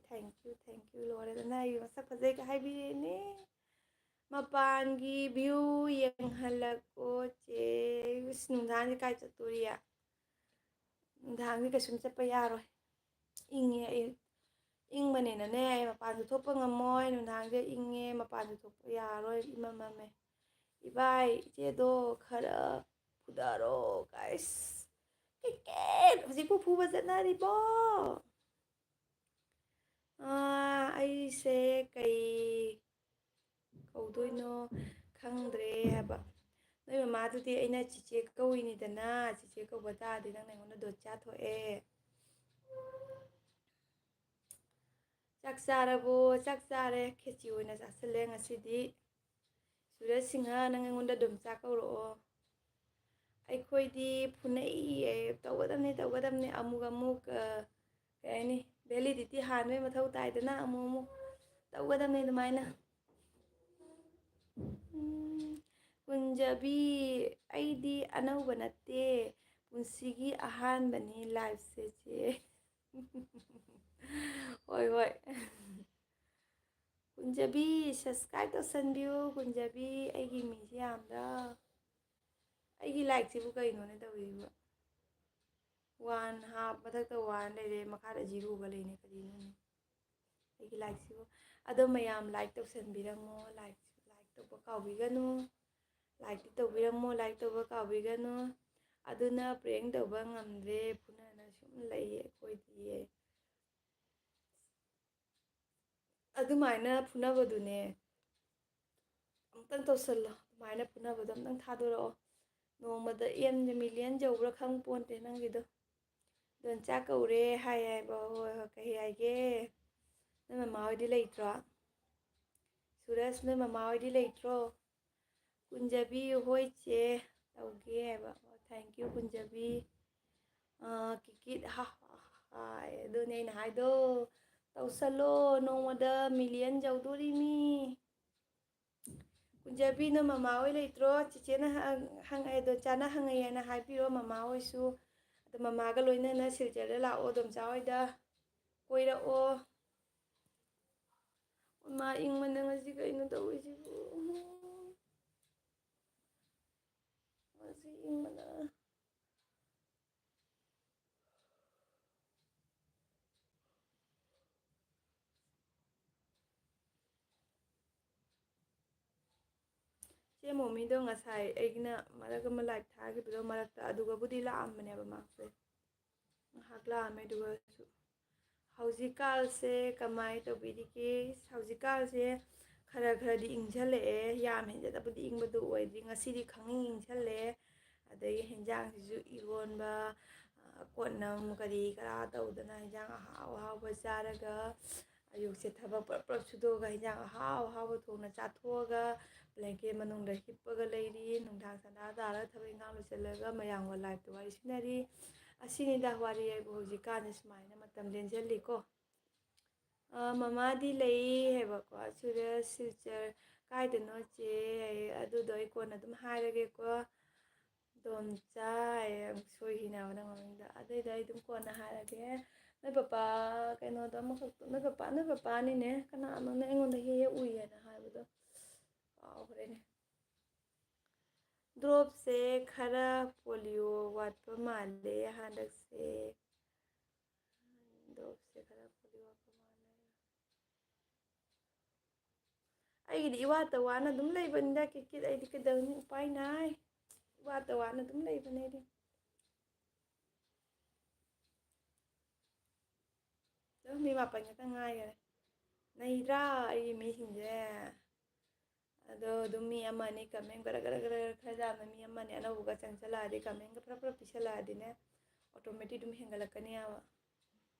Thank you, thank you꯫ ꯂꯣꯏꯔꯦꯗꯅ ꯑꯩ ꯃꯁꯛ ꯐꯖꯩꯒ ꯍꯥꯏꯕꯤꯔꯦꯅꯦ꯫ ꯃꯄꯥꯟꯒꯤ view ꯌꯦꯡꯍꯜꯂꯛꯑꯣ ꯆꯦ꯫ ꯏꯁ, ꯅꯨꯡꯗꯥꯡꯁꯦ ꯀꯥꯏ ꯆꯠꯇꯣꯔꯤ? ꯅꯨꯡꯗꯥꯡꯗꯤ ꯀꯩꯁꯨꯝ ꯆꯠꯄ ꯌꯥꯔꯣꯏ꯫ ꯏꯪꯉꯦ ꯑꯩ, ꯏꯪꯕꯅꯤꯅꯅꯦ, ꯑꯩ ꯃꯄꯥꯟꯁꯨ ꯊꯣꯛꯄ ꯉꯝꯃꯣꯏ꯫ ꯅꯨꯡꯗꯥꯡꯁꯦ ꯏꯪꯉꯦ, ꯃꯄꯥꯟꯁꯨ ꯊꯣꯛꯄ ꯌꯥꯔꯣꯏ, ꯏꯃꯝ ꯃꯝꯃꯦ꯫ ꯏꯕꯥꯏ, ꯏꯆꯦꯗꯣ ꯈꯔ ꯐꯨꯗꯔꯣ, ꯒꯥꯏꯁ꯫ ꯀꯩꯀꯦꯠ ꯍꯧꯖꯤꯛꯄꯨ ꯐꯨꯕ ꯆꯠꯅꯔꯤꯕꯣ? ꯑꯥ, ꯑꯩꯁꯦ ꯀꯩ ꯀꯧꯗꯣꯏꯅꯣ ꯈꯪꯗ꯭ꯔꯦ ꯍꯥꯏꯕ꯫ ꯅꯣꯏ ꯃꯃꯥꯗꯨꯗꯤ ꯑꯩꯅ ꯆꯤꯆꯦ ꯀꯧꯏꯅꯤꯗꯅ, ꯆꯤꯆꯦ ꯀꯧꯕ ꯇꯥꯔꯗꯤ ꯅꯪꯅ ꯑꯩꯉꯣꯟꯗ ꯗꯣꯟꯆꯥ ꯊꯣꯛꯑꯦ꯫ ꯆꯥꯛ ꯆꯥꯔꯕꯣ? ꯆꯥꯛ ꯆꯥꯔꯦ꯫ ꯈꯦꯆꯤ ꯑꯣꯏꯅ ꯆꯥꯁꯤꯜꯂꯦ ꯉꯁꯤꯗꯤ꯫ ꯁꯨꯔꯖ ꯁꯤꯡꯍ, ꯅꯪ ꯑꯩꯉꯣꯟꯗ ꯑꯗꯨꯝ ꯆꯥꯛ ꯀꯧꯔꯛꯑꯣ꯫ ꯑꯩꯈꯣꯏꯗꯤ ꯐꯨꯅꯩꯌꯦ꯫ ꯇꯧꯒꯗꯕꯅꯤ, ꯇꯧꯒꯗꯕꯅꯤ꯫ ꯑꯃꯨꯛ ꯑꯃꯨꯛ, ꯑ, ꯀꯩ ꯍꯥꯏꯅꯤ, validity ꯍꯥꯟꯕꯩ ꯃꯊꯧ ꯇꯥꯏꯗꯅ, ꯑꯃꯨꯛ ꯑꯃꯨꯛ ꯇꯧꯒꯗꯕꯅꯤ ꯑꯗꯨꯃꯥꯏꯅ꯫ ꯎꯝ, ꯀꯨꯟꯖꯕꯤ, ꯑꯩꯗꯤ ꯑꯅꯧꯕ ꯅꯠꯇꯦ, ꯄꯨꯟꯁꯤꯒꯤ ꯑꯍꯥꯟꯕꯅꯤ liveꯁꯦ, ꯆꯦ꯫ ꯍꯣꯏ, ꯍꯣꯏ꯫ ꯀꯨꯟꯖꯕꯤ, subscribe ꯇꯧꯁꯟꯕꯤꯌꯨ꯫ ꯀꯨꯟꯖꯕꯤ, ꯑꯩꯒꯤ ꯃꯤꯁꯦ ꯌꯥꯝꯗ꯭ꯔꯥ? ꯑꯩꯒꯤ likeꯁꯤꯕꯨ ꯀꯩꯅꯣꯅꯦ ꯇꯧꯔꯤꯁꯤꯕꯨ? One half ꯃꯊꯛꯇ one ꯂꯩꯔꯦ, ꯃꯈꯥꯗ zeroꯒ ꯂꯩꯅꯦ, ꯀꯔꯤꯅꯣꯅꯦ? ꯑꯩꯒꯤ likeꯁꯤꯕꯨ꯫ ꯑꯗꯣ ꯃꯌꯥꯝ like ꯇꯧꯁꯟꯕꯤꯔꯝꯃꯣ, like, like ꯇꯧꯕ ꯀꯥꯎꯕꯤꯒꯅꯨ꯫ Likeꯇꯤ ꯇꯧꯕꯤꯔꯝꯃꯣ, like ꯇꯧꯕ ꯀꯥꯎꯕꯤꯒꯅꯨ꯫ ꯑꯗꯨꯅ prank ꯇꯧꯕ ꯉꯝꯗ꯭ꯔꯦ, ꯐꯨꯅꯅ ꯁꯨꯝ ꯂꯩꯌꯦ ꯑꯩꯈꯣꯏꯗꯤ꯫ ꯑꯗꯨꯃꯥꯏꯅ ꯐꯨꯅꯕꯗꯨꯅꯦ, ꯑꯃꯨꯛꯇꯪ ꯇꯧꯁꯜꯂꯣ꯫ ꯑꯗꯨꯃꯥꯏꯅ ꯐꯨꯅꯕꯗꯣ ꯑꯝꯇꯪ ꯊꯥꯗꯣꯔꯛꯑꯣ꯫ ꯅꯣꯡꯃꯗ ꯑꯦꯝꯁꯦ million ꯌꯧꯕ꯭ꯔꯥ ꯈꯪ ꯄꯣꯟꯇꯦ ꯅꯪꯒꯤꯗꯣ꯫ ꯗꯣꯟꯆꯥ ꯀꯧꯔꯦ ꯍꯥꯏ ꯍꯥꯏꯕ꯫ ꯍꯣꯏ, ꯍꯣꯏ, ꯀꯩ ꯍꯥꯏꯒꯦ? ꯅꯣꯏ ꯃꯃꯥ ꯍꯣꯏꯗꯤ ꯂꯩꯇ꯭ꯔꯣ? ꯁꯨꯔꯖ, ꯅꯣꯏ ꯃꯃꯥ ꯍꯣꯏꯗꯤ ꯂꯩꯇ꯭ꯔꯣ? ꯀꯨꯟꯖꯕꯤ, ꯍꯣꯏ ꯆꯦ, ꯇꯧꯒꯦ ꯍꯥꯏꯕ꯫ ꯑꯣ, thank you, ꯀꯨꯟꯖꯕꯤ꯫ ꯑꯥ, ꯀꯤꯀꯤꯠ, ꯍꯥ, ꯍꯥ, ꯍꯥ, ꯑꯗꯨꯅꯦ ꯑꯩꯅ ꯍꯥꯏꯗꯣ꯫ ꯇꯧꯁꯜꯂꯣ, ꯅꯣꯡꯃꯗ million ꯌꯧꯗꯣꯔꯤꯃꯤ꯫ ꯀꯨꯟꯖꯕꯤ, ꯅꯣꯏ ꯃꯃꯥ ꯍꯣꯏ ꯂꯩꯇ꯭ꯔꯣ? ꯆꯤꯆꯦꯅ ꯍꯪ-, ꯍꯪꯉꯛꯑꯦ, ꯗꯣꯟꯆꯥꯅ ꯍꯪꯉꯛꯑꯦꯅ ꯍꯥꯏꯕꯤꯔꯣ ꯃꯃꯥ ꯍꯣꯏꯁꯨ꯫ ꯑꯗꯣ ꯃꯃꯥꯒ ꯂꯣꯏꯅꯅ ꯁꯤꯜꯆꯔꯗ ꯂꯥꯛꯑꯣ, ꯗꯣꯟꯆꯥ ꯍꯣꯏꯗ ꯀꯣꯏꯔꯛꯑꯣ꯫ ꯃꯥ ꯏꯪꯕꯅ ꯉꯁꯤ ꯀꯩꯅꯣ ꯇꯧꯔꯤꯁꯤꯕꯨ? ꯉꯁꯤ ꯏꯪꯕꯅ꯫ ꯏꯆꯦ ꯃꯣꯃꯤꯗꯣ ꯉꯁꯥꯏ ꯑꯩꯒꯤꯅ ꯃꯔꯛ ꯑꯃ live ꯊꯥꯈꯤꯕꯗꯣ ꯃꯔꯛꯇ ꯑꯗꯨꯒꯕꯨꯗꯤ ꯂꯥꯛꯑꯝꯕꯅꯦꯕ ꯃꯥꯁꯦ꯫ ꯉꯥꯏꯍꯥꯛ ꯂꯥꯛꯑꯝꯃꯦ꯫ ꯑꯗꯨꯒꯁꯨ ꯍꯧꯖꯤꯛꯀꯥꯟꯁꯦ ꯀꯃꯥꯏꯅ ꯇꯧꯕꯤꯔꯤꯒꯦ? ꯍꯧꯖꯤꯛꯀꯥꯟꯁꯦ ꯈꯔ ꯈꯔꯗꯤ ꯏꯪꯁꯜꯂꯛꯑꯦ꯫ ꯌꯥꯝ ꯍꯦꯟꯖꯟꯅꯕꯨꯗꯤ ꯏꯪꯕꯗꯣ ꯑꯣꯏꯗ꯭ꯔꯤ꯫ ꯉꯁꯤꯗꯤ ꯈꯪꯏꯪ ꯏꯪꯁꯜꯂꯦ꯫ ꯑꯗꯒꯤ ꯍꯦꯟꯖꯥꯡꯁꯤꯁꯨ ꯏꯔꯣꯟꯕ, ꯑ, ꯀꯣꯠꯅꯝ ꯀꯔꯤ ꯀꯔꯥ ꯇꯧꯗꯅ ꯍꯦꯟꯖꯥꯡ ꯑꯍꯥꯎ ꯑꯍꯥꯎꯕ ꯆꯥꯔꯒ ꯑꯌꯨꯛꯁꯦ ꯊꯕꯛ ꯄꯨꯂꯞ ꯄꯨꯂꯞ ꯁꯨꯗꯣꯛꯑꯒ ꯍꯦꯟꯖꯥꯡ ꯑꯍꯥꯎ ꯑꯍꯥꯎꯕ ꯊꯣꯡꯅ ꯆꯥꯊꯣꯛꯑꯒ blanket ꯃꯅꯨꯡꯗ ꯍꯤꯞꯄꯒ ꯂꯩꯔꯤ꯫ ꯅꯨꯡꯗꯥꯡ ꯁꯟꯗꯥ ꯇꯥꯔꯒ ꯊꯕꯛ ꯏꯪꯈꯥꯡ ꯂꯣꯏꯁꯤꯜꯂꯒ ꯃꯌꯥꯝꯒ live ꯇ ꯋꯥꯔꯤ ꯁꯤꯟꯅꯔꯤ꯫ ꯑꯁꯤꯅꯤꯗ ꯋꯥꯔꯤ ꯍꯥꯏꯕꯨ ꯍꯧꯖꯤꯛꯀꯥꯟꯁꯦ ꯁꯨꯃꯥꯏꯅ ꯃꯇꯝ ꯂꯦꯟꯖꯜꯂꯤꯀꯣ꯫ ꯑ, ꯃꯃꯥꯗꯤ ꯂꯩ ꯍꯥꯏꯕꯀꯣ꯫ ꯁꯤꯗ ꯁꯤꯜꯆꯔ ꯀꯥꯏꯗꯅꯣ ꯆꯦ? ꯑꯗꯨꯗꯣ ꯑꯩ ꯀꯣꯟꯅ ꯑꯗꯨꯝ ꯍꯥꯏꯔꯒꯦꯀꯣ꯫ ꯗꯣꯝꯆꯥ ꯍꯥꯏꯌꯦ, ꯁꯣꯏꯈꯤꯅꯦꯕ ꯅꯪ ꯃꯃꯤꯡꯗꯣ꯫ ꯑꯗꯨꯏꯗꯣ ꯑꯩ ꯑꯗꯨꯝ ꯀꯣꯟꯅ ꯍꯥꯏꯔꯒꯦ꯫ ꯅꯣꯏ ꯄꯄꯥ ꯀꯩꯅꯣꯗꯣ ꯑꯃꯈꯛ, ꯅꯣꯏ ꯄꯄꯥ, ꯅꯣꯏ ꯄꯄꯥꯅꯤꯅꯦ꯫ ꯀꯅꯥꯅꯣꯅꯦ ꯑꯩꯉꯣꯟꯗ ꯍꯦꯛ ꯍꯦꯛ ꯎꯏꯌꯦꯅ ꯍꯥꯏꯕꯗꯣ? ꯀꯥꯎꯈ꯭ꯔꯦꯅꯦ꯫ Drop ꯁꯦ ꯈꯔ polio ꯋꯥꯠꯄ ꯃꯥꯜꯂꯦ ꯍꯟꯗꯛꯁꯦ꯫ Drop ꯁꯦ ꯈꯔ polio ꯋꯥꯠꯄ ꯃꯥꯜꯂꯦ꯫ ꯑꯩꯒꯤꯗꯤ ꯏꯋꯥꯠꯇ ꯋꯥꯅ ꯑꯗꯨꯝ ꯂꯩꯕꯅꯤꯗ ꯀꯤꯠ ꯀꯤꯠ, ꯑꯩꯗꯤ ꯀꯩꯗꯧꯅꯤ, ꯎꯄꯥꯏ ꯅꯥꯏ꯫ ꯏꯋꯥꯠꯇ ꯋꯥꯅ ꯑꯗꯨꯝ ꯂꯩꯕꯅꯦ ꯑꯩꯗꯤ꯫ ꯑꯗꯨꯝ ꯃꯤ ꯃꯥꯄꯟ ꯈꯛꯇ ꯉꯥꯏꯈꯔꯦ꯫ ꯅꯩꯗ꯭ꯔꯥ ꯑꯩꯒꯤ ꯃꯤꯁꯤꯡꯁꯦ? ꯑꯗꯣ ꯑꯗꯨꯝ ꯃꯤ ꯑꯃ ꯑꯅꯤ comment ꯒꯔ ꯒꯔ ꯒꯔ ꯒꯔ ꯈꯔ ꯌꯥꯝꯅ ꯃꯤ ꯑꯃ ꯑꯅꯤ ꯑꯅꯧꯕꯒ ꯆꯪꯁꯜꯂꯛꯑꯗꯤ, comment ꯒ ꯐꯔ ꯐꯔ ꯄꯤꯁꯜꯂꯛꯑꯗꯤꯅꯦ, automatic ꯑꯗꯨꯝ ꯍꯦꯟꯒꯠꯂꯛꯀꯅꯤ ꯍꯥꯏꯕ꯫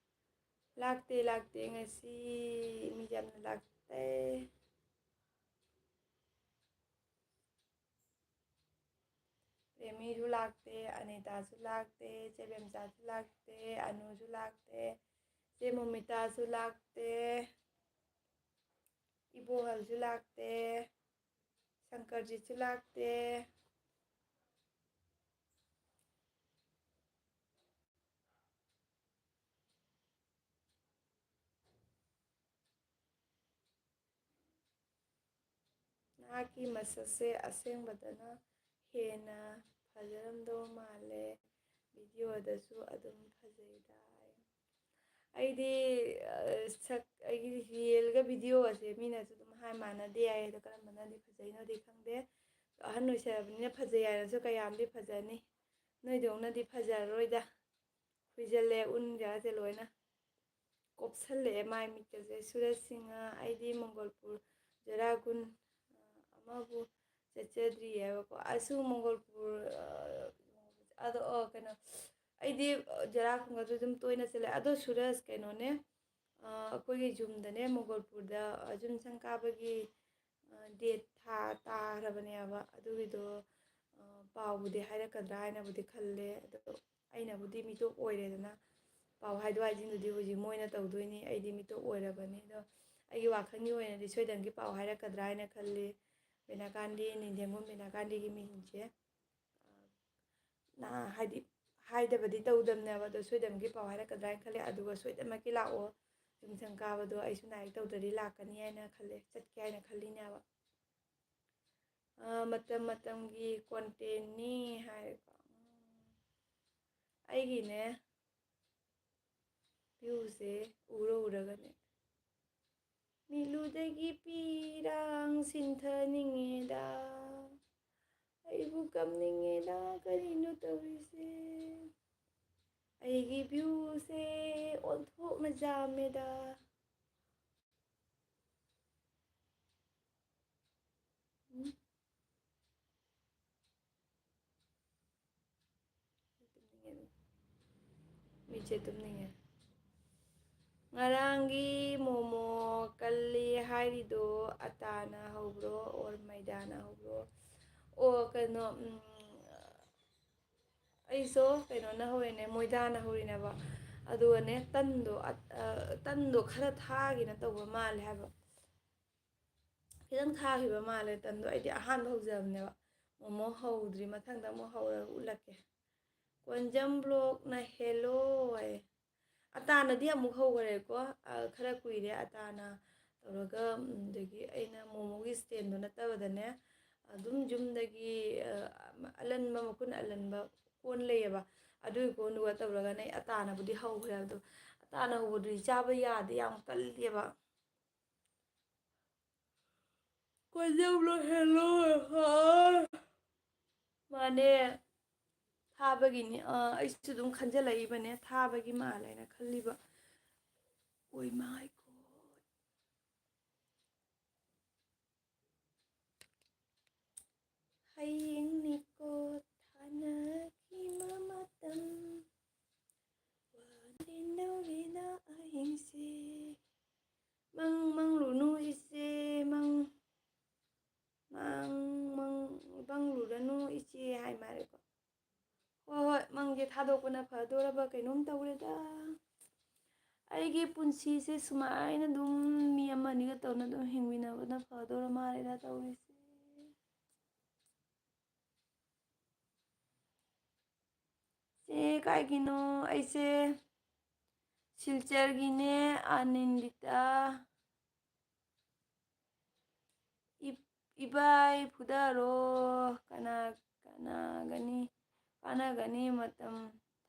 ꯂꯥꯛꯇꯦ, ꯂꯥꯛꯇꯦ, ꯉꯁꯤ ꯃꯤ ꯌꯥꯝꯅ ꯂꯥꯛꯇꯦ꯫ ꯔꯦꯃꯤꯁꯨ ꯂꯥꯛꯇꯦ, ꯑꯅꯤꯇꯥꯁꯨ ꯂꯥꯛꯇꯦ, ꯆꯦꯕꯦꯝꯆꯥꯁꯨ ꯂꯥꯛꯇꯦ, ꯑꯅꯨꯁꯨ ꯂꯥꯛꯇꯦ, ꯆꯦ ꯃꯣꯃꯤꯇꯥꯁꯨ ꯂꯥꯛꯇꯦ, ꯏꯕꯣꯍꯜꯁꯨ ꯂꯥꯛꯇꯦ, ꯁꯪꯀꯔꯖꯤꯠꯁꯨ ꯂꯥꯛꯇꯦ꯫ ꯅꯍꯥꯛꯀꯤ ꯃꯁꯛꯁꯦ ꯑꯁꯦꯡꯕꯗꯅ ꯍꯦꯟꯅ ꯐꯖꯔꯝꯗꯧ ꯃꯥꯜꯂꯦ, videoꯗꯁꯨ ꯑꯗꯨꯝ ꯐꯖꯩꯗ꯫ ꯑꯩꯗꯤ, ꯑ, ꯁꯛ, ꯑꯩꯒꯤ real ꯒ video ꯒꯁꯦ ꯃꯤꯅꯁꯨ ꯑꯗꯨꯝ ꯍꯥꯏ ꯃꯥꯟꯅꯗꯦ ꯍꯥꯏ, ꯑꯗꯣ ꯀꯔꯝꯕꯅꯗꯤ ꯐꯖꯩꯅꯣꯗꯤ ꯈꯪꯗꯦ꯫ ꯑꯍꯟ ꯑꯣꯏꯁꯜꯂꯕꯅꯤꯅ ꯐꯖꯩ ꯍꯥꯏꯔꯁꯨ ꯀꯌꯥꯝꯗꯤ ꯐꯖꯅꯤ? ꯅꯣꯏꯗꯧꯅꯗꯤ ꯐꯖꯔꯔꯣꯏꯗ꯫ ꯈꯨꯏꯖꯜꯂꯦ, ꯎꯟꯒꯁꯦ ꯂꯣꯏꯅ ꯀꯣꯞꯁꯜꯂꯛꯑꯦ ꯃꯥꯏ ꯃꯤꯠꯀꯁꯦ꯫ ꯁꯨꯔꯖ ꯁꯤꯡꯍ, ꯑꯩꯗꯤ ꯃꯪꯒꯣꯜꯄꯨꯔ ꯖꯔꯥꯒꯨꯟ, ꯑ, ꯑꯃꯕꯨ ꯆꯠꯆꯗ꯭ꯔꯤꯑꯕꯀꯣ꯫ ꯑꯁꯨ ꯃꯪꯒꯣꯜꯄꯨꯔ, ꯑ, ꯑꯗꯣ, ꯑꯣ, ꯀꯩꯅꯣ, ꯑꯩꯗꯤ, ꯑ, ꯖꯔꯥꯒꯨꯟꯒꯁꯨ ꯑꯗꯨꯝ ꯇꯣꯏꯅ ꯆꯠꯂꯦ꯫ ꯑꯗꯣ ꯁꯨꯔꯖ, ꯀꯩꯅꯣꯅꯦ, ꯑ, ꯑꯩꯈꯣꯏꯒꯤ ꯌꯨꯝꯗꯅꯦ, ꯃꯪꯒꯣꯜꯄꯨꯔꯗ, ꯑ, ꯌꯨꯝ ꯁꯪ ꯀꯥꯕꯒꯤ, ꯑ, date ꯊꯥ ꯇꯥꯈ꯭ꯔꯕꯅꯦꯕ꯫ ꯑꯗꯨꯒꯤꯗꯣ, ꯑ, ꯄꯥꯎꯕꯨꯗꯤ ꯍꯥꯏꯔꯛꯀꯗ꯭ꯔꯥ ꯍꯥꯏꯅꯕꯨꯗꯤ ꯈꯜꯂꯦ꯫ ꯑꯗꯣ ꯑꯩꯅꯕꯨꯗꯤ ꯃꯤꯇꯣꯞ ꯑꯣꯏꯔꯦꯗꯅ, ꯄꯥꯎ ꯍꯥꯏꯗꯣꯛ ꯍꯥꯏꯖꯤꯟꯗꯨꯗꯤ ꯍꯧꯖꯤꯛ ꯃꯣꯏꯅ ꯇꯧꯗꯣꯏꯅꯤ, ꯑꯩꯗꯤ ꯃꯤꯇꯣꯞ ꯑꯣꯏꯔꯕꯅꯤ꯫ ꯑꯗꯣ ꯑꯩꯒꯤ ꯋꯥꯈꯜꯒꯤ ꯑꯣꯏꯅꯗꯤ ꯁꯣꯏꯗꯅꯒꯤ ꯄꯥꯎ ꯍꯥꯏꯔꯛꯀꯗ꯭ꯔꯥ ꯍꯥꯏꯅ ꯈꯜꯂꯤ꯫ ꯕꯤꯅꯥꯀꯥꯟꯗꯤ, ꯅꯤꯡꯊꯦꯝꯕꯝ ꯕꯤꯅꯥꯀꯥꯟꯗꯤꯒꯤ ꯃꯤꯡꯁꯦ, ꯑ, ꯅ-, ꯍꯥꯏꯗꯤ ꯍꯥꯏꯗꯕꯗꯤ ꯇꯧꯗꯕꯅꯦꯕ, ꯑꯗꯣ ꯁꯣꯏꯗꯅꯒꯤ ꯄꯥꯎ ꯍꯥꯏꯔꯛꯀꯗ꯭ꯔꯥ ꯍꯥꯏꯅ ꯈꯜꯂꯦ꯫ ꯑꯗꯨꯒ ꯁꯣꯏꯗꯅꯃꯛꯀꯤ ꯂꯥꯛꯑꯣ꯫ ꯌꯨꯝ ꯁꯪ ꯀꯥꯕꯗꯣ ꯑꯩꯁꯨ ꯅꯥꯏꯛ ꯇꯧꯗ꯭ꯔꯗꯤ ꯂꯥꯛꯀꯅꯤ ꯍꯥꯏꯅ ꯈꯜꯂꯦ, ꯆꯠꯀꯦ ꯍꯥꯏꯅ ꯈꯜꯂꯤꯅꯦꯕ꯫ ꯑ, ꯃꯇꯝ ꯃꯇꯝꯒꯤ contentꯅꯤ ꯍꯥꯏꯔꯦꯀꯣ꯫ ꯎꯝ, ꯑꯩꯒꯤꯅꯦ, viewꯁꯦ ꯎꯔ ꯎꯔꯒꯅꯦ ꯃꯤꯠꯂꯨꯗꯒꯤ ꯄꯤꯔꯥꯡ ꯁꯤꯟꯊꯅꯤꯡꯉꯦꯗ꯫ ꯑꯩꯕꯨ ꯀꯝꯅꯤꯡꯉꯦꯗ, ꯀꯔꯤꯅꯣ ꯇꯧꯔꯤꯁꯦ? ꯑꯩꯒꯤ viewꯁꯦ ꯑꯣꯟꯊꯣꯛꯅ ꯌꯥꯝꯃꯦꯗ꯫ ꯎꯝ? ꯃꯤꯠꯁꯦ ꯇꯨꯝꯅꯤꯡꯉꯦ꯫ ꯉꯔꯥꯡꯒꯤ ꯃꯣꯃꯣ ꯀꯜꯂꯤ ꯍꯥꯏꯔꯤꯗꯣ ꯑꯇꯥꯅ ꯍꯧꯕ꯭ꯔꯣ or ꯃꯩꯗꯥꯅ ꯍꯧꯕ꯭ꯔꯣ? ꯑꯣ, ꯀꯩꯅꯣ, ꯎꯝ, ꯑꯩꯁꯨ ꯀꯩꯅꯣꯅ ꯍꯧꯔꯤꯅꯦ, ꯃꯣꯏꯗꯥꯅ ꯍꯧꯔꯤꯅꯦꯕ꯫ ꯑꯗꯨꯒꯅꯦ, ꯇꯟꯗꯣ, ꯑ, ꯑ, ꯇꯟꯗꯣ ꯈꯔ ꯊꯥꯒꯤꯅ ꯇꯧꯕ ꯃꯥꯜꯂꯦ ꯍꯥꯏꯕ꯫ ꯈꯤꯇꯪ ꯊꯥꯈꯤꯕ ꯃꯥꯜꯂꯦ ꯇꯟꯗꯣ꯫ ꯑꯩꯗꯤ ꯑꯍꯥꯟꯕ ꯍꯧꯖꯕꯅꯦꯕ꯫ ꯃꯣꯃꯣ ꯍꯧꯗ꯭ꯔꯤ, ꯃꯊꯪꯗ ꯑꯃꯨꯛ ꯍꯧꯔꯒ ꯎꯠꯂꯛꯀꯦ꯫ ꯀꯣꯟꯖꯝ vlogꯅ hello ꯍꯥꯏꯌꯦ꯫ ꯑꯇꯥꯅꯗꯤ ꯑꯃꯨꯛ ꯍꯧꯈ꯭ꯔꯦꯀꯣ꯫ ꯑ, ꯈꯔ ꯀꯨꯏꯔꯦ ꯑꯇꯥꯅ ꯇꯧꯔꯒ, ꯎꯝ, ꯑꯗꯒꯤ ꯑꯩꯅ ꯃꯣꯃꯣꯒꯤ standꯗꯣ ꯅꯠꯇꯕꯗꯅꯦ, ꯑꯗꯨꯝ ꯌꯨꯝꯗꯒꯤ, ꯑ, ꯑꯂꯟꯕ, ꯃꯈꯨꯟ ꯑꯂꯟꯕ ꯀꯣꯟ ꯂꯩꯌꯦꯕ꯫ ꯑꯗꯨꯒꯤ ꯀꯣꯟꯗꯨꯒ ꯇꯧꯔꯒꯅꯦ ꯑꯩ ꯑꯇꯥꯅꯕꯨꯗꯤ ꯍꯧꯈ꯭ꯔꯦ꯫ ꯑꯗꯣ ꯑꯇꯥꯅ ꯍꯧꯕꯗꯨꯗꯤ ꯆꯥꯕ ꯌꯥꯗꯦ, ꯌꯥꯝ ꯀꯜꯂꯦꯕ꯫ ꯀꯣꯏꯖꯧꯂꯣ ꯍꯦꯜꯂꯣ꯫ ꯍꯣꯏ꯫ ꯃꯥꯅꯦ꯫ ꯊꯥꯕꯒꯤꯅꯤ꯫ ꯑ, ꯑꯩꯁꯨ ꯑꯗꯨꯝ ꯈꯟꯖꯜꯂꯛꯏꯕꯅꯦ, ꯊꯥꯕꯒꯤ ꯃꯥꯜꯂꯦꯅ ꯈꯜꯂꯤꯕ꯫ ꯑꯣꯏ ꯃꯥꯏ ꯒꯣꯗ꯫ ꯍꯌꯦꯡꯅꯤꯀꯣ ꯊꯥꯅꯈꯤꯕ ꯃꯇꯝ, ꯋꯥꯅ ꯂꯦꯟꯗꯧꯔꯤꯅ ꯑꯍꯤꯡꯁꯦ꯫ ꯃꯪ ꯃꯪꯂꯨꯅꯨ ꯏꯆꯦ, ꯃꯪ, ꯃꯪ, ꯃꯪ, ꯃꯪꯂꯨꯔꯅꯨ ꯏꯆꯦ ꯍꯥꯏ ꯃꯥꯜꯂꯦꯀꯣ꯫ ꯍꯣꯏ, ꯍꯣꯏ, ꯃꯪꯁꯦ ꯊꯥꯗꯣꯛꯄꯅ ꯐꯗꯣꯔꯕ ꯀꯩꯅꯣꯝ ꯇꯧꯔꯦꯗ꯫ ꯑꯩꯒꯤ ꯄꯨꯟꯁꯤꯁꯦ ꯁꯨꯃꯥꯏꯅ ꯑꯗꯨꯝ ꯃꯤ ꯑꯃꯅꯤꯒ ꯇꯧꯅ ꯑꯗꯨꯝ ꯍꯤꯡꯃꯤꯟꯅꯕꯅ ꯐꯗꯣꯔ ꯃꯥꯜꯂꯦꯗ ꯇꯧꯔꯤꯁꯦ꯫ ꯆꯦ ꯀꯥꯏꯒꯤꯅꯣ? ꯑꯩꯁꯦ ꯁꯤꯜꯆꯔꯒꯤꯅꯦ, ꯑꯅꯤꯟꯗꯤꯇꯥ꯫ ꯏ-, ꯏꯕꯥꯏ ꯐꯨꯗꯔꯣ, ꯀꯅꯥ, ꯀꯅꯥꯒꯅꯤ, ꯀꯥꯟꯅꯒꯅꯤ ꯃꯇꯝ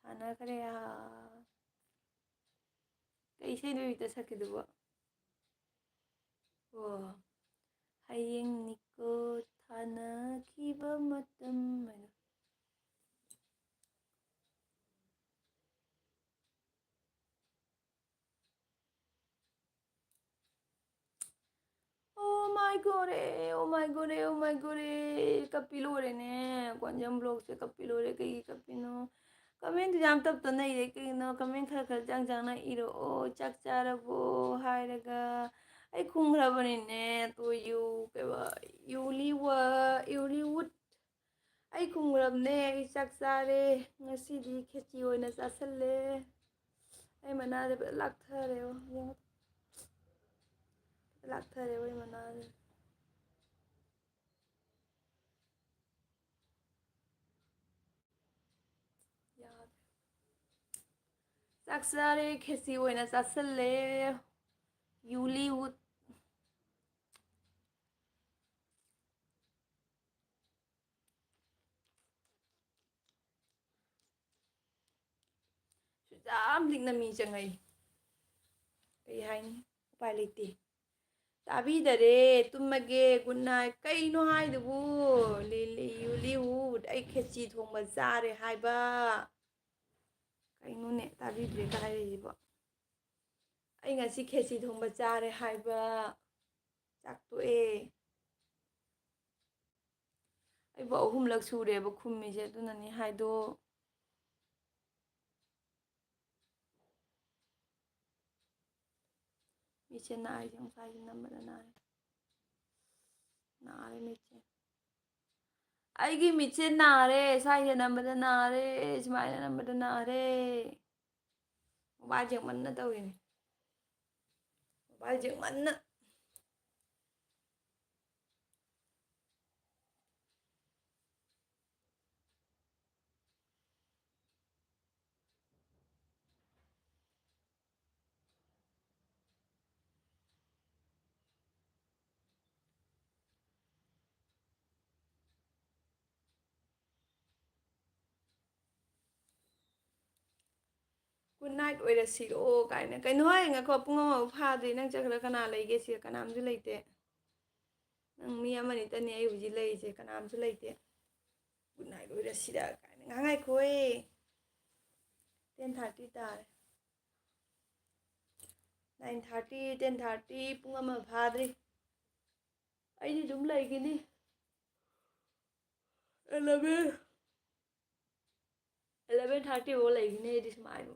ꯊꯥꯅꯈ꯭ꯔꯦ꯫ ꯑꯥ꯫ ꯀꯩ ꯏꯁꯩꯅꯣ ꯍꯧꯖꯤꯛꯇ ꯁꯛꯈꯤꯗꯨꯕꯣ? ꯑꯣ, ꯍꯌꯦꯡꯅꯤꯀꯣ ꯊꯥꯅꯈꯤꯕ ꯃꯇꯝ ꯍꯥꯏꯅ꯫ Oh my God, oh my God, oh my God, ꯀꯞꯄꯤ ꯂꯣꯏꯔꯦꯅꯦ꯫ ꯀꯣꯟꯖꯝ ꯕ꯭ꯂꯣꯛꯁꯦ ꯀꯞꯄꯤ ꯂꯣꯏꯔꯦ꯫ ꯀꯩꯒꯤ ꯀꯞꯄꯤꯅꯣ? ꯀꯃꯦꯟꯗꯨ ꯌꯥꯝ ꯇꯞꯇꯅ ꯏꯔꯦ ꯀꯩꯒꯤꯅꯣ? ꯀꯃꯦꯟ ꯈꯔ ꯈꯔ ꯆꯥꯡ ꯆꯥꯡꯅ ꯏꯔꯛꯑꯣ꯫ "ꯆꯥꯛ ꯆꯥꯔꯕꯣ?" ꯍꯥꯏꯔꯒ ꯑꯩ ꯈꯨꯝꯈ꯭ꯔꯕꯅꯤꯅꯦ꯫ ꯇꯣ ꯌꯨ ꯀꯩꯕ, ꯌꯨꯂꯤ ꯋꯥ-, ꯌꯨꯂꯤ ꯋꯨꯠ꯫ ꯑꯩ ꯈꯨꯝꯈ꯭ꯔꯕꯅꯦ꯫ "ꯑꯩ ꯆꯥꯛ ꯆꯥꯔꯦ꯫ ꯉꯁꯤꯗꯤ ꯈꯦꯆꯤ ꯑꯣꯏꯅ ꯆꯥꯁꯜꯂꯦ꯫" ꯑꯩ ꯃꯅꯥꯁꯦ ꯐꯖꯅ ꯂꯥꯛꯊꯔꯦꯕ꯫ ꯌꯦꯡꯉꯣ꯫ ꯂꯥꯛꯊꯔꯦꯕ ꯑꯩ ꯃꯅꯥꯁꯦ꯫ ꯌꯥꯗ꯭ꯔꯦ꯫ ꯆꯥꯛ ꯆꯥꯔꯦ, ꯈꯦꯆꯤ ꯑꯣꯏꯅ ꯆꯥꯁꯜꯂꯦ꯫ ꯌꯨꯂꯤ ꯋꯨꯠ꯫ ꯌꯥꯝ ꯂꯤꯛꯅ ꯃꯤ ꯆꯪꯉꯛꯏ꯫ ꯀꯩ ꯍꯥꯏꯅꯤ? ꯎꯄꯥꯏ ꯂꯩꯇꯦ꯫ ꯇꯥꯕꯤꯗꯔꯦ, ꯇꯨꯝꯃꯒꯦ, good night꯫ ꯀꯩꯅꯣ ꯍꯥꯏꯗꯨꯕꯨ? ꯂꯤꯂꯤ ꯌꯨꯂꯤ ꯍꯨ, ꯑꯩ ꯈꯦꯆꯤ ꯊꯣꯡꯕ ꯆꯥꯔꯦ ꯍꯥꯏꯕ꯫ ꯀꯩꯅꯣꯅꯦ, ꯇꯥꯕꯤꯗ꯭ꯔꯦ ꯀꯥꯏꯔꯤꯁꯤꯕꯣ? ꯑꯩ ꯉꯁꯤ ꯈꯦꯆꯤ ꯊꯣꯡꯕ ꯆꯥꯔꯦ ꯍꯥꯏꯕ꯫ ꯆꯥꯛ ꯇꯣꯛꯑꯦ꯫ ꯑꯩꯕꯨ ꯑꯍꯨꯝꯂꯛ ꯁꯨꯔꯦꯕ ꯈꯨꯝꯃꯤꯁꯦ, ꯑꯗꯨꯅꯅꯤ ꯍꯥꯏꯗꯣ꯫ ꯃꯤꯠꯁꯦ ꯅꯥꯔꯤꯁꯦ, ꯉꯁꯥꯏꯁꯦ ꯅꯝꯕꯗ ꯅꯥꯔꯦ꯫ ꯅꯥꯔꯦ ꯃꯤꯠꯁꯦ꯫ ꯑꯩꯒꯤ ꯃꯤꯠꯁꯦ ꯅꯥꯔꯦ, ꯁ꯭ꯋꯥꯏꯁꯦ ꯅꯝꯕꯗ ꯅꯥꯔꯦ, ꯁꯨꯃꯥꯏꯅ ꯅꯝꯕꯗ ꯅꯥꯔꯦ꯫ ꯃꯣꯕꯥꯏꯜ ꯌꯦꯡꯃꯟꯅ ꯇꯧꯔꯤꯅꯦ꯫ ꯃꯣꯕꯥꯏꯜ ꯌꯦꯡꯃꯟꯅ꯫ Good night ꯑꯣꯏꯔꯁꯤꯔꯣ ꯀꯥꯏꯅ꯫ ꯀꯩꯅꯣ ꯍꯣꯏ, ꯉꯥꯏꯈꯣ, ꯄꯨꯡ ꯑꯃ ꯐꯥꯗ꯭ꯔꯤ꯫ ꯅꯪ ꯆꯠꯈ꯭ꯔ ꯀꯅꯥ ꯂꯩꯒꯦ ꯁꯤꯗ? ꯀꯅꯥꯝꯁꯨ ꯂꯩꯇꯦ꯫ ꯅꯪ ꯃꯤ ꯑꯃꯅꯤꯇꯅꯤ ꯑꯩ ꯍꯧꯖꯤꯛ ꯂꯩꯔꯤꯁꯦ, ꯀꯅꯥꯝꯁꯨ ꯂꯩꯇꯦ꯫ Good night ꯑꯣꯏꯔꯁꯤꯔ ꯀꯥꯏꯅ꯫ ꯉꯥꯏꯍꯥꯛ ꯉꯥꯏꯈꯣꯍꯦ꯫ Ten thirty ꯇꯥꯔꯦ꯫ Nine thirty, ten thirty, ꯄꯨꯡ ꯑꯃ ꯐꯥꯗ꯭ꯔꯤ꯫ ꯑꯩꯗꯤ ꯑꯗꯨꯝ ꯂꯩꯒꯅꯤ꯫ Eleven, eleven thirty ꯐꯥꯎ ꯂꯩꯒꯅꯤ ꯑꯩꯗꯤ ꯁꯨꯃꯥꯏꯅ꯫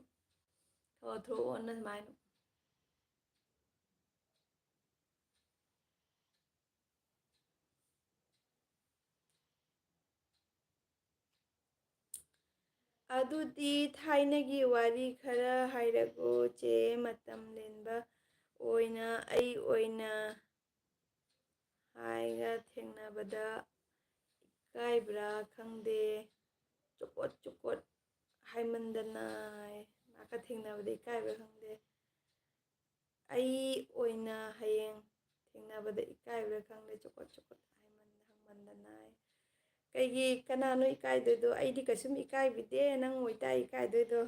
ꯊꯣꯛꯑꯣ, ꯊꯣꯛꯑꯣꯅ ꯁꯨꯃꯥꯏꯅ꯫ ꯑꯗꯨꯗꯤ ꯊꯥꯏꯅꯒꯤ ꯋꯥꯔꯤ ꯈꯔ ꯍꯥꯏꯔꯛꯎ, ꯆꯦ꯫ ꯃꯇꯝ ꯂꯦꯟꯕ ꯑꯣꯏꯅ ꯑꯩ ꯑꯣꯏꯅ ꯍꯥꯏꯒ ꯊꯦꯡꯅꯕꯗ ꯏꯀꯥꯏꯕ꯭ꯔꯥ ꯈꯪꯗꯦ, ꯆꯨꯀꯣꯠ ꯆꯨꯀꯣꯠ ꯍꯥꯏꯃꯟꯗꯅ꯫ ꯃꯥꯒ ꯊꯦꯡꯅꯕꯗ ꯏꯀꯥꯏꯕ꯭ꯔꯥ ꯈꯪꯗꯦ꯫ ꯑꯩ ꯑꯣꯏꯅ ꯍꯌꯦꯡ ꯊꯦꯡꯅꯕꯗ ꯏꯀꯥꯏꯕ꯭ꯔꯥ ꯈꯪꯗꯦ, ꯆꯨꯀꯣꯠ ꯆꯨꯀꯣꯠ ꯍꯥꯏꯃꯟ-, ꯍꯪꯃꯟꯗꯅ꯫ ꯀꯩꯒꯤ, ꯀꯅꯥꯅꯣ ꯏꯀꯥꯏꯗꯣꯏꯗꯣ? ꯑꯩꯗꯤ ꯀꯩꯁꯨꯝ ꯏꯀꯥꯏꯕꯤꯗꯦ, ꯅꯪ ꯑꯣꯏꯇꯥ ꯏꯀꯥꯏꯗꯣꯏꯗꯣ꯫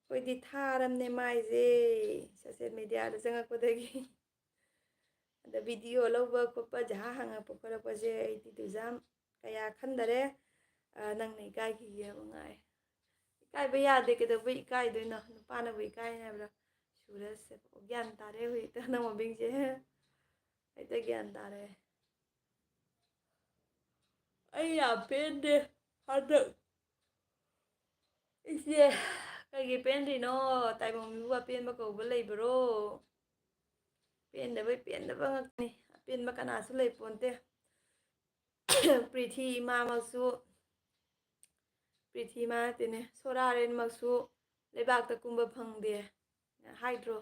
ꯑꯩꯈꯣꯏꯗꯤ ꯊꯥꯔꯝꯅꯦ ꯃꯥꯏꯁꯦ, social mediaꯗ ꯆꯪꯉꯛꯄꯗꯒꯤ꯫ ꯑꯗ ꯚꯤꯗꯤꯑꯣ ꯂꯧꯕ ꯈꯣꯠꯄ, ꯖꯍꯥ ꯍꯪꯉꯛꯄ ꯈꯣꯠꯂꯛꯄꯁꯦ ꯑꯩꯗꯤ ꯇꯨꯖꯥꯝ ꯀꯌꯥ ꯈꯟꯗꯔꯦ꯫ ꯑ, ꯅꯪꯅ ꯏꯀꯥꯏꯈꯤꯒꯦ ꯃꯉꯥꯏ꯫ ꯏꯀꯥꯏꯕ ꯌꯥꯗꯦ, ꯀꯩꯗꯧꯕꯩ ꯏꯀꯥꯏꯗꯣꯏꯅꯣ? ꯅꯨꯄꯥꯅꯕꯨ ꯏꯀꯥꯏ ꯍꯥꯏꯕ꯭ꯔꯥ? ꯁꯨꯔꯁꯦ꯫ ꯑꯣ, ꯒ꯭ꯌꯥꯟ ꯇꯥꯔꯦ ꯍꯧꯖꯤꯛꯇ ꯅꯪ ꯃꯃꯤꯡꯁꯦ꯫ ꯍꯦꯛꯇ ꯒ꯭ꯌꯥꯟ ꯇꯥꯔꯦ꯫ ꯑꯩ ꯌꯥꯝ ꯄꯦꯟꯗꯦ ꯍꯟꯗꯛ꯫ ꯏꯆꯦ, ꯀꯩꯒꯤ ꯄꯦꯟꯗ꯭ꯔꯤꯅꯣ? ꯇꯥꯏꯕꯪ ꯃꯤꯕꯨ ꯑꯄꯦꯟꯕ ꯀꯧꯕ ꯂꯩꯕ꯭ꯔꯣ? ꯄꯦꯟꯗꯕꯩ ꯄꯦꯟꯗꯕ ꯉꯥꯛꯇꯅꯤ꯫ ꯑꯄꯦꯟꯕ ꯀꯅꯥꯁꯨ ꯂꯩ ꯄꯣꯟꯇꯦ꯫ ꯄ꯭ꯔꯤꯊꯤ ꯏꯃꯥꯃꯛꯁꯨ, ꯄ꯭ꯔꯤꯊꯤ ꯏꯃꯥ ꯅꯠꯇꯦꯅꯦ, ꯁꯣꯔꯥꯔꯦꯟꯃꯛꯁꯨ ꯂꯩꯕꯥꯛꯇ ꯀꯨꯝꯕ ꯐꯪꯗꯦ ꯍꯥꯏꯗ꯭ꯔꯣ?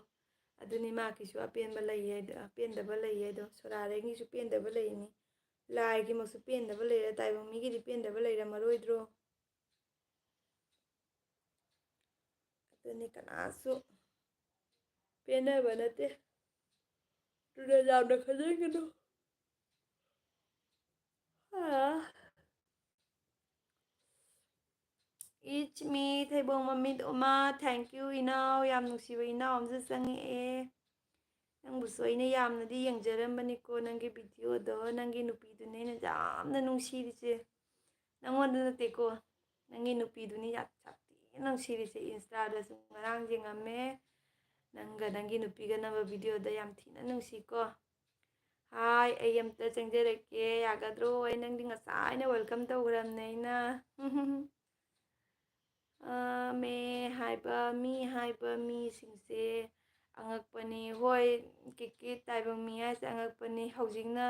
ꯑꯗꯨꯅꯤ ꯃꯥꯒꯤꯁꯨ ꯑꯄꯦꯟꯕ ꯂꯩꯌꯦ, ꯑꯄꯦꯟꯗꯕ ꯂꯩꯌꯦ꯫ ꯑꯗꯣ ꯁꯣꯔꯥꯔꯦꯟꯒꯤꯁꯨ ꯄꯦꯟꯗꯕ ꯂꯩꯅꯤ, ꯂꯥꯏꯒꯤꯃꯛꯁꯨ ꯄꯦꯟꯗꯕ ꯂꯩꯔꯦ, ꯇꯥꯏꯕꯪ ꯃꯤꯒꯤꯗꯤ ꯄꯦꯟꯗꯕ ꯂꯩꯔꯝꯃꯔꯣꯏꯗ꯭ꯔꯣ? ꯑꯗꯨꯅꯤ ꯀꯅꯥꯁꯨ ꯄꯦꯟꯅꯕ ꯅꯠꯇꯦ꯫ ꯑꯗꯨꯅ ꯌꯥꯝꯅ ꯈꯟꯖꯤꯟꯒꯅꯨ꯫ It's me, ꯊꯩꯕꯣꯡ ꯃꯃꯤꯠ ꯎꯃꯥ, thank you ꯏꯅꯥꯎ, ꯌꯥꯝ ꯅꯨꯡꯁꯤꯕ ꯏꯅꯥꯎ ꯑꯃꯁꯨ ꯆꯪꯉꯛꯑꯦ꯫ ꯅꯪꯕꯨꯁꯨ ꯑꯩꯅ ꯌꯥꯝꯅꯗꯤ ꯌꯦꯡꯖꯔꯝꯕꯅꯤꯀꯣ, ꯅꯪꯒꯤ ꯚꯤꯗꯤꯑꯣꯗꯣ, ꯅꯪꯒꯤ ꯅꯨꯄꯤꯗꯨꯅꯦ ꯑꯩꯅ ꯌꯥꯝꯅ ꯅꯨꯡꯁꯤꯔꯤꯁꯦ꯫ ꯅꯪꯉꯣꯟꯗ ꯅꯠꯇꯦꯀꯣ, ꯅꯪꯒꯤ ꯅꯨꯄꯤꯗꯨꯅꯤ ꯌꯥꯝ ꯁꯥꯊꯤꯅ ꯅꯨꯡꯁꯤꯔꯤꯁꯦ꯫ ꯏꯟꯁꯇꯥꯗꯁꯨ ꯉꯔꯥꯡ ꯌꯦꯡꯉꯝꯃꯦ, ꯅꯪꯒ ꯅꯪꯒꯤ ꯅꯨꯄꯤꯒ ꯅꯝꯕ ꯚꯤꯗꯤꯑꯣꯗ ꯌꯥꯝ ꯊꯤꯅ ꯅꯨꯡꯁꯤꯀꯣ꯫ ꯍꯥꯏ, ꯑꯩ ꯑꯝꯇ ꯆꯪꯖꯔꯛꯀꯦ, ꯌꯥꯒꯗ꯭ꯔꯣ? ꯑꯩ ꯅꯪꯗꯤ ꯉꯁꯥꯏꯅ welcome ꯇꯧꯈ꯭ꯔꯕꯅꯦ ꯑꯩꯅ꯫ ꯑ, ꯃꯦ ꯍꯥꯏꯕ, ꯃꯤ ꯍꯥꯏꯕ ꯃꯤꯁꯤꯡꯁꯦ ꯑꯉꯛꯄꯅꯤ꯫ ꯍꯣꯏ, ꯀꯤꯀꯤ ꯇꯥꯏꯕꯪ ꯃꯤ ꯍꯥꯏꯁꯦ ꯑꯉꯛꯄꯅꯤ꯫ ꯍꯧꯖꯤꯛꯅ,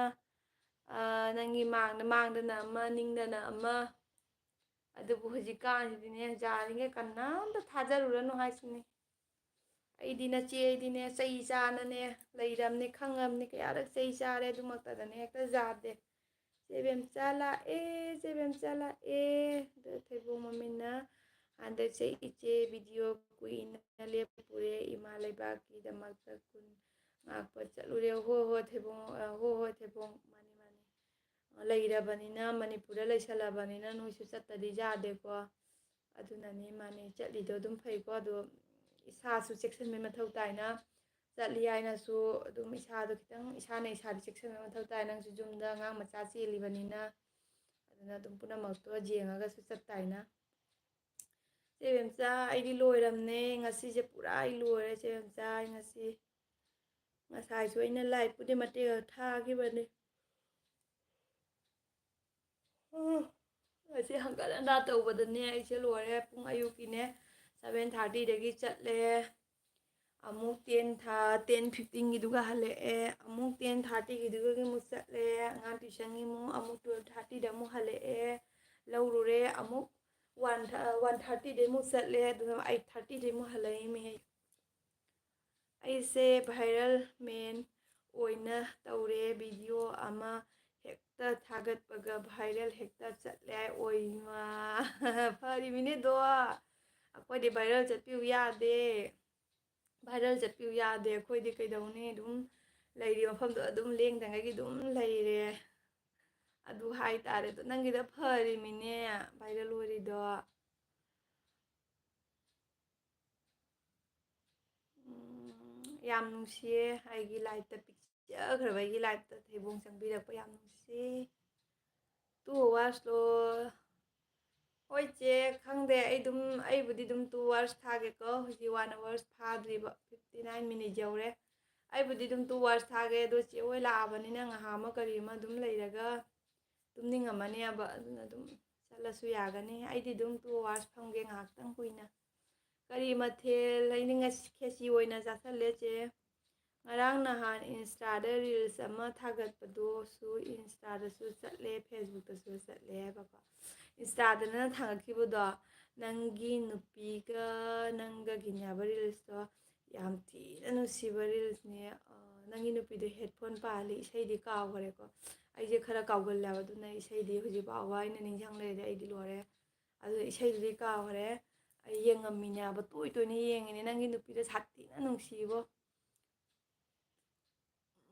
ꯑ, ꯅꯪꯒꯤ ꯃꯥꯡꯗ, ꯃꯥꯡꯗꯅ ꯑꯃ, ꯅꯤꯡꯗꯅ ꯑꯃ꯫ ꯑꯗꯨꯕꯨ ꯍꯧꯖꯤꯛꯀꯥꯟꯁꯤꯗꯤꯅꯦ, ꯌꯥꯔꯤꯉꯩ ꯀꯅꯥꯝꯇ ꯊꯥꯖꯔꯨꯔꯅꯨ ꯍꯥꯏꯁꯤꯅꯤ꯫ ꯑꯩꯗꯤ ꯅꯆꯦ, ꯑꯩꯗꯤꯅꯦ, ꯆꯩ ꯆꯥꯅꯅꯦ ꯂꯩꯔꯝꯅꯤ, ꯈꯪꯉꯝꯅꯤ, ꯀꯌꯥꯔꯛ ꯆꯩ ꯆꯥꯔꯦ, ꯑꯗꯨꯃꯛꯇꯗꯅꯦ ꯍꯦꯛꯇ ꯌꯥꯗꯦ꯫ ꯆꯦ ꯕꯦꯝꯆꯥ ꯂꯥꯛꯑꯦ, ꯆꯦ ꯕꯦꯝꯆꯥ ꯂꯥꯛꯑꯦ꯫ ꯑꯗꯣ ꯊꯩꯕꯣꯡ ꯃꯃꯤꯟꯅ ꯍꯟꯗꯛꯁꯦ ꯏꯆꯦ ꯚꯤꯗꯤꯑꯣ ꯀꯨꯏꯅ ꯂꯦꯞꯄꯨꯔꯦ, ꯏꯃꯥ ꯂꯩꯕꯥꯛꯀꯤꯗꯃꯛꯇ ꯀꯨꯟ ꯉꯥꯛꯄ ꯆꯠꯂꯨꯔꯦ꯫ ꯍꯣ ꯍꯣ ꯊꯩꯕꯣꯡ, ꯑ, ꯍꯣ ꯍꯣ ꯊꯩꯕꯣꯡ, ꯃꯥꯅꯤ, ꯃꯥꯅꯤ꯫ ꯂꯩꯔꯕꯅꯤꯅ, ꯃꯅꯤꯄꯨꯔꯗ ꯂꯩꯁꯜꯂꯕꯅꯤꯅ ꯅꯣꯏꯁꯨ ꯆꯠꯇꯗꯤ ꯌꯥꯗꯦꯀꯣ꯫ ꯑꯗꯨꯅꯅꯤ, ꯃꯥꯅꯤ, ꯆꯠꯂꯤꯗꯣ ꯑꯗꯨꯝ ꯐꯩꯀꯣ꯫ ꯑꯗꯣ ꯏꯁꯥꯁꯨ ꯆꯦꯛꯁꯤꯟꯕꯩ ꯃꯊꯧ ꯇꯥꯏꯅ, ꯆꯠꯂꯤ ꯍꯥꯏꯅꯁꯨ ꯑꯗꯨꯝ ꯏꯁꯥꯗꯣ ꯈꯤꯇꯪ, ꯏꯁꯥꯅ ꯏꯁꯥꯗꯤ ꯆꯦꯛꯁꯤꯟꯕ ꯃꯊꯧ ꯇꯥꯏ꯫ ꯅꯪꯁꯨ ꯌꯨꯝꯗ ꯑꯉꯥꯡ ꯃꯆꯥ ꯆꯦꯜꯂꯤꯕꯅꯤꯅ, ꯑꯗꯨꯅ ꯑꯗꯨꯝ ꯄꯨꯝꯅꯃꯛꯇꯣ ꯌꯦꯡꯉꯒꯁꯨ ꯆꯠꯇꯥꯏꯅ꯫ ꯆꯦ ꯕꯦꯝꯆꯥ, ꯑꯩꯗꯤ ꯂꯣꯏꯔꯝꯅꯦ꯫ ꯉꯁꯤꯁꯦ ꯄꯨꯔꯥ ꯑꯩ ꯂꯣꯏꯔꯦ, ꯆꯦ ꯕꯦꯝꯆꯥ꯫ ꯑꯩ ꯉꯁꯤ, ꯉꯁꯥꯏꯁꯨ ꯑꯩꯅ ꯂꯥꯏꯞꯄꯨꯗꯤ ꯃꯇꯦꯛ ꯈꯔ ꯊꯥꯈꯤꯕꯅꯦ꯫ ꯎꯝ, ꯉꯁꯤ ꯍꯪꯒꯠ ꯍꯟꯗꯥ ꯇꯧꯕꯗꯅꯦ ꯑꯩꯁꯦ ꯂꯣꯏꯔꯦ꯫ ꯄꯨꯡ ꯑꯌꯨꯛꯀꯤꯅꯦ, ꯁꯚꯦꯟ ꯊꯥꯔꯇꯤꯗꯒꯤ ꯆꯠꯂꯦ꯫ ꯑꯃꯨꯛ ꯇꯦꯟ ꯊꯥ, ꯇꯦꯟ ꯐꯤꯐꯇꯤꯟꯒꯤꯗꯨꯒ ꯍꯜꯂꯛꯑꯦ꯫ ꯑꯃꯨꯛ ꯇꯦꯟ ꯊꯥꯔꯇꯤꯒꯤꯗꯨꯒ ꯑꯃꯨꯛ ꯆꯠꯂꯦ꯫ ꯑꯉꯥꯡ ꯇ꯭ꯌꯨꯁꯟꯒꯤ ꯑꯃꯨꯛ, ꯑꯃꯨꯛ ꯇꯨꯋꯦꯜꯞ ꯊꯥꯔꯇꯤꯗ ꯑꯃꯨꯛ ꯍꯜꯂꯛꯑꯦ, ꯂꯧꯔꯨꯔꯦ꯫ ꯑꯃꯨꯛ ꯋꯥꯟ ꯊꯥ-, ꯋꯥꯟ ꯊꯥꯔꯇꯤꯗꯩ ꯑꯃꯨꯛ ꯆꯠꯂꯦ, ꯑꯗꯨꯒ ꯑꯩꯠ ꯊꯥꯔꯇꯤꯗꯩ ꯑꯃꯨꯛ ꯍꯜꯂꯛꯏꯃꯤ꯫ ꯑꯩꯁꯦ viral man ꯑꯣꯏꯅ ꯇꯧꯔꯦ, ꯚꯤꯗꯤꯑꯣ ꯑꯃ ꯍꯦꯛꯇ ꯊꯥꯒꯠꯄꯒ viral ꯍꯦꯛꯇ ꯆꯠꯂꯦ꯫ ꯑꯣꯏꯃꯥ, ꯐꯔꯤꯃꯤꯅꯦꯗꯣ꯫ ꯑꯩꯈꯣꯏꯗꯤ viral ꯆꯠꯄꯤꯌꯨ ꯌꯥꯗꯦ, viral ꯆꯠꯄꯤꯌꯨ ꯌꯥꯗꯦ꯫ ꯑꯩꯈꯣꯏꯗꯤ ꯀꯩꯗꯧꯅꯤ, ꯑꯗꯨꯝ ꯂꯩꯔꯤ ꯃꯐꯝꯗꯣ ꯑꯗꯨꯝ ꯂꯦꯡꯗꯉꯩꯒꯤ ꯑꯗꯨꯝ ꯂꯩꯔꯦ꯫ ꯑꯗꯨ ꯍꯥꯏꯇꯥꯔꯦ꯫ ꯑꯗꯣ ꯅꯪꯒꯤꯗ ꯐꯔꯤꯃꯤꯅꯦ viral ꯑꯣꯏꯔꯤꯗꯣ꯫ ꯎꯝ, ꯌꯥꯝ ꯅꯨꯡꯁꯤꯌꯦ ꯑꯩꯒꯤ ꯂꯥꯏꯐꯇ ꯄꯤꯛꯆꯈ꯭ꯔꯕ ꯑꯩꯒꯤ ꯂꯥꯏꯐꯇ ꯊꯩꯕꯣꯡ ꯆꯪꯕꯤꯔꯛꯄ꯫ ꯌꯥꯝ ꯅꯨꯡꯁꯤ꯫ Two hours ꯂꯣ? ꯍꯣꯏ ꯆꯦ, ꯈꯪꯗꯦ꯫ ꯑꯩ ꯑꯗꯨꯝ, ꯑꯩꯕꯨꯗꯤ ꯑꯗꯨꯝ two hours ꯊꯥꯒꯦꯀꯣ꯫ ꯍꯧꯖꯤꯛ one hours ꯐꯥꯗ꯭ꯔꯤꯕ, fifty nine minutes ꯌꯧꯔꯦ꯫ ꯑꯩꯕꯨꯗꯤ ꯑꯗꯨꯝ two hours ꯊꯥꯒꯦ꯫ ꯑꯗꯣ ꯆꯦ ꯍꯣꯏ ꯂꯥꯛꯑꯕꯅꯤꯅ ꯉꯥꯏꯍꯥꯛ ꯑꯃ ꯀꯔꯤ ꯑꯃ ꯑꯗꯨꯝ ꯂꯩꯔꯒ ꯇꯨꯝꯅꯤꯡꯉꯝꯃꯅꯦꯕ, ꯑꯗꯨꯅ ꯑꯗꯨꯝ ꯆꯠꯂꯁꯨ ꯌꯥꯒꯅꯤ꯫ ꯑꯩꯗꯤ ꯑꯗꯨꯝ two hours ꯐꯝꯒꯦ, ꯉꯥꯏꯍꯥꯛꯇꯪ ꯀꯨꯏꯅ꯫ ꯀꯔꯤ ꯃꯊꯦꯜ? ꯑꯩꯗꯤ ꯉꯁꯤ ꯈꯦꯆꯤ ꯑꯣꯏꯅ ꯆꯥꯁꯜꯂꯦ ꯆꯦ꯫ ꯉꯔꯥꯡ ꯅꯍꯥꯟ Insta-ꯗ reels ꯑꯃ ꯊꯥꯒꯠꯄꯗꯨꯁꯨ Insta-ꯗꯁꯨ ꯆꯠꯂꯦ, Facebook-ꯇꯁꯨ ꯆꯠꯂꯦ ꯍꯥꯏꯕꯀꯣ꯫ Insta-ꯗ ꯅꯪꯅ ꯊꯥꯒꯠꯈꯤꯕꯗꯣ, ꯅꯪꯒꯤ ꯅꯨꯄꯤꯒ ꯅꯪꯒꯒꯤꯅꯦ ꯍꯥꯏꯕ reels-ꯇꯣ, ꯌꯥꯝ ꯊꯤꯅ ꯅꯨꯡꯁꯤꯕ reels-ꯅꯦ꯫ ꯑ, ꯅꯪꯒꯤ ꯅꯨꯄꯤꯗꯣ headphone ꯄꯥꯜꯂꯤ, ꯏꯁꯩꯗꯤ ꯀꯥꯎꯈ꯭ꯔꯦꯀꯣ꯫ ꯑꯩꯁꯦ ꯈꯔ ꯀꯥꯎꯒꯜꯂꯦꯕ, ꯑꯗꯨꯅ ꯏꯁꯩꯗꯤ ꯍꯧꯖꯤꯛ ꯐꯥꯎꯕ ꯑꯩꯅ ꯅꯤꯡꯁꯤꯡ ꯂꯩꯔꯗꯤ ꯑꯩꯗꯤ ꯂꯣꯏꯔꯦ꯫ ꯑꯗꯨ ꯏꯁꯩꯗꯨꯗꯤ ꯀꯥꯎꯈ꯭ꯔꯦ꯫ ꯑꯩ ꯌꯦꯡꯉꯝꯃꯤꯅꯦꯕ, ꯇꯣꯏ ꯇꯣꯏꯅ ꯌꯦꯡꯉꯤꯅꯦ꯫ ꯅꯪꯒꯤ ꯅꯨꯄꯤꯗꯣ ꯁꯥꯊꯤꯅ ꯅꯨꯡꯁꯤꯕꯣ꯫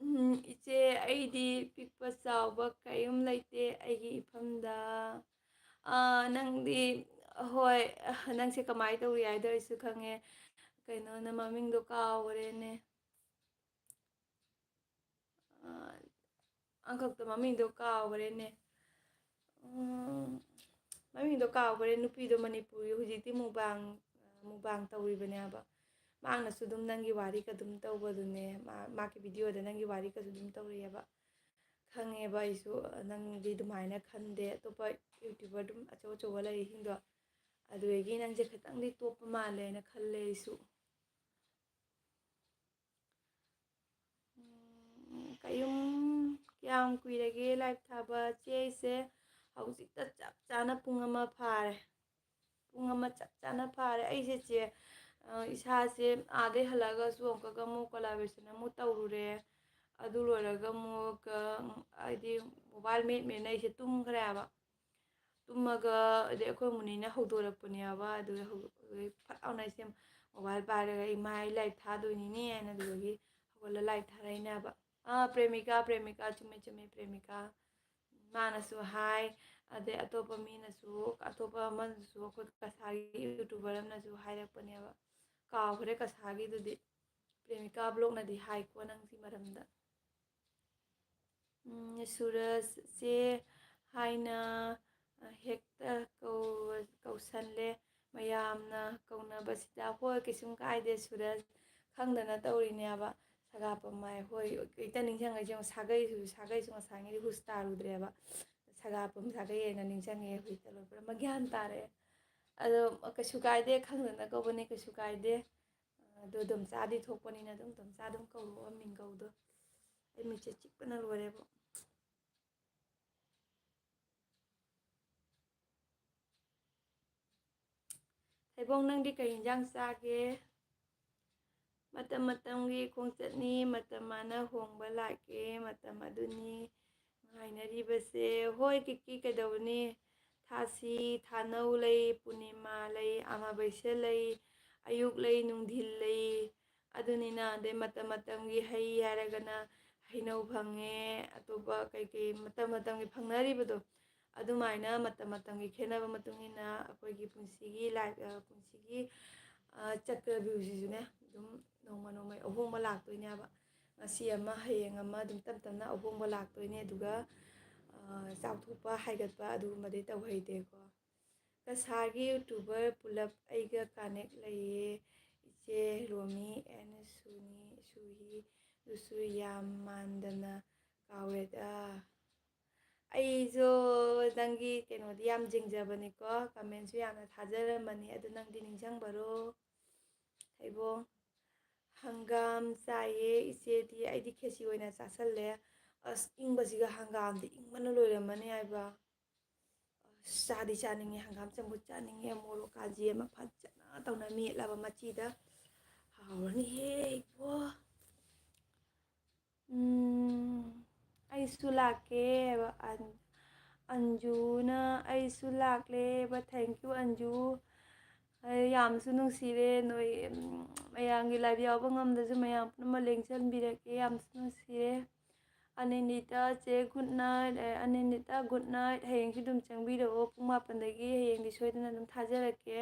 ꯎꯝ, ꯏꯆꯦ, ꯑꯩꯗꯤ ꯄꯤꯛꯄ ꯆꯥꯎꯕ ꯀꯔꯤꯝ ꯂꯩꯇꯦ ꯑꯩꯒꯤ ꯏꯐꯝꯗ꯫ ꯑꯥ, ꯅꯪꯗꯤ, ꯍꯣꯏ, ꯅꯪꯁꯦ ꯀꯃꯥꯏꯅ ꯇꯧꯔꯤ ꯍꯥꯏꯗꯣ ꯑꯩꯁꯨ ꯈꯪꯉꯦ꯫ ꯀꯩꯅꯣ, ꯅꯪ ꯃꯃꯤꯡꯗꯣ ꯀꯥꯎꯈ꯭ꯔꯦꯅꯦ꯫ ꯑꯪꯈꯛꯇ ꯃꯃꯤꯡꯗꯣ ꯀꯥꯎꯈ꯭ꯔꯦꯅꯦ꯫ ꯎꯝ, ꯃꯃꯤꯡꯗꯣ ꯀꯥꯎꯈ꯭ꯔꯦ꯫ ꯅꯨꯄꯤꯗꯣ ꯃꯅꯤꯄꯨꯔꯒꯤ ꯍꯧꯖꯤꯛꯇꯤ ꯃꯨꯛꯕꯥꯡ, ꯃꯨꯛꯕꯥꯡ ꯇꯧꯔꯤꯕꯅꯦꯕ꯫ ꯃꯥꯅꯁꯨ ꯑꯗꯨꯝ ꯅꯪꯒꯤ ꯋꯥꯔꯤꯒ ꯑꯗꯨꯝ ꯇꯧꯕꯗꯨꯅꯦ꯫ ꯃꯥ-, ꯃꯥꯒꯤ ꯚꯤꯗꯤꯑꯣꯗ ꯅꯪꯒꯤ ꯋꯥꯔꯤꯒꯁꯨ ꯑꯗꯨꯝ ꯇꯧꯔꯛꯑꯦꯕ꯫ ꯈꯪꯉꯦꯕ ꯑꯩꯁꯨ, ꯅꯪꯗꯤ ꯑꯗꯨꯃꯥꯏꯅ ꯈꯟꯗꯦ꯫ ꯑꯇꯣꯞꯄ YouTuber ꯑꯗꯨꯝ ꯑꯆꯧ ꯑꯆꯧꯕ ꯂꯩꯔꯤꯁꯤꯡꯗꯣ, ꯑꯗꯨꯗꯒꯤ ꯅꯪꯁꯦ ꯈꯤꯇꯪꯗꯤ ꯇꯣꯞꯄ ꯃꯥꯜꯂꯦꯅ ꯈꯜꯂꯦ ꯑꯩꯁꯨ꯫ ꯎꯝ, ꯀꯌꯨꯝ, ꯀꯌꯥꯝ ꯀꯨꯏꯔꯒꯦ ꯂꯥꯏꯚ ꯊꯥꯕ? ꯆꯦ, ꯑꯩꯁꯦ ꯍꯧꯖꯤꯛꯇ ꯆꯞ ꯆꯥꯅ ꯄꯨꯡ ꯑꯃ ꯐꯥꯔꯦ꯫ ꯄꯨꯡ ꯑꯃ ꯆꯞ ꯆꯥꯅ ꯐꯥꯔꯦ꯫ ꯑꯩꯁꯦ ꯆꯦ, ꯑ, ꯏꯁꯥꯁꯦ ꯑꯥꯗꯩ ꯍꯜꯂꯛꯑꯒꯁꯨ ꯑꯃꯨꯛꯀꯒ ꯑꯃꯨꯛ collaboration ꯑꯃꯨꯛ ꯇꯧꯔꯨꯔꯦ꯫ ꯑꯗꯨ ꯂꯣꯏꯔꯒ ꯑꯃꯨꯛ, ꯑ, ꯍꯥꯏꯗꯤ mobile ꯃꯦꯠ ꯃꯦꯠꯅ ꯑꯩꯁꯦ ꯇꯨꯝꯈ꯭ꯔꯦ ꯍꯥꯏꯕ꯫ ꯇꯨꯝꯃꯒ, ꯑꯗꯩ ꯑꯩꯈꯣꯏ ꯃꯨꯅꯤꯅ ꯍꯧꯗꯣꯔꯛꯄꯅꯦꯕ꯫ ꯑꯗꯨꯒ ꯍꯧ-, ꯑꯗꯨꯗꯩ ꯐꯠ ꯂꯥꯎꯅ ꯑꯩꯁꯦ mobile ꯄꯥꯏꯔꯒ, "ꯏꯃꯥ, ꯑꯩ ꯂꯥꯏꯔꯤꯛ ꯊꯥꯗꯣꯏꯅꯤꯅꯦ" ꯍꯥꯏꯅ ꯑꯗꯨꯗꯒꯤ ꯍꯧꯒꯠꯂ ꯂꯥꯏꯔꯤꯛ ꯊꯥꯔꯛꯏꯅꯦꯕ꯫ ꯑꯥ, ꯄ꯭ꯔꯦꯃꯤꯀꯥ, ꯄ꯭ꯔꯦꯃꯤꯀꯥ, ꯆꯨꯝꯃꯦ, ꯆꯨꯝꯃꯦ, ꯄ꯭ꯔꯦꯃꯤꯀꯥ꯫ ꯃꯥꯅꯁꯨ ꯍꯥꯏ, ꯑꯗꯩ ꯑꯇꯣꯞꯄ ꯃꯤꯅꯁꯨ, ꯑꯇꯣꯞꯄ ꯑꯃꯅꯁꯨ, ꯑꯩꯈꯣꯏ ꯀꯁꯥꯔꯒꯤ YouTuber ꯑꯃꯅꯁꯨ ꯍꯥꯏꯔꯛꯄꯅꯦꯕ꯫ ꯀꯥꯎꯈ꯭ꯔꯦ ꯀꯁꯥꯔꯒꯤꯗꯨꯗꯤ꯫ ꯄ꯭ꯔꯦꯃꯤꯀꯥ ꯕ꯭ꯂꯣꯛꯅꯗꯤ ꯍꯥꯏꯀꯣ ꯅꯪ ꯁꯤ ꯃꯔꯝꯗ꯫ ꯎꯝ, ꯁꯨꯔꯖꯁꯦ ꯍꯥꯏꯅ ꯍꯦꯛꯇ ꯀꯧ-, ꯀꯧꯁꯜꯂꯦ꯫ ꯃꯌꯥꯝꯅ ꯀꯧꯅꯕꯁꯤꯗ꯫ ꯍꯣꯏ, ꯀꯩꯁꯨꯝ ꯀꯥꯏꯗꯦ ꯁꯨꯔꯖ, ꯈꯪꯗꯅ ꯇꯧꯔꯤꯅꯦꯕ꯫ ꯁꯒꯥꯄꯝ ꯍꯥꯏ, ꯍꯣꯏ, ꯍꯦꯛꯇ ꯅꯤꯡꯁꯤꯡꯉꯛꯏꯁꯦ ꯌꯦꯡꯉꯣ, ꯁꯥꯒꯩꯁꯨ, ꯁꯥꯒꯩꯁꯨ ꯉꯁꯥꯏꯉꯩꯗꯤ ꯍꯨꯁ ꯇꯥꯔꯨꯗ꯭ꯔꯦꯕ꯫ ꯁꯒꯥꯄꯝ ꯁꯥꯒꯩ ꯍꯥꯏꯅ ꯅꯤꯡꯁꯤꯡꯉꯛꯑꯦ ꯍꯧꯖꯤꯛꯇ ꯂꯣꯏꯕ꯭ꯔꯥ? ꯑꯃ ꯒ꯭ꯌꯥꯟ ꯇꯥꯔꯛꯑꯦ꯫ ꯑꯗꯣ ꯀꯩꯁꯨ ꯀꯥꯏꯗꯦ, ꯈꯪꯗꯅ ꯀꯧꯕꯅꯤ, ꯀꯩꯁꯨ ꯀꯥꯏꯗꯦ꯫ ꯑꯗꯣ ꯑꯗꯨꯝ ꯆꯥꯗꯤ ꯊꯣꯛꯄꯅꯤꯅ ꯑꯗꯨꯝ, ꯑꯗꯨꯝ ꯆꯥ ꯑꯗꯨꯝ ꯀꯧꯔꯛꯑꯣ ꯃꯤꯡꯒꯧꯗꯣ꯫ ꯑꯩ ꯃꯤꯠꯁꯦ ꯆꯤꯛꯄꯅ ꯂꯣꯏꯔꯦꯕꯣ꯫ ꯊꯩꯕꯣꯡ, ꯅꯪꯗꯤ ꯀꯩ ꯌꯦꯟꯖꯥꯡ ꯆꯥꯒꯦ? ꯃꯇꯝ ꯃꯇꯝꯒꯤ ꯈꯣꯡꯆꯠꯅꯤ, ꯃꯇꯝ ꯃꯥꯅ ꯍꯣꯡꯕ ꯂꯥꯛꯑꯦ, ꯃꯇꯝ ꯑꯗꯨꯅꯤ ꯉꯥꯏꯅꯔꯤꯕꯁꯦ꯫ ꯍꯣꯏ ꯀꯤꯀꯤ, ꯀꯩꯗꯧꯕꯅꯤ? ꯊꯥꯁꯤ, ꯊꯥꯅꯧ ꯂꯩ, ꯄꯨꯔꯅꯤꯃꯥ ꯂꯩ, ꯑꯃꯥꯕꯩꯁ ꯂꯩ, ꯑꯌꯨꯛ ꯂꯩ, ꯅꯨꯡꯊꯤꯜ ꯂꯩ꯫ ꯑꯗꯨꯅꯤꯅ, ꯑꯗꯩ ꯃꯇꯝ ꯃꯇꯝꯒꯤ ꯍꯩ ꯍꯥꯏꯔꯒꯅ ꯍꯩꯅꯧ ꯐꯪꯉꯦ, ꯑꯇꯣꯞꯄ ꯀꯩꯀꯩ ꯃꯇꯝ ꯃꯇꯝꯒꯤ ꯐꯪꯅꯔꯤꯕꯗꯣ, ꯑꯗꯨꯃꯥꯏꯅ ꯃꯇꯝ ꯃꯇꯝꯒꯤ ꯈꯦꯠꯅꯕ ꯃꯇꯨꯡ ꯏꯟꯅ ꯑꯩꯈꯣꯏꯒꯤ ꯄꯨꯟꯁꯤꯒꯤ ꯂꯥꯏꯐ, ꯑ, ꯄꯨꯟꯁꯤꯒꯤ, ꯑ, ꯆꯀ꯭ꯔꯕ꯭ꯌꯨꯍꯁꯤꯁꯨꯅꯦ ꯑꯗꯨꯝ ꯅꯣꯡꯃ ꯅꯣꯡꯃꯒꯤ ꯑꯍꯣꯡꯕ ꯂꯥꯛꯇꯣꯏꯅꯦꯕ꯫ ꯉꯁꯤ ꯑꯃ, ꯍꯌꯦꯡ ꯑꯃ, ꯑꯗꯨꯝ ꯇꯞ ꯇꯞꯅ ꯑꯍꯣꯡꯕ ꯂꯥꯛꯇꯣꯏꯅꯦ꯫ ꯑꯗꯨꯒ, ꯑ, ꯆꯥꯎꯊꯣꯛꯄ, ꯍꯥꯏꯒꯠꯄ ꯑꯗꯨꯒꯨꯝꯕꯗꯤ ꯇꯧꯍꯩꯗꯦꯀꯣ꯫ ꯀꯁꯥꯔꯒꯤ YouTuber ꯄꯨꯂꯞ ꯑꯩꯒ connect ꯂꯩꯌꯦ꯫ ꯏꯆꯦ ꯔꯣꯃꯤ and ꯁꯨꯅꯤ, ꯁꯨꯍꯤ ꯗꯨꯁꯨ ꯌꯥꯝ ꯃꯥꯟꯗꯅ ꯀꯥꯎꯔꯦꯗ꯫ ꯑꯩꯁꯨ ꯅꯪꯒꯤ ꯀꯩꯅꯣꯗꯤ ꯌꯥꯝ ꯌꯦꯡꯖꯕꯅꯤꯀꯣ, commentꯁꯨ ꯌꯥꯝꯅ ꯊꯥꯖꯔꯝꯕꯅꯤ, ꯑꯗꯨ ꯅꯪꯗꯤ ꯅꯤꯡꯁꯤꯡꯕꯔꯣ? ꯊꯩꯕꯣꯡ꯫ ꯍꯪꯒꯥꯝ ꯆꯥꯏꯌꯦ ꯏꯆꯦꯗꯤ, ꯑꯩꯗꯤ ꯈꯦꯆꯤ ꯑꯣꯏꯅ ꯆꯥꯁꯜꯂꯦ꯫ ꯑꯁ, ꯏꯪꯕꯁꯤꯒ ꯍꯪꯒꯥꯝꯗꯤ ꯏꯪꯕꯅ ꯂꯣꯏꯔꯝꯃꯅꯤ ꯍꯥꯏꯕ꯫ ꯑꯁ, ꯆꯥꯗꯤ ꯆꯥꯅꯤꯡꯉꯦ, ꯍꯪꯒꯥꯝ ꯆꯝꯐꯨꯠ ꯆꯥꯅꯤꯡꯉꯦ, ꯃꯣꯔꯣꯛ ꯀꯥꯖꯤ ꯑꯃ ꯐꯖꯅ ꯇꯧꯅ ꯃꯦꯠꯂꯕ ꯃꯆꯤꯗ꯫ ꯍꯥꯎꯔꯅꯤꯍꯦ ꯏꯕꯣ꯫ ꯎꯝ, ꯑꯩꯁꯨ ꯂꯥꯛꯀꯦ ꯍꯥꯏꯕ꯫ ꯑꯟ-, ꯑꯟꯖꯨꯅ "ꯑꯩꯁꯨ ꯂꯥꯛꯂꯦ" ꯍꯥꯏꯕ꯫ Thank you, Anju. ꯑꯩ ꯌꯥꯝꯁꯨ ꯅꯨꯡꯁꯤꯔꯦ ꯅꯣꯏ, ꯎꯝ, ꯃꯌꯥꯝꯒꯤ live ꯌꯥꯎꯕ ꯉꯝꯗꯁꯨ ꯃꯌꯥꯝ ꯄꯨꯝꯅꯃꯛ ꯂꯦꯡꯁꯤꯟꯕꯤꯔꯛꯀꯦ, ꯌꯥꯝꯁꯨ ꯅꯨꯡꯁꯤꯔꯦ꯫ ꯑꯅꯤꯟꯗꯤꯇꯥ ꯆꯦ, good night꯫ ꯑꯦ, ꯑꯅꯤꯟꯗꯤꯇꯥ, good night꯫ ꯍꯌꯦꯡꯁꯨ ꯑꯗꯨꯝ ꯆꯪꯕꯤꯔꯛꯑꯣ ꯄꯨꯡ ꯃꯥꯄꯟꯗꯒꯤ, ꯍꯌꯦꯡꯗꯤ ꯁꯣꯏꯗꯅ ꯑꯗꯨꯝ ꯊꯥꯖꯔꯛꯀꯦ꯫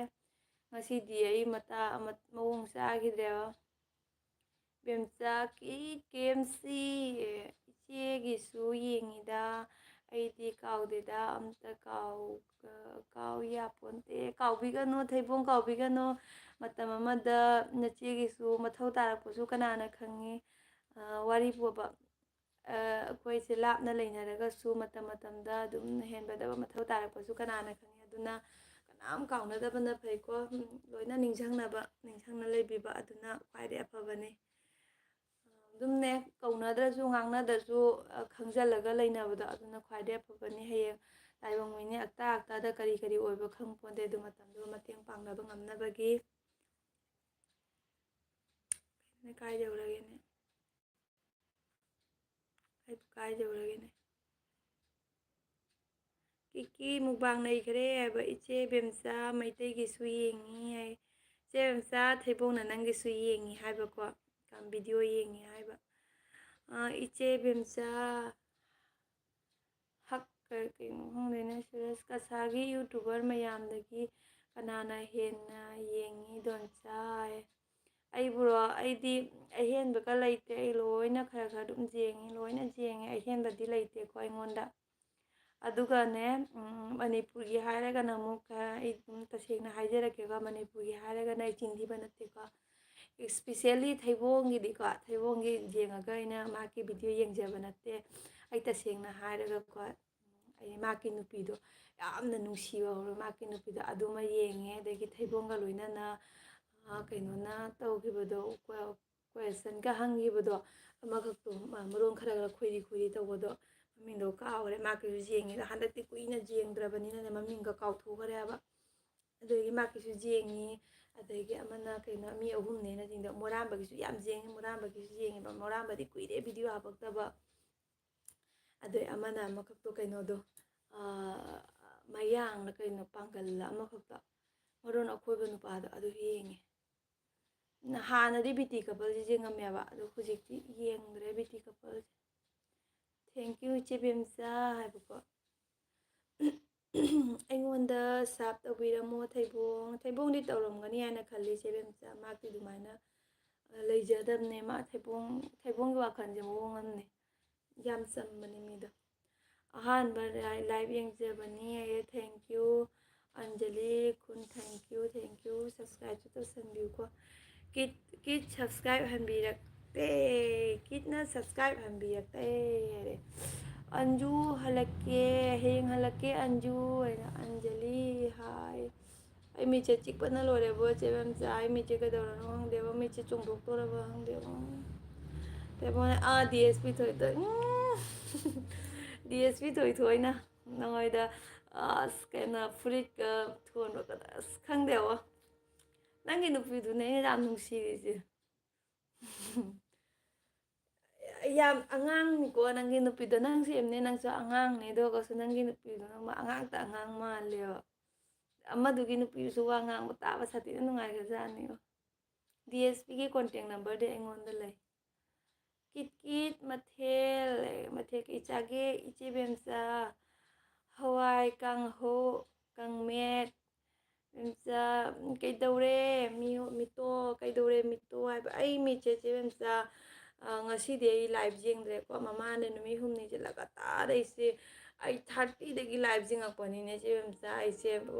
ꯉꯁꯤꯗꯤ ꯑꯩ ꯃꯇꯥ ꯑꯃ ꯃꯑꯣꯡ ꯆꯥꯈꯤꯗ꯭ꯔꯦꯕ꯫ ꯕꯦꯝꯆꯥ ꯀꯤ ꯀꯦ ꯑꯦꯝ ꯁꯤ, ꯏꯆꯦꯒꯤꯁꯨ ꯌꯦꯡꯉꯤꯗ, ꯑꯩꯗꯤ ꯀꯥꯎꯗꯦꯗ, ꯑꯝꯇ ꯀꯥꯎ-, ꯀꯥꯎ ꯌꯥꯄꯣꯟꯇꯦ꯫ ꯀꯥꯎꯕꯤꯒꯅꯨ, ꯊꯩꯕꯣꯡ ꯀꯥꯎꯕꯤꯒꯅꯨ꯫ ꯃꯇꯝ ꯑꯃꯗ ꯅꯆꯦꯒꯤꯁꯨ ꯃꯊꯧ ꯇꯥꯔꯛꯄꯁꯨ ꯀꯅꯥꯅ ꯈꯪꯉꯤ꯫ ꯑ, ꯋꯥꯔꯤ ꯄꯨꯕ, ꯑ, ꯑꯩꯈꯣꯏꯁꯦ ꯂꯥꯞꯅ ꯂꯩꯅꯔꯒꯁꯨ ꯃꯇꯝ ꯃꯇꯝꯗ ꯑꯗꯨꯝ ꯍꯦꯟꯕꯗꯕ ꯃꯊꯧ ꯇꯥꯔꯛꯄꯁꯨ ꯀꯅꯥꯅ ꯈꯪꯉꯤ꯫ ꯑꯗꯨꯅ ꯀꯅꯥꯝ ꯀꯥꯎꯅꯗꯕꯅ ꯐꯩꯀꯣ꯫ ꯎꯝ, ꯂꯣꯏꯅ ꯅꯤꯡꯁꯤꯡꯅꯕ, ꯅꯤꯡꯁꯤꯡꯅ ꯂꯩꯕꯤꯕ ꯑꯗꯨꯅ ꯈ꯭ꯋꯥꯏꯗꯩ ꯑꯐꯕꯅꯤ꯫ ꯑꯗꯨꯝꯅꯦ, ꯀꯧꯅꯗ꯭ꯔꯁꯨ ꯉꯥꯡꯅꯗ꯭ꯔꯁꯨ, ꯑ, ꯈꯪꯖꯤꯜꯂꯒ ꯂꯩꯅꯕꯗꯣ ꯑꯗꯨꯅ ꯈ꯭ꯋꯥꯏꯗꯩ ꯑꯐꯕꯅꯤ꯫ ꯍꯌꯦꯡ ꯇꯥꯏꯕꯪ ꯃꯤꯅꯦ ꯑꯛꯇ ꯑꯛꯇꯗ ꯀꯔꯤ ꯀꯔꯤ ꯑꯣꯏꯕ ꯈꯪꯄꯣꯟꯇꯦ꯫ ꯑꯗꯨ ꯃꯇꯝꯗꯨ ꯃꯇꯦꯡ ꯄꯥꯡꯅꯕ ꯉꯝꯅꯕꯒꯤ꯫ ꯀꯥꯏ ꯌꯧꯔꯒꯦꯅꯦ? ꯑꯩꯕꯨ ꯀꯥꯏ ꯌꯧꯔꯒꯦꯅꯦ? ꯀꯤꯀꯤ ꯃꯨꯛꯕꯥꯡ ꯂꯩꯈ꯭ꯔꯦ ꯍꯥꯏꯕ꯫ ꯏꯆꯦ ꯕꯦꯝꯆꯥ ꯃꯩꯇꯩꯒꯤꯁꯨ ꯌꯦꯡꯉꯤ ꯍꯥꯏ꯫ ꯏꯆꯦ ꯕꯦꯝꯆꯥ, ꯊꯩꯕꯣꯡꯅ ꯅꯪꯒꯤꯁꯨ ꯌꯦꯡꯉꯤ ꯍꯥꯏꯕꯀꯣ꯫ ꯚꯤꯗꯤꯑꯣ ꯌꯦꯡꯉꯤ ꯍꯥꯏꯕ꯫ ꯑ, ꯏꯆꯦ ꯕꯦꯝꯆꯥ, ꯍꯛ, ꯀ-, ꯀꯩꯅꯣ ꯈꯪꯗꯦꯅꯦ꯫ ꯁꯨꯔꯦꯁ, "ꯀꯁꯥꯔꯒꯤ YouTuber ꯃꯌꯥꯝꯗꯒꯤ ꯀꯅꯥꯅ ꯍꯦꯟꯅ ꯌꯦꯡꯉꯤ ꯗꯣꯟꯆꯥ?" ꯍꯥꯏ꯫ ꯑꯩꯕꯨꯔꯣ? ꯑꯩꯗꯤ ꯑꯍꯦꯟꯕꯒ ꯂꯩꯇꯦ꯫ ꯑꯩ ꯂꯣꯏꯅ ꯈꯔ ꯈꯔ ꯑꯗꯨꯝ ꯌꯦꯡꯉꯤ, ꯂꯣꯏꯅ ꯌꯦꯡꯉꯤ꯫ ꯑꯍꯦꯟꯕꯗꯤ ꯂꯩꯇꯦꯀꯣ ꯑꯩꯉꯣꯟꯗ꯫ ꯑꯗꯨꯒꯅꯦ, ꯎꯝ, ꯃꯅꯤꯄꯨꯔꯒꯤ ꯍꯥꯏꯔꯒꯅ ꯑꯃꯨꯛ, ꯑ, ꯑꯩ ꯑꯗꯨꯝ ꯇꯁꯦꯡꯅ ꯍꯥꯏꯖꯔꯛꯀꯦꯀꯣ, ꯃꯅꯤꯄꯨꯔꯒꯤ ꯍꯥꯏꯔꯒꯅ ꯑꯩ ꯆꯤꯟ ꯊꯤꯕ ꯅꯠꯇꯦꯀꯣ꯫ Especially ꯊꯩꯕꯣꯡꯒꯤꯗꯤꯀꯣ, ꯊꯩꯕꯣꯡꯒꯤ ꯌꯦꯡꯉꯒ ꯑꯩꯅ ꯃꯍꯥꯛꯀꯤ video ꯌꯦꯡꯖꯕ ꯅꯠꯇꯦ꯫ ꯑꯩ ꯇꯁꯦꯡꯅ ꯍꯥꯏꯔꯒꯀꯣ, ꯑꯩ ꯃꯍꯥꯛꯀꯤ ꯅꯨꯄꯤꯗꯣ ꯌꯥꯝꯅ ꯅꯨꯡꯁꯤꯕ ꯍꯧꯔꯦ, ꯃꯍꯥꯛꯀꯤ ꯅꯨꯄꯤꯗꯣ ꯑꯗꯨꯃ ꯌꯦꯡꯉꯦ꯫ ꯑꯗꯒꯤ ꯊꯩꯕꯣꯡꯒ ꯂꯣꯏꯅꯅ, ꯑ, ꯀꯩꯅꯣꯅ ꯇꯧꯈꯤꯕꯗꯣ, ꯀꯣ-, questionꯒ ꯍꯪꯈꯤꯕꯗꯣ, ꯑꯃꯈꯛꯇꯣ, ꯃ-, ꯃꯔꯣꯟ ꯈꯔ ꯈꯔ ꯈꯣꯏꯔꯤ ꯈꯣꯏꯔꯤ ꯇꯧꯕꯗꯣ, ꯃꯃꯤꯡꯗꯣ ꯀꯥꯎꯈ꯭ꯔꯦ꯫ ꯃꯥ ꯀꯩꯁꯨ ꯌꯦꯡꯉꯦꯗ, ꯍꯟꯗꯛꯇꯤ ꯀꯨꯏꯅ ꯌꯦꯡꯗ꯭ꯔꯕꯅꯤꯅꯅꯦ, ꯃꯃꯤꯡꯒ ꯀꯥꯎꯊꯣꯛꯈ꯭ꯔꯦ ꯍꯥꯏꯕ꯫ ꯑꯗꯨꯗꯒꯤ ꯃꯥ ꯀꯩꯁꯨ ꯌꯦꯡꯉꯤ꯫ ꯑꯗꯒꯤ ꯑꯃꯅ ꯀꯩꯅꯣ, ꯃꯤ ꯑꯍꯨꯝꯅꯦꯅ ꯆꯤꯡꯗ, ꯃꯣꯔꯥꯝꯕꯒꯤꯁꯨ ꯌꯥꯝ ꯌꯦꯡꯉꯤ, ꯃꯣꯔꯥꯝꯕꯒꯤꯁꯨ ꯌꯦꯡꯉꯦꯕ꯫ ꯃꯣꯔꯥꯝꯕꯗꯤ ꯀꯨꯏꯔꯦ video ꯍꯥꯄꯛꯇꯕ꯫ ꯑꯗꯩ ꯑꯃꯅ ꯑꯃꯈꯛꯇꯣ ꯀꯩꯅꯣꯗꯣ, ꯑꯥ, ꯃꯌꯥꯡꯂ ꯀꯩꯅꯣ, ꯄꯥꯡꯒꯜꯂ ꯑꯃꯈꯛꯇꯣ, ꯃꯔꯣꯟ ꯑꯈꯣꯏꯕ ꯅꯨꯄꯥꯗꯣ, ꯑꯗꯨ ꯌꯦꯡꯉꯦ꯫ ꯍꯥꯟꯅꯗꯤ ꯕꯤ ꯇꯤ ꯀꯄꯜꯁꯦ ꯌꯦꯡꯉꯝꯃꯦꯕ, ꯑꯗꯣ ꯍꯧꯖꯤꯛꯇꯤ ꯌꯦꯡꯗ꯭ꯔꯦ ꯕꯤ ꯇꯤ ꯀꯄꯜꯁꯦ꯫ Thank you ꯏꯆꯦ ꯕꯦꯝꯆꯥ ꯍꯥꯏꯕꯀꯣ꯫ ꯑꯩꯉꯣꯟꯗ sub ꯇꯧꯕꯤꯔꯝꯃꯣ ꯊꯩꯕꯣꯡ꯫ ꯊꯩꯕꯣꯡꯗꯤ ꯇꯧꯔꯝꯒꯅꯤ ꯍꯥꯏꯅ ꯈꯜꯂꯤ ꯏꯆꯦ ꯕꯦꯝꯆꯥ꯫ ꯃꯍꯥꯛꯇꯤ ꯑꯗꯨꯃꯥꯏꯅ, ꯑ, ꯂꯩꯖꯗꯕꯅꯦ꯫ ꯃꯥ ꯊꯩꯕꯣꯡ, ꯊꯩꯕꯣꯡꯒꯤ ꯋꯥꯈꯜꯁꯦ ꯃꯑꯣꯡ ꯑꯃꯅꯦ꯫ ꯌꯥꯝ ꯆꯝꯕꯅꯦ ꯃꯤꯗꯣ꯫ ꯑꯍꯥꯟꯕ ꯂꯥꯏ-, live ꯌꯦꯡꯖꯕꯅꯤ ꯍꯥꯏꯌꯦ꯫ Thank you꯫ ꯑꯟꯖꯂꯤ ꯈꯨꯟ, thank you, thank you꯫ Subscribeꯁꯨ ꯇꯧꯁꯟꯕꯤꯌꯨꯀꯣ꯫ ꯀꯤꯠ, ꯀꯤꯠ subscribe ꯍꯟꯕꯤꯔꯛꯇꯦ꯫ ꯀꯤꯠꯅ subscribe ꯍꯟꯕꯤꯔꯛꯇꯦ ꯍꯥꯏꯔꯦ꯫ ꯑꯟꯖꯨ ꯍꯜꯂꯛꯀꯦ, ꯍꯌꯦꯡ ꯍꯜꯂꯛꯀꯦ ꯑꯟꯖꯨ ꯍꯥꯏꯅ꯫ ꯑꯟꯖꯂꯤ, hi꯫ ꯑꯩ ꯃꯤꯠꯁꯦ ꯆꯤꯛꯄꯅ ꯂꯣꯏꯔꯦꯕꯣ, ꯆꯦ ꯃꯦꯝꯆꯥ꯫ ꯑꯩ ꯃꯤꯠꯁꯦ ꯀꯩꯗꯧꯔꯅꯣ ꯈꯪꯗꯦꯕꯣ, ꯃꯤꯠꯁꯦ ꯆꯣꯡꯊꯣꯛꯇꯣꯔꯕ ꯈꯪꯗꯦꯕꯣ꯫ ꯇꯦꯕꯣꯅ, ꯑꯥ, ꯗꯤ ꯑꯦꯁ ꯄꯤ ꯊꯣꯏꯊꯣꯏ, ꯎꯝ꯫ ꯗꯤ ꯑꯦꯁ ꯄꯤ ꯊꯣꯏꯊꯣꯏꯅ ꯅꯉꯣꯏꯗ, ꯑꯁ, ꯀꯩꯅꯣ, ꯐꯨꯔꯤꯠꯀ ꯊꯣꯟꯕꯒꯗ, ꯑꯁ, ꯈꯪꯗꯦꯕꯣ꯫ ꯅꯪꯒꯤ ꯅꯨꯄꯤꯗꯨꯅꯦ ꯑꯩꯅ ꯌꯥꯝ ꯅꯨꯡꯁꯤꯔꯤꯁꯦ꯫ ꯌꯥꯝ ꯑꯉꯥꯡꯅꯤꯀꯣ ꯅꯪꯒꯤ ꯅꯨꯄꯤꯗꯣ꯫ ꯅꯪ ꯁꯦꯝꯅꯦ, ꯅꯪꯁꯨ ꯑꯉꯥꯡꯅꯦ, ꯑꯗꯨꯒꯁꯨ ꯅꯪꯒꯤ ꯅꯨꯄꯤꯗꯨꯅ ꯑꯉꯥꯡꯇ ꯑꯉꯥꯡ ꯃꯥꯜꯂꯦꯕ꯫ ꯑꯃꯗꯨꯒꯤ ꯅꯨꯄꯤꯗꯨꯁꯨ ꯋꯥ ꯉꯥꯡꯕ ꯇꯥꯕ ꯁꯥꯊꯤꯅ ꯅꯨꯡꯉꯥꯏꯈ꯭ꯔꯖꯥꯠꯅꯤꯀꯣ꯫ ꯗꯤ ꯑꯦꯁ ꯄꯤꯒꯤ contact numberꯗꯤ ꯑꯩꯉꯣꯟꯗ ꯂꯩ꯫ ꯀꯤꯠ ꯀꯤꯠ ꯃꯊꯦꯜ, ꯃꯊꯦꯜ ꯀꯩ ꯆꯥꯒꯦ ꯏꯆꯦ ꯕꯦꯝꯆꯥ? ꯍꯋꯥꯏ ꯀꯥꯡꯍꯧ, ꯀꯥꯡꯃꯦꯠ, ꯕꯦꯝꯆꯥ, "ꯀꯩꯗꯧꯔꯦ ꯃꯤ, ꯃꯤꯠꯇꯣ? ꯀꯩꯗꯧꯔꯦ ꯃꯤꯠꯇꯣ?" ꯍꯥꯏꯕ꯫ ꯑꯩ ꯃꯤꯠꯁꯦ, ꯆꯦ ꯕꯦꯝꯆꯥ, ꯑ, ꯉꯁꯤꯗꯤ ꯑꯩ ꯂꯥꯏꯞ ꯌꯦꯡꯗ꯭ꯔꯦꯀꯣ꯫ ꯃꯃꯥꯡꯗ ꯅꯨꯃꯤꯠ ꯍꯨꯝꯅꯤꯁꯦ ꯂꯒꯥꯇꯥꯔ ꯑꯩꯁꯦ ꯑꯩꯠ ꯊꯥꯔꯇꯤꯗꯒꯤ ꯂꯥꯏꯞ ꯌꯦꯡꯉꯛꯄꯅꯤꯅꯦ, ꯆꯦ ꯕꯦꯝꯆꯥ꯫ ꯑꯩꯁꯦ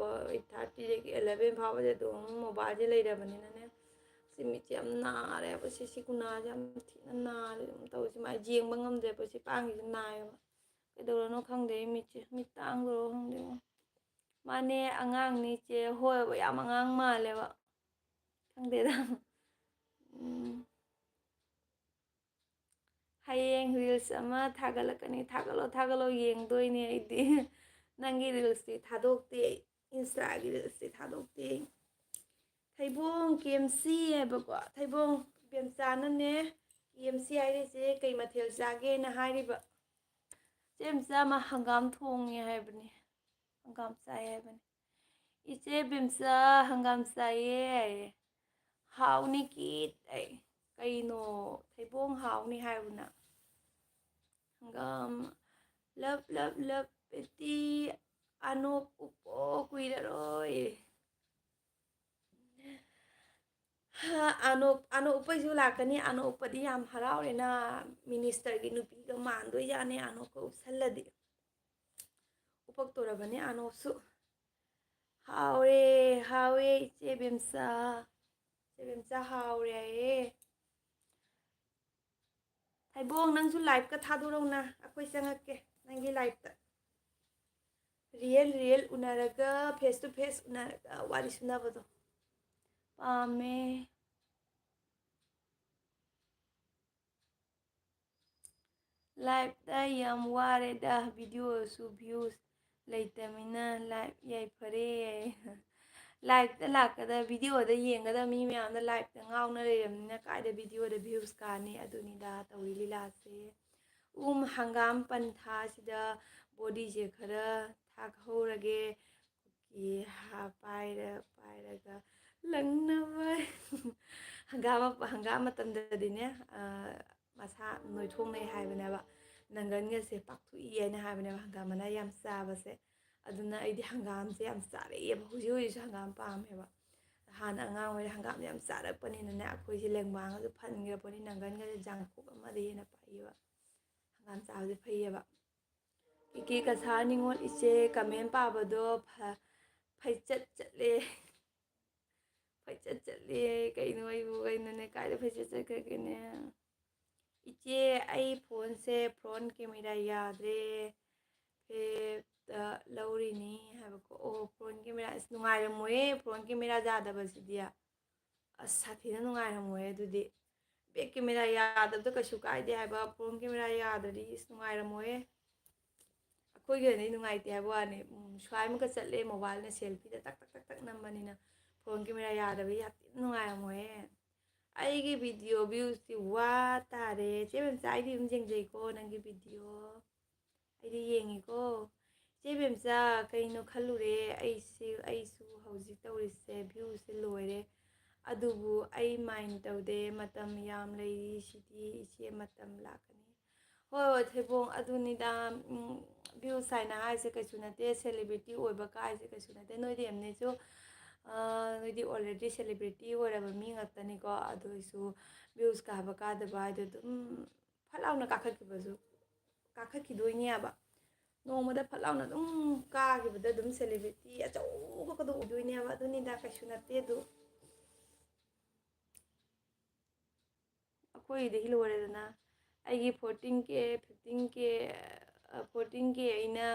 ꯑꯩꯠ ꯊꯥꯔꯇꯤꯗꯒꯤ ꯑꯦꯂꯚꯦꯟ ꯐꯥꯎꯕꯁꯦ ꯑꯗꯨꯝ ꯃꯣꯕꯥꯏꯜꯁꯦ ꯂꯩꯔꯕꯅꯤꯅꯅꯦ, ꯁꯤ ꯃꯤꯠꯁꯦ ꯌꯥꯝ ꯅꯥꯔꯦꯕ꯫ ꯁꯤ, ꯁꯤ ꯈꯨꯅꯥꯁꯦ ꯌꯥꯝ ꯊꯤꯅ ꯅꯥꯔꯦ ꯑꯗꯨꯝ ꯇꯧꯔꯤꯁꯦ꯫ ꯃꯥꯏ ꯌꯦꯡꯕ ꯉꯝꯗ꯭ꯔꯦꯕ, ꯁꯤ ꯄꯥꯡꯒꯤꯁꯦ ꯅꯥꯏꯌꯦꯕ꯫ ꯀꯩꯗꯧꯔꯅꯣ ꯈꯪꯗꯦ ꯑꯩ ꯃꯤꯠꯁꯦ꯫ ꯃꯤꯠ ꯇꯥꯡꯗꯣꯏꯔꯣ ꯈꯪꯗꯦ꯫ ꯃꯥꯅꯦ, ꯑꯉꯥꯡꯅꯤ ꯆꯦ꯫ ꯍꯣꯏꯕ, ꯌꯥꯝ ꯑꯉꯥꯡ ꯃꯥꯜꯂꯦꯕ꯫ ꯈꯪꯗꯦꯗ꯫ ꯎꯝ꯫ ꯍꯌꯦꯡ ꯔꯤꯜꯁ ꯑꯃ ꯊꯥꯒꯠꯂꯛꯀꯅꯤ꯫ ꯊꯥꯒꯠꯂꯣ, ꯊꯥꯒꯠꯂꯣ, ꯌꯦꯡꯗꯣꯏꯅꯦ ꯑꯩꯗꯤ꯫ ꯅꯪꯒꯤ ꯔꯤꯜꯁꯇꯤ ꯊꯥꯗꯣꯛꯇꯦ ꯑꯩ꯫ ꯏꯟꯁꯇꯥꯒꯤ ꯔꯤꯜꯁꯇꯤ ꯊꯥꯗꯣꯛꯇꯦ ꯑꯩ꯫ ꯊꯩꯕꯣꯡ ꯀꯦ ꯑꯦꯝ ꯁꯤ ꯍꯥꯏꯕꯀꯣ꯫ ꯊꯩꯕꯣꯡ ꯕꯦꯝꯆꯥꯅꯅꯦ, ꯀꯦ ꯑꯦꯝ ꯁꯤ ꯍꯥꯏꯔꯤꯁꯦ ꯀꯩ ꯃꯊꯦꯜ ꯆꯥꯒꯦꯅ ꯍꯥꯏꯔꯤꯕ꯫ ꯆꯦ ꯕꯦꯝꯆꯥ ꯑꯃ ꯍꯪꯒꯥꯝ ꯊꯣꯡꯉꯦ ꯍꯥꯏꯕꯅꯦ꯫ ꯍꯪꯒꯥꯝ ꯆꯥꯏ ꯍꯥꯏꯕꯅꯦ꯫ "ꯏꯆꯦ ꯕꯦꯝꯆꯥ, ꯍꯪꯒꯥꯝ ꯆꯥꯏꯌꯦ" ꯍꯥꯏꯌꯦ꯫ "ꯍꯥꯎꯅꯤ ꯀꯤꯠ" ꯑꯩ꯫ ꯀꯩꯅꯣ? ꯊꯩꯕꯣꯡ ꯍꯥꯎꯅꯤ ꯍꯥꯏꯕꯅ? ꯍꯪꯒꯥꯝ ꯂꯞ ꯂꯞ ꯂꯞ ꯄꯦꯇꯤ ꯑꯅꯣꯞ ꯎꯞꯄꯣ ꯀꯨꯏꯔꯔꯣꯏ꯫ ꯍꯥ, ꯑꯅꯣꯞ, ꯑꯅꯣꯞ ꯎꯞꯄꯩꯁꯨ ꯂꯥꯛꯀꯅꯤ꯫ ꯑꯅꯣꯞ ꯎꯞꯄꯗꯤ ꯌꯥꯝ ꯍꯔꯥꯎꯔꯦꯅ꯫ ꯃꯤꯅꯤꯁꯇꯔꯒꯤ ꯅꯨꯄꯤꯒ ꯃꯥꯟꯗꯣꯏꯖꯥꯠꯅꯦ ꯑꯅꯣꯞꯀ ꯎꯞꯁꯜꯂꯗꯤ꯫ ꯎꯞꯄꯛꯇꯣꯔꯕꯅꯦ ꯑꯅꯣꯞꯁꯨ꯫ ꯍꯥꯎꯔꯦ, ꯍꯥꯎꯋꯦ, ꯏꯆꯦ ꯕꯦꯝꯆꯥ꯫ ꯏꯆꯦ ꯕꯦꯝꯆꯥ ꯍꯥꯎꯔꯦ ꯍꯥꯏꯌꯦ꯫ ꯊꯩꯕꯣꯡ, ꯅꯪꯁꯨ ꯂꯥꯏꯞꯀ ꯊꯥꯗꯣꯔꯛꯎꯅ, ꯑꯩꯈꯣꯏ ꯆꯪꯉꯛꯀꯦ ꯅꯪꯒꯤ ꯂꯥꯏꯞꯇ꯫ ꯔꯤꯌꯦꯜ, ꯔꯤꯌꯦꯜ ꯎꯅꯔꯒ, ꯐꯦꯁ ꯇꯨ ꯐꯦꯁ ꯎꯅꯔꯒ ꯋꯥꯔꯤ ꯁꯨꯅꯕꯗꯣ ꯄꯥꯝꯃꯦ꯫ ꯂꯥꯏꯞꯇ ꯌꯥꯝ ꯋꯥꯔꯦꯗ, ꯚꯤꯗꯤꯑꯣꯁꯨ ꯚ꯭ꯌꯨꯁ ꯂꯩꯇꯃꯤꯅ꯫ ꯂꯥꯏꯞ ꯌꯥꯏꯐꯔꯦ꯫ ꯂꯥꯏꯞꯇ ꯂꯥꯛꯀꯗ, ꯚꯤꯗꯤꯑꯣꯗ ꯌꯦꯡꯒꯗꯕ ꯃꯤ ꯃꯌꯥꯝꯗꯣ ꯂꯥꯏꯞꯇ ꯉꯥꯎꯅ ꯂꯩꯔꯕꯅꯤꯅ ꯀꯥꯏꯗ ꯚꯤꯗꯤꯑꯣꯗ ꯚ꯭ꯌꯨꯁ ꯀꯥꯅꯤ? ꯑꯗꯨꯅꯤꯗ ꯇꯧꯔꯤ ꯂꯤꯂꯥꯁꯦ꯫ ꯎꯝ, ꯍꯪꯒꯥꯝ ꯄꯟꯊꯥꯁꯤꯗ ꯕꯣꯗꯤꯁꯦ ꯈꯔ ꯊꯥꯛꯍꯧꯔꯒꯦ꯫ ꯀꯨꯀꯤ ꯍꯥ-, ꯄꯥꯏꯔ-, ꯄꯥꯏꯔꯒ ꯂꯪꯅꯕ꯫ ꯍꯪꯒꯥꯝ ꯃ-, ꯍꯪꯒꯥꯝ ꯃꯇꯝꯗꯗꯤꯅꯦ, ꯑ, ꯃꯁꯥ ꯅꯣꯏꯊꯣꯛꯅꯩ ꯍꯥꯏꯕꯅꯦꯕ꯫ ꯅꯪꯒꯟꯒꯁꯦ ꯄꯥꯛꯊꯣꯛꯏ ꯍꯥꯏꯅ ꯍꯥꯏꯕꯅꯦꯕ, ꯍꯪꯒꯥꯝ ꯃꯅꯥ ꯌꯥꯝ ꯆꯥꯕꯁꯦ꯫ ꯑꯗꯨꯅ ꯑꯩꯗꯤ ꯍꯪꯒꯥꯝꯁꯦ ꯌꯥꯝ ꯆꯥꯔꯛꯑꯦꯕ꯫ ꯍꯧꯖꯤꯛ ꯍꯧꯖꯤꯛꯁꯨ ꯍꯪꯒꯥꯝ ꯄꯥꯝꯃꯦꯕ꯫ ꯍꯥꯟꯅ ꯑꯉꯥꯡ ꯑꯣꯏꯔꯤꯉꯩꯗ ꯍꯪꯒꯥꯝ ꯌꯥꯝ ꯆꯥꯔꯛꯄꯅꯤꯅꯅꯦ, ꯑꯩꯈꯣꯏꯁꯦ ꯂꯦꯡꯕꯥꯡꯒꯁꯨ ꯐꯟꯈ꯭ꯔꯄꯣꯠꯅꯤ, ꯅꯪꯒꯟꯒꯁꯦ ꯖꯥꯡꯈꯣꯛ ꯑꯃꯗ ꯍꯦꯟꯅ ꯄꯥꯛꯏꯕ꯫ ꯍꯪꯒꯥꯝ ꯆꯥꯕꯁꯦ ꯐꯩꯌꯦꯕ꯫ ꯀꯤꯀꯤ ꯀꯁꯥ ꯅꯤꯉꯣꯜ ꯏꯆꯦ, comment ꯄꯥꯕꯗꯣ ꯐ-, ꯐꯩꯆꯠ ꯆꯠꯂꯦ꯫ ꯐꯩꯆꯠ ꯆꯠꯂꯦ꯫ ꯀꯩꯅꯣ ꯑꯩꯕꯨ, ꯀꯩꯅꯣꯅꯦ, ꯀꯥꯏꯗ ꯐꯩꯆꯠ ꯆꯠꯈ꯭ꯔꯒꯦꯅꯦ? "ꯏꯆꯦ, ꯑꯩ phoneꯁꯦ front camera ꯌꯥꯗ꯭ꯔꯦ, ꯐꯦꯞꯇ ꯂꯧꯔꯤꯅꯤ" ꯍꯥꯏꯕꯀꯣ꯫ ꯑꯣ, front camera꯫ ꯑꯁ, ꯅꯨꯡꯉꯥꯏꯔꯝꯃꯣꯏꯌꯦ front camera ꯌꯥꯗꯕꯁꯤꯗꯤ꯫ ꯑꯁ, ꯁꯥꯊꯤꯅ ꯅꯨꯡꯉꯥꯏꯔꯝꯃꯣꯏꯌꯦ ꯑꯗꯨꯗꯤ꯫ Back camera ꯌꯥꯗꯕꯗꯣ ꯀꯩꯁꯨ ꯀꯥꯏꯗꯦ ꯍꯥꯏꯕ, front camera ꯌꯥꯗ꯭ꯔꯗꯤ ꯏꯁ ꯅꯨꯡꯉꯥꯏꯔꯝꯃꯣꯏꯌꯦ꯫ ꯑꯩꯈꯣꯏꯒꯤ ꯑꯣꯏꯅꯗꯤ ꯅꯨꯡꯉꯥꯏꯇꯦ ꯍꯥꯏꯕ ꯋꯥꯅꯤ꯫ ꯎꯝ, ꯁ꯭ꯋꯥꯏꯃꯨꯛꯀ ꯆꯠꯂꯦ, mobileꯅ selfieꯗ ꯇꯛ ꯇꯛ ꯇꯛ ꯇꯛ ꯅꯝꯕꯅꯤꯅ, front camera ꯌꯥꯗꯕꯒꯤ ꯌꯥꯝ ꯊꯤꯅ ꯅꯨꯡꯉꯥꯏꯔꯝꯃꯣꯏꯌꯦ꯫ ꯑꯩꯒꯤ video viewꯁꯇꯤ ꯋꯥ ꯇꯥꯔꯦ꯫ ꯆꯦ ꯕꯦꯝꯆꯥ, ꯑꯩꯗꯤ ꯑꯗꯨꯝ ꯌꯦꯡꯖꯩꯀꯣ ꯅꯪꯒꯤ video꯫ ꯑꯩꯗꯤ ꯌꯦꯡꯉꯤꯀꯣ꯫ ꯆꯦ ꯕꯦꯝꯆꯥ, ꯀꯩꯅꯣ ꯈꯜꯂꯨꯔꯦ꯫ ꯑꯩꯁꯦ, ꯑꯩꯁꯨ ꯍꯧꯖꯤꯛ ꯇꯧꯔꯤꯁꯦ, viewꯁꯦ ꯂꯣꯏꯔꯦ꯫ ꯑꯗꯨꯕꯨ ꯑꯩ mind ꯇꯧꯗꯦ, ꯃꯇꯝ ꯌꯥꯝ ꯂꯩꯔꯤ ꯁꯤꯗꯤ, ꯏꯆꯦ, ꯃꯇꯝ ꯂꯥꯛꯀꯅꯤ꯫ ꯍꯣꯏ, ꯍꯣꯏ, ꯊꯩꯕꯣꯡ, ꯑꯗꯨꯅꯤꯗ, ꯎꯝ, views ꯍꯥꯏꯅ ꯍꯥꯏꯁꯦ ꯀꯩꯁꯨ ꯅꯠꯇꯦ, celebrity ꯑꯣꯏꯕ ꯀꯥꯏꯁꯦ ꯀꯩꯁꯨ ꯅꯠꯇꯦ꯫ ꯅꯣꯏꯗꯤ ꯑꯦꯝꯅꯦꯁꯨ, ꯑ, ꯅꯣꯏꯗꯤ already celebrity ꯑꯣꯏꯔꯕ ꯃꯤ ꯉꯥꯛꯇꯅꯤꯀꯣ, ꯑꯗꯨ ꯑꯣꯏꯁꯨ views ꯀꯥꯕ ꯀꯥꯗꯕ ꯍꯥꯏꯗꯣ ꯑꯗꯨꯝ ꯐꯠ ꯂꯥꯎꯅ ꯀꯥꯈꯠꯈꯤꯕꯁꯨ, ꯀꯥꯈꯠꯈꯤꯗꯣꯏꯅꯦꯕ꯫ ꯅꯣꯡꯃꯗ ꯐꯠ ꯂꯥꯎꯅ ꯑꯗꯨꯝ ꯀꯥꯈꯤꯕꯗ ꯑꯗꯨꯝ celebrity ꯑꯆꯧꯕꯒꯗꯣ ꯑꯣꯏꯗꯣꯏꯅꯦꯕ꯫ ꯑꯗꯨꯅꯤꯗ, ꯀꯩꯁꯨ ꯅꯠꯇꯦ ꯑꯗꯨ꯫ ꯑꯩꯈꯣꯏꯒꯤꯗꯤ ꯂꯣꯏꯔꯦꯗꯅ꯫ ꯑꯩꯒꯤ fourteen K, fifteen K, ꯑ, fourteen K ꯑꯩꯅ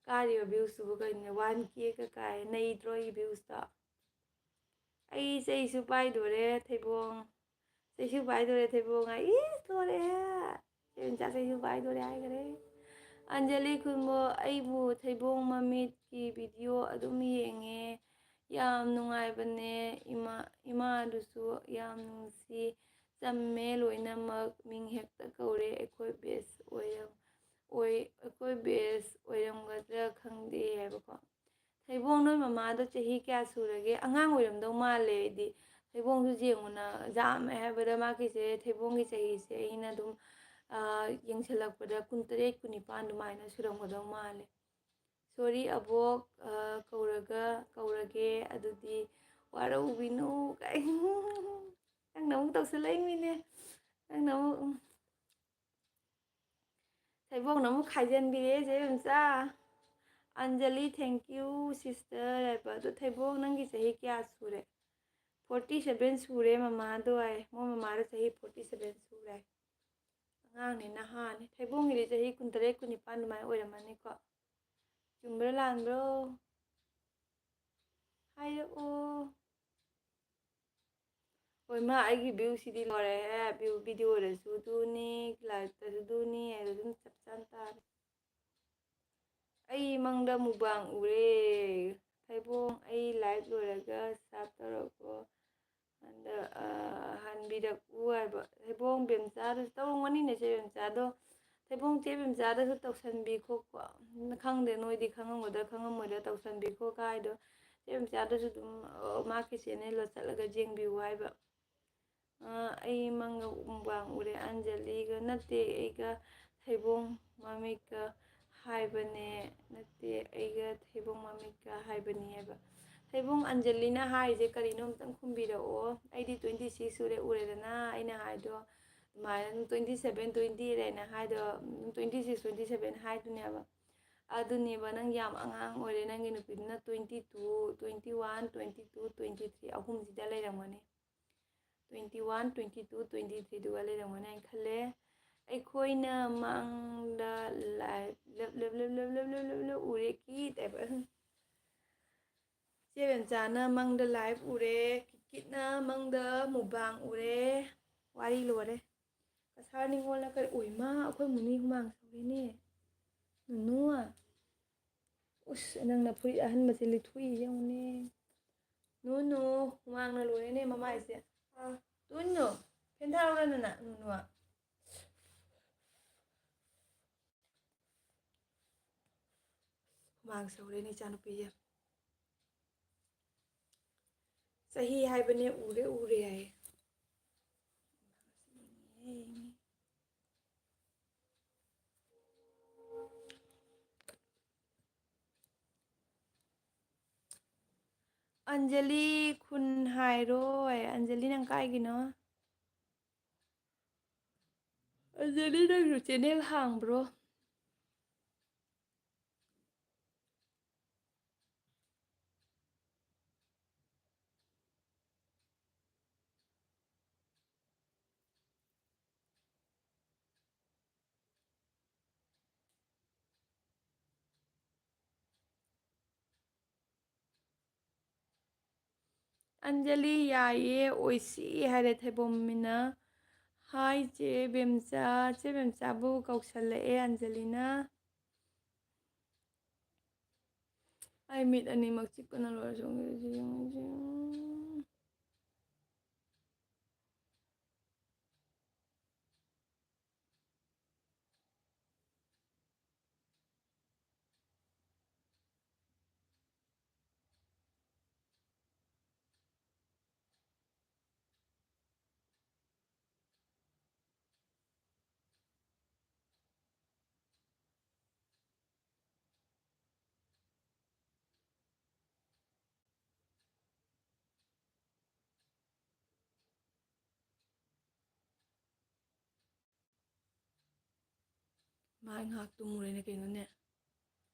ꯀꯥꯔꯤꯕ viewsꯇꯨꯕꯨ ꯀꯩꯅꯣ, one K ꯀ ꯀꯥꯏ, ꯅꯩꯗ꯭ꯔꯣ ꯑꯩꯒꯤ viewsꯇꯣ? ꯑꯩ ꯆꯩꯁꯨ ꯄꯥꯏꯗꯣꯔꯦ ꯊꯩꯕꯣꯡ, ꯆꯩꯁꯨ ꯄꯥꯏꯗꯣꯔꯦ ꯊꯩꯕꯣꯡ ꯍꯥꯏ꯫ ꯏꯁ, ꯂꯣꯏꯔꯦꯍꯦ! ꯆꯦ ꯕꯦꯝꯆꯥ ꯆꯩꯁꯨ ꯄꯥꯏꯗꯣꯔꯦ ꯍꯥꯏꯈꯔꯦ꯫ ꯑꯟꯖꯂꯤ ꯈꯨꯟꯃꯣ, ꯑꯩꯕꯨ ꯊꯩꯕꯣꯡ ꯃꯃꯤꯠꯀꯤ video ꯑꯗꯨꯝ ꯌꯦꯡꯉꯦ, ꯌꯥꯝ ꯅꯨꯡꯉꯥꯏꯕꯅꯦ꯫ ꯏꯃꯥ, ꯏꯃꯥꯗꯨꯁꯨ ꯌꯥꯝ ꯅꯨꯡꯁꯤ, ꯆꯝꯃꯦ ꯂꯣꯏꯅꯃꯛ, ꯃꯤꯡ ꯍꯦꯛꯇ ꯀꯧꯔꯦ꯫ ꯑꯩꯈꯣꯏ batch ꯑꯣꯏꯔꯝ-, ꯑꯣꯏ-, ꯑꯩꯈꯣꯏ batch ꯑꯣꯏꯔꯝꯒꯗ꯭ꯔꯥ ꯈꯪꯗꯦ ꯍꯥꯏꯕꯀꯣ꯫ ꯊꯩꯕꯣꯡ, ꯅꯣꯏ ꯃꯃꯥꯗꯣ ꯆꯍꯤ ꯀꯌꯥ ꯁꯨꯔꯒꯦ? ꯑꯉꯥꯡ ꯑꯣꯏꯔꯝꯗꯧ ꯃꯥꯜꯂꯦ꯫ ꯑꯩꯗꯤ ꯊꯩꯕꯣꯡꯁꯨ ꯌꯦꯡꯉꯨꯅ, ꯌꯥꯝꯃꯦ ꯍꯥꯏꯕꯗ ꯃꯥꯒꯤꯁꯦ, ꯊꯩꯕꯣꯡꯒꯤ ꯆꯍꯤꯁꯦ ꯑꯩꯅ ꯑꯗꯨꯝ, ꯑ, ꯌꯦꯡꯁꯤꯜꯂꯛꯄꯗ ꯀꯨꯟꯇꯔꯦꯠ, ꯀꯨꯟꯅꯤꯄꯥꯟ ꯑꯗꯨꯃꯥꯏꯅ ꯁꯨꯔꯝꯒꯗꯧ ꯃꯥꯜꯂꯦ꯫ ꯁꯣꯔꯤ ꯑꯕꯣꯛ, ꯑ, ꯀꯧꯔꯒ, ꯀꯧꯔꯒꯦ, ꯑꯗꯨꯗꯤ ꯋꯥꯔꯧꯕꯤꯅꯨ ꯀꯥꯏ꯫ ꯅꯪꯅ ꯑꯃꯨꯛ ꯇꯧꯁꯜꯂꯛꯏꯅꯤꯅꯦ꯫ ꯅꯪꯅ ꯑꯃꯨꯛ, ꯎꯝ꯫ ꯊꯩꯕꯣꯡꯅ ꯑꯃꯨꯛ ꯈꯥꯏꯖꯟꯕꯤꯔꯦ ꯆꯦ ꯕꯦꯝꯆꯥ꯫ ꯑꯟꯖꯂꯤ, thank you sister ꯍꯥꯏꯕ꯫ ꯑꯗꯣ ꯊꯩꯕꯣꯡ, ꯅꯪꯒꯤ ꯆꯍꯤ ꯀꯌꯥ ꯁꯨꯔꯦ? Forty seven ꯁꯨꯔꯦ ꯃꯃꯥꯗꯣ ꯍꯥꯏ꯫ ꯃꯣꯏ ꯃꯃꯥꯗꯣ ꯆꯍꯤ forty seven ꯁꯨꯔꯦ꯫ ꯑꯉꯥꯡꯅꯦ, ꯅꯍꯥꯅꯦ꯫ ꯊꯩꯕꯣꯡꯒꯤꯗꯤ ꯆꯍꯤ ꯀꯨꯟꯇꯔꯦꯠ, ꯀꯨꯟꯅꯤꯄꯥꯟ ꯑꯗꯨꯃꯥꯏꯅ ꯑꯣꯏꯔꯝꯃꯅꯤꯀꯣ꯫ ꯆꯨꯝꯕ꯭ꯔꯥ ꯂꯥꯟꯕ꯭ꯔꯣ? ꯍꯥꯏꯔꯛꯑꯣ꯫ ꯍꯣꯏ, ꯃꯥ ꯑꯩꯒꯤ viewꯁꯤꯗꯤ ꯂꯣꯏꯔꯦꯍꯦ꯫ View, videoꯗꯁꯨ ꯑꯗꯨꯅꯤ, liveꯇꯁꯨ ꯑꯗꯨꯅꯤ, ꯑꯗꯨ ꯑꯗꯨꯝ ꯆꯞ ꯆꯥꯅ ꯇꯥꯔꯦ꯫ ꯑꯩ ꯃꯪꯗ mukbang ꯎꯔꯦ꯫ ꯊꯩꯕꯣꯡ, ꯑꯩ live ꯂꯣꯏꯔꯒ sub ꯇꯧꯔꯛꯑꯣ꯫ ꯑꯗ, ꯑ, ꯍꯟꯕꯤꯔꯛꯎ ꯍꯥꯏꯕ꯫ ꯊꯩꯕꯣꯡ ꯕꯦꯝꯆꯥꯗꯁꯨ ꯇꯧꯔꯝꯒꯅꯤꯅꯦ ꯆꯦ ꯕꯦꯝꯆꯥꯗꯣ꯫ ꯊꯩꯕꯣꯡ ꯆꯦ ꯕꯦꯝꯆꯥꯗꯁꯨ ꯇꯧꯁꯟꯕꯤꯈꯣꯀꯣ꯫ ꯈꯪꯗꯦ, ꯅꯣꯏꯗꯤ ꯈꯪꯉꯝꯒꯗ꯭ꯔꯥ ꯈꯪꯉꯝꯃꯣꯏꯗ꯭ꯔꯥ, ꯇꯧꯁꯟꯕꯤꯈꯣꯀ ꯍꯥꯏꯗꯣ꯫ ꯆꯦ ꯕꯦꯝꯆꯥꯗꯁꯨ ꯑꯗꯨꯝ, ꯑ, ꯃꯥꯒꯤ channelꯗ ꯆꯠꯂꯒ ꯌꯦꯡꯕꯤꯌꯨ ꯍꯥꯏꯕ꯫ ꯑ, ꯑꯩ ꯃꯪꯗ mukbang ꯎꯔꯦ ꯑꯟꯖꯂꯤꯒ꯫ ꯅꯠꯇꯦ, ꯑꯩꯒ ꯊꯩꯕꯣꯡ ꯃꯃꯤꯠꯀ ꯍꯥꯏꯕꯅꯦ꯫ ꯅꯠꯇꯦ, ꯑꯩꯒ ꯊꯩꯕꯣꯡ ꯃꯃꯤꯠꯀ ꯍꯥꯏꯕꯅꯤ ꯍꯥꯏꯕ꯫ ꯊꯩꯕꯣꯡ, ꯑꯟꯖꯂꯤꯅ ꯍꯥꯏꯔꯤꯁꯦ ꯀꯔꯤꯅꯣ ꯑꯝꯇꯪ ꯈꯨꯝꯕꯤꯔꯛꯑꯣ꯫ ꯑꯩꯗꯤ twenty six ꯁꯨꯔꯦ, ꯎꯔꯦꯗꯅ ꯑꯩꯅ ꯍꯥꯏꯗꯣ꯫ ꯑꯗꯨꯃꯥꯏꯅ twenty seven, twenty eight ꯍꯥꯏꯅ ꯍꯥꯏꯗꯣ, twenty six, twenty seven ꯍꯥꯏꯗꯨꯅꯦꯕ꯫ ꯑꯗꯨꯅꯦꯕ, ꯅꯪ ꯌꯥꯝ ꯑꯉꯥꯡ ꯑꯣꯏꯔꯦ꯫ ꯅꯪꯒꯤ ꯅꯨꯄꯤꯗꯨꯅ twenty two, twenty one, twenty two, twenty three ꯑꯍꯨꯝꯁꯤꯗ ꯂꯩꯔꯝꯒꯅꯤ꯫ Twenty one, twenty two, twenty threeꯗꯨꯒ ꯂꯩꯔꯝꯒꯅꯤ ꯍꯥꯏꯅ ꯈꯜꯂꯦ꯫ ꯑꯩꯈꯣꯏꯅ ꯃꯪꯗ live, ꯂꯞ, ꯂꯞ, ꯂꯞ, ꯂꯞ, ꯂꯞ, ꯂꯞ, ꯂꯞ, ꯂꯞ ꯎꯔꯦ ꯀꯤꯠ ꯍꯥꯏꯕ꯫ ꯆꯦ ꯕꯦꯝꯆꯥꯅ ꯃꯪꯗ live ꯎꯔꯦ, ꯀꯤꯠ ꯀꯤꯠꯅ ꯃꯪꯗ mukbang ꯎꯔꯦ꯫ ꯋꯥꯔꯤ ꯂꯣꯏꯔꯦ꯫ ꯀꯁꯥꯔ ꯅꯤꯉꯣꯜꯅ ꯀꯔꯤ, ꯑꯣꯏꯃꯥ, ꯑꯩꯈꯣꯏ ꯃꯨꯅꯤ ꯍꯨꯃꯥꯡ ꯁꯧꯔꯦꯅꯦ꯫ ꯅꯨꯅꯨ꯫ ꯎꯁ, ꯅꯪꯅ ꯐꯨꯔꯤꯠ ꯑꯍꯟꯕꯁꯦ ꯂꯤꯠꯊꯣꯛꯏ ꯌꯦꯡꯉꯨꯅꯦ꯫ ꯅꯨꯅꯨ, ꯍꯨꯃꯥꯡꯅ ꯂꯣꯏꯔꯦꯅꯦ ꯃꯃꯥꯏꯁꯦ꯫ ꯑꯥ꯫ ꯇꯨꯅꯨ, fan ꯊꯥꯔꯛꯎꯔꯥ ꯅꯅꯥ? ꯅꯨꯅꯨ꯫ ꯍꯨꯃꯥꯡ ꯁꯧꯔꯦꯅꯦ ꯏꯆꯥꯅꯨꯄꯤꯁꯦ꯫ ꯆꯍꯤ ꯍꯥꯏꯕꯅꯦ ꯎꯔꯦ ꯎꯔꯦ ꯍꯥꯏꯌꯦ꯫ ꯑꯟꯖꯂꯤ ꯈꯨꯟ ꯍꯥꯏꯔꯣꯏ꯫ ꯑꯟꯖꯂꯤ, ꯅꯪ ꯀꯥꯏꯒꯤꯅꯣ? ꯑꯟꯖꯂꯤ, ꯅꯪꯁꯨ ꯆꯦꯅꯦꯜ ꯍꯥꯡꯕ꯭ꯔꯣ? ꯑꯟꯖꯂꯤ, ꯌꯥꯏꯌꯦ, ꯑꯣꯏꯁꯤ ꯍꯥꯏꯔꯦ ꯊꯩꯕꯣꯝꯃꯤꯅ꯫ ꯍꯥꯏ ꯆꯦ ꯕꯦꯝꯆꯥ, ꯆꯦ ꯕꯦꯝꯆꯥꯕꯨ ꯀꯧꯁꯜꯂꯛꯑꯦ ꯑꯟꯖꯂꯤꯅ꯫ ꯑꯩ ꯃꯤꯠ ꯑꯅꯤꯃꯛ ꯆꯤꯛꯄꯅ ꯂꯣꯏꯔꯦ꯫ ꯃꯥꯏ ꯉꯥꯏꯍꯥꯛ ꯇꯨꯝꯃꯨꯔꯦꯅꯦ ꯀꯩꯅꯣꯅꯦ꯫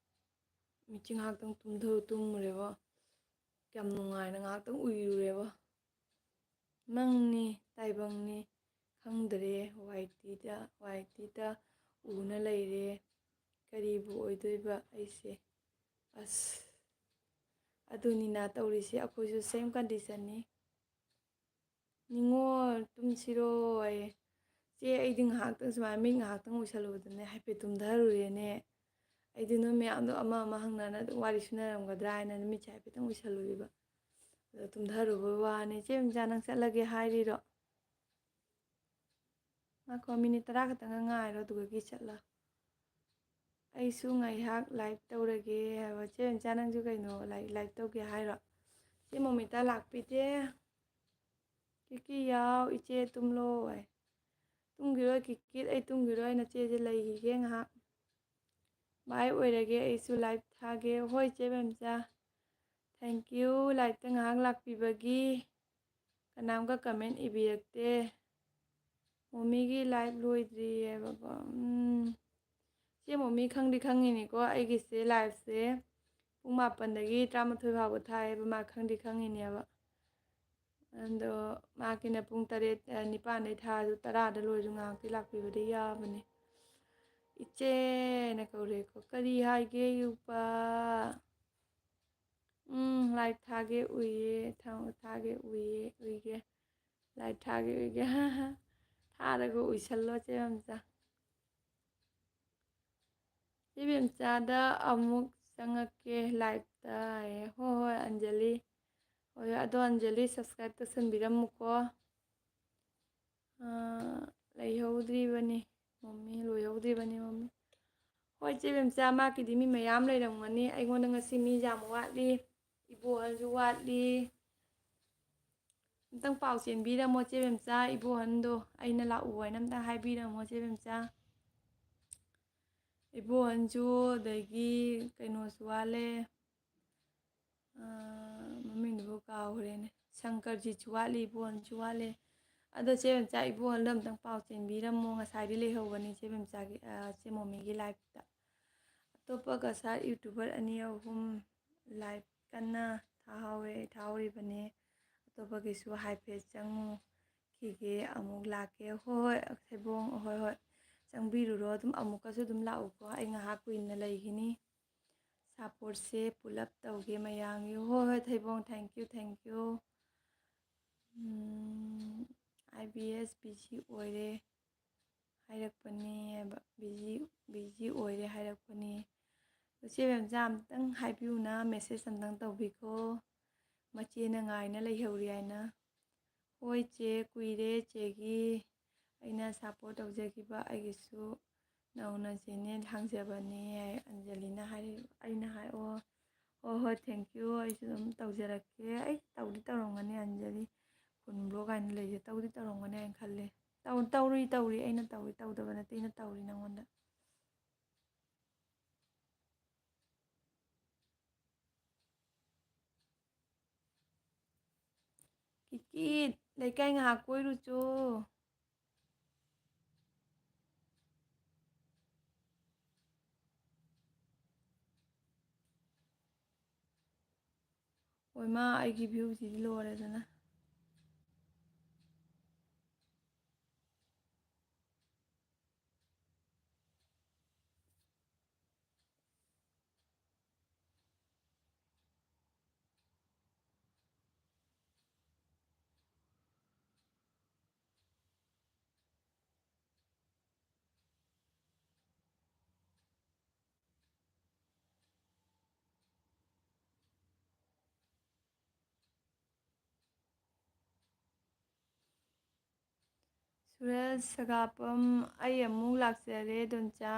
ꯃꯤꯠꯁꯤ ꯉꯥꯏꯍꯥꯛꯇꯪ ꯇꯨꯝꯊꯣꯛ ꯇꯨꯝꯃꯨꯔꯦꯕꯣ꯫ ꯀꯌꯥꯝ ꯅꯨꯡꯉꯥꯏꯅ ꯉꯥꯏꯍꯥꯛꯇꯪ ꯎꯏꯔꯨꯔꯦꯕꯣ꯫ ꯃꯪꯅꯤ ꯇꯥꯏꯕꯪꯅꯤ ꯈꯪꯗꯔꯦ꯫ ꯋꯥꯏ ꯇꯤꯗ, ꯋꯥꯏ ꯇꯤꯗ ꯎꯅ ꯂꯩꯔꯦ꯫ ꯀꯔꯤꯕꯨ ꯑꯣꯏꯗꯣꯏꯕ ꯑꯩꯁꯦ? ꯑꯁ, ꯑꯗꯨꯅꯤꯅ ꯇꯧꯔꯤꯁꯦ꯫ ꯑꯩꯈꯣꯏꯁꯨ same conditionꯅꯤ꯫ "ꯅꯤꯉꯣꯜ, ꯇꯨꯝꯁꯤꯔꯣ?" ꯍꯥꯏꯌꯦ꯫ "ꯆꯦ, ꯑꯩꯗꯤ ꯉꯥꯏꯍꯥꯛꯇꯪ ꯁꯨꯃꯥꯏꯅ ꯃꯤꯠ ꯉꯥꯏꯍꯥꯛꯇꯪ ꯎꯏꯁꯜꯂꯨꯕꯗꯅꯦ ꯍꯥꯏꯐꯦꯠ ꯇꯨꯝꯊꯔꯨꯔꯦꯅꯦ꯫ ꯑꯩꯗꯤ ꯅꯣꯏ ꯃꯌꯥꯝꯗꯣ ꯑꯃ ꯑꯃ ꯍꯪꯅꯅ ꯑꯗꯨꯝ ꯋꯥꯔꯤ ꯁꯨꯅꯔꯝꯒꯗ꯭ꯔꯥ ꯍꯥꯏꯅ ꯃꯤꯠꯁꯦ ꯍꯥꯏꯐꯦꯠꯇꯪ ꯎꯏꯁꯜꯂꯨꯔꯤꯕ꯫ ꯑꯗꯣ ꯇꯨꯝꯊꯔꯨꯕꯩ ꯋꯥꯅꯦ꯫ ꯆꯦ ꯕꯦꯝꯆꯥ, ꯅꯪ ꯆꯠꯂꯒꯦ ꯍꯥꯏꯔꯤꯔꯣ?" ꯉꯥꯏꯈꯣ, ꯃꯤꯅꯤꯠ ꯇꯔꯥ ꯈꯛꯇꯪꯒ ꯉꯥꯏꯔꯣ, ꯑꯗꯨꯒ ꯆꯠꯂꯣ꯫ "ꯑꯩꯁꯨ ꯉꯥꯏꯍꯥꯛ live ꯇꯧꯔꯒꯦ" ꯍꯥꯏꯕ꯫ ꯆꯦ ꯕꯦꯝꯆꯥ, ꯅꯪꯁꯨ ꯀꯩꯅꯣ, live, live ꯇꯧꯒꯦ ꯍꯥꯏꯔꯣ? ꯆꯦ ꯃꯣꯃꯤꯇꯥ ꯂꯥꯛꯄꯤꯗꯦ꯫ "ꯀꯤꯀꯤ ꯌꯥꯎ, ꯏꯆꯦ ꯇꯨꯝꯂꯣ" ꯍꯥꯏ꯫ "ꯇꯨꯝꯈꯤꯔꯣꯏ ꯀꯤꯀꯤ, ꯑꯩ ꯇꯨꯝꯈꯤꯔꯣꯏ, ꯅꯆꯦꯁꯦ ꯂꯩꯈꯤꯒꯦ ꯉꯥꯏꯍꯥꯛ꯫ ꯚꯥꯏ ꯑꯣꯏꯔꯒꯦ, ꯑꯩꯁꯨ live ꯊꯥꯒꯦ"꯫ "ꯍꯣꯏ ꯆꯦ ꯕꯦꯝꯆꯥ, Thank you, live-ꯇ ꯉꯥꯏꯍꯥꯛ ꯂꯥꯛꯄꯤꯕꯒꯤ꯫ ꯀꯅꯥꯝꯒ comment ꯏꯕꯤꯔꯛꯇꯦ꯫ ꯃꯣꯃꯤꯒꯤ live ꯂꯣꯏꯗ꯭ꯔꯤꯑꯕꯀꯣ꯫ ꯎꯝ꯫ ꯆꯦ ꯃꯣꯃꯤ ꯈꯪꯗꯤ ꯈꯪꯉꯤꯅꯤꯀꯣ, ꯑꯩꯒꯤꯁꯦ live-ꯁꯦ ꯄꯨꯡ ꯃꯥꯄꯟꯗꯒꯤ ꯇꯔꯥꯃꯥꯊꯣꯏ ꯐꯥꯎꯕ ꯊꯥꯏꯌꯦꯕ, ꯃꯥ ꯈꯪꯗꯤ ꯈꯪꯉꯤꯅꯦꯕ꯫ ꯑꯗꯣ ꯃꯥꯒꯤꯅ ꯄꯨꯡ ꯇꯔꯦꯠ, ꯑ, ꯅꯤꯄꯥꯟꯗꯩ ꯊꯥꯔꯁꯨ ꯇꯔꯥꯗ ꯂꯣꯏꯔꯁꯨ ꯉꯥꯏꯍꯥꯛꯇꯤ ꯂꯥꯛꯄꯤꯕꯗꯤ ꯌꯥꯕꯅꯦ꯫ ꯏꯆꯦꯅ ꯀꯧꯔꯦꯀꯣ꯫ ꯀꯔꯤ ꯍꯥꯏꯒꯦ, ꯌꯨꯄꯥ? ꯎꯝ, live ꯊꯥꯒꯦ ꯎꯏꯌꯦ, ꯊꯥ-, ꯊꯥꯒꯦ ꯎꯏꯌꯦ, ꯎꯏꯒꯦ꯫ Live ꯊꯥꯒꯦ ꯎꯏꯒꯦ꯫ ꯊꯥꯔꯒ ꯎꯏꯁꯜꯂꯣ, ꯆꯦ ꯃꯝꯆꯥ꯫ ꯆꯦ ꯕꯦꯝꯆꯥꯗ ꯑꯃꯨꯛ ꯆꯪꯉꯛꯀꯦ live-ꯇ ꯍꯥꯏꯌꯦ꯫ ꯍꯣꯏ, ꯍꯣꯏ, ꯑꯟꯖꯂꯤ꯫ ꯍꯣꯏ, ꯍꯣꯏ, ꯑꯗꯣ ꯑꯟꯖꯂꯤ subscribe ꯇꯧꯁꯟꯕꯤꯔꯝꯃꯨꯀꯣ꯫ ꯑꯥ, ꯂꯩꯍꯧꯗ꯭ꯔꯤꯕꯅꯤ ꯃꯣꯃꯤ, ꯂꯣꯏꯍꯧꯗ꯭ꯔꯤꯕꯅꯤ ꯃꯣꯃꯤ꯫ ꯍꯣꯏ, ꯆꯦ ꯕꯦꯝꯆꯥ, ꯃꯥꯒꯤꯗꯤ ꯃꯤ ꯃꯌꯥꯝ ꯂꯩꯔꯝꯒꯅꯤ꯫ ꯑꯩꯉꯣꯟꯗ ꯉꯁꯤ ꯃꯤ ꯌꯥꯝ ꯋꯥꯠꯂꯤ꯫ ꯏꯕꯣꯍꯜꯁꯨ ꯋꯥꯠꯂꯤ꯫ ꯑꯝꯇꯪ ꯄꯥꯎ ꯆꯦꯟꯕꯤꯔꯝꯃꯣ, ꯆꯦ ꯕꯦꯝꯆꯥ, ꯏꯕꯣꯍꯟꯗꯣ ꯑꯩꯅ ꯂꯥꯛꯎ ꯍꯥꯏꯅ ꯑꯝꯇꯪ ꯍꯥꯏꯕꯤꯔꯝꯃꯣ, ꯆꯦ ꯕꯦꯝꯆꯥ꯫ ꯏꯕꯣꯍꯟꯁꯨ, ꯑꯗꯒꯤ ꯀꯩꯅꯣꯁꯨ ꯋꯥꯠꯂꯦ꯫ ꯑꯥ, ꯃꯃꯤꯡꯗꯨꯕꯨ ꯀꯥꯎꯈ꯭ꯔꯦꯅꯦ꯫ ꯁꯪꯀꯔꯖꯤꯠꯁꯨ ꯋꯥꯠꯂꯤ, ꯏꯕꯣꯍꯟꯁꯨ ꯋꯥꯠꯂꯤ꯫ ꯑꯗꯣ ꯆꯦ ꯕꯦꯝꯆꯥ, ꯏꯕꯣꯍꯟꯗꯣ ꯑꯝꯇꯪ ꯄꯥꯎ ꯆꯦꯟꯕꯤꯔꯝꯃꯣ꯫ ꯉꯁꯥꯏꯗꯤ ꯂꯩꯍꯧꯕꯅꯤ ꯆꯦ ꯕꯦꯝꯆꯥꯒꯤ, ꯑꯥ, ꯆꯦ ꯃꯣꯃꯤꯒꯤ live-ꯇ꯫ ꯑꯇꯣꯞꯄ ꯀꯁꯥꯔ YouTuber ꯑꯅꯤ ꯑꯍꯨꯝ live ꯀꯟꯅ ꯊꯥꯍꯧꯔꯦ, ꯊꯥꯍꯧꯔꯤꯕꯅꯦ꯫ ꯑꯇꯣꯞꯄꯒꯤꯁꯨ ꯍꯥꯏꯐꯦꯠ ꯆꯪꯉꯨꯈꯤꯒꯦ, ꯑꯃꯨꯛ ꯂꯥꯛꯀꯦ꯫ ꯍꯣꯏ, ꯍꯣꯏ, ꯊꯩꯕꯣꯡ, ꯍꯣꯏ, ꯍꯣꯏ, ꯆꯪꯕꯤꯔꯨꯔꯣ꯫ ꯑꯗꯨꯝ ꯑꯃꯨꯛꯀꯁꯨ ꯑꯗꯨꯝ ꯂꯥꯛꯎꯀꯣ, ꯑꯩ ꯉꯥꯏꯍꯥꯛ ꯀꯨꯏꯅ ꯂꯩꯈꯤꯅꯤ꯫ Support-ꯁꯦ ꯄꯨꯂꯞ ꯇꯧꯒꯦ ꯃꯌꯥꯝꯒꯤ꯫ ꯍꯣꯏ, ꯍꯣꯏ, ꯊꯩꯕꯣꯡ, thank you, thank you꯫ Um, I B S busy ꯑꯣꯏꯔꯦ ꯍꯥꯏꯔꯛꯄꯅꯦ ꯍꯥꯏꯕ, busy, busy ꯑꯣꯏꯔꯦ ꯍꯥꯏꯔꯛꯄꯅꯦ꯫ ꯏꯆꯦ ꯕꯦꯝꯆꯥ, ꯑꯝꯇꯪ ꯍꯥꯏꯕꯤꯌꯨꯅ, message ꯑꯝꯇꯪ ꯇꯧꯕꯤꯈꯣ, ꯃꯆꯦꯅ ꯉꯥꯏꯅ ꯂꯩꯍꯧꯔꯤ ꯍꯥꯏꯅ꯫ ꯍꯣꯏ ꯆꯦ, ꯀꯨꯏꯔꯦ ꯆꯦꯒꯤ ꯑꯩꯅ support ꯇꯧꯖꯈꯤꯕ꯫ ꯑꯩꯒꯤꯁꯨ ꯅꯧꯅ channel ꯍꯥꯡꯖꯕꯅꯦ ꯍꯥꯏ ꯑꯟꯖꯂꯤꯅ ꯍꯥꯏꯔꯛꯏꯕ꯫ ꯑꯩꯅ ꯍꯥꯏ, "ꯑꯣ, ꯍꯣꯏ, ꯍꯣꯏ, thank you, ꯑꯩꯁꯨ ꯑꯗꯨꯝ ꯇꯧꯖꯔꯛꯀꯦ꯫" ꯑꯩ ꯇꯧꯗꯤ ꯇꯧꯔꯝꯒꯅꯤ ꯑꯟꯖꯂꯤ, ꯈꯨꯟ vlog ꯍꯥꯏꯅ ꯂꯩꯁꯦ꯫ ꯇꯧꯗꯤ ꯇꯧꯔꯝꯒꯅꯤ ꯍꯥꯏꯅ ꯈꯜꯂꯦ꯫ ꯇꯧ-, ꯇꯧꯔꯤ, ꯇꯧꯔꯤ, ꯑꯩꯅ ꯇꯧꯔꯤ, ꯇꯧꯗꯕ ꯅꯠꯇꯦ, ꯑꯩꯅ ꯇꯧꯔꯤ ꯅꯪꯉꯣꯟꯗ꯫ ꯀꯤꯀꯤꯠ, ꯂꯩꯀꯥꯏ ꯉꯥꯏꯍꯥꯛ ꯀꯣꯏꯔꯨꯆꯣ꯫ ꯑꯣꯏꯃꯥ, ꯑꯩꯒꯤ ꯚ꯭ꯌꯨꯁꯤꯗꯤ ꯂꯣꯏꯔꯦꯗꯅ꯫ ꯁꯨꯔꯖ ꯁꯒꯥꯄꯝ, ꯑꯩ ꯑꯃꯨꯛ ꯂꯥꯛꯆꯔꯦ ꯗꯣꯟꯆꯥ꯫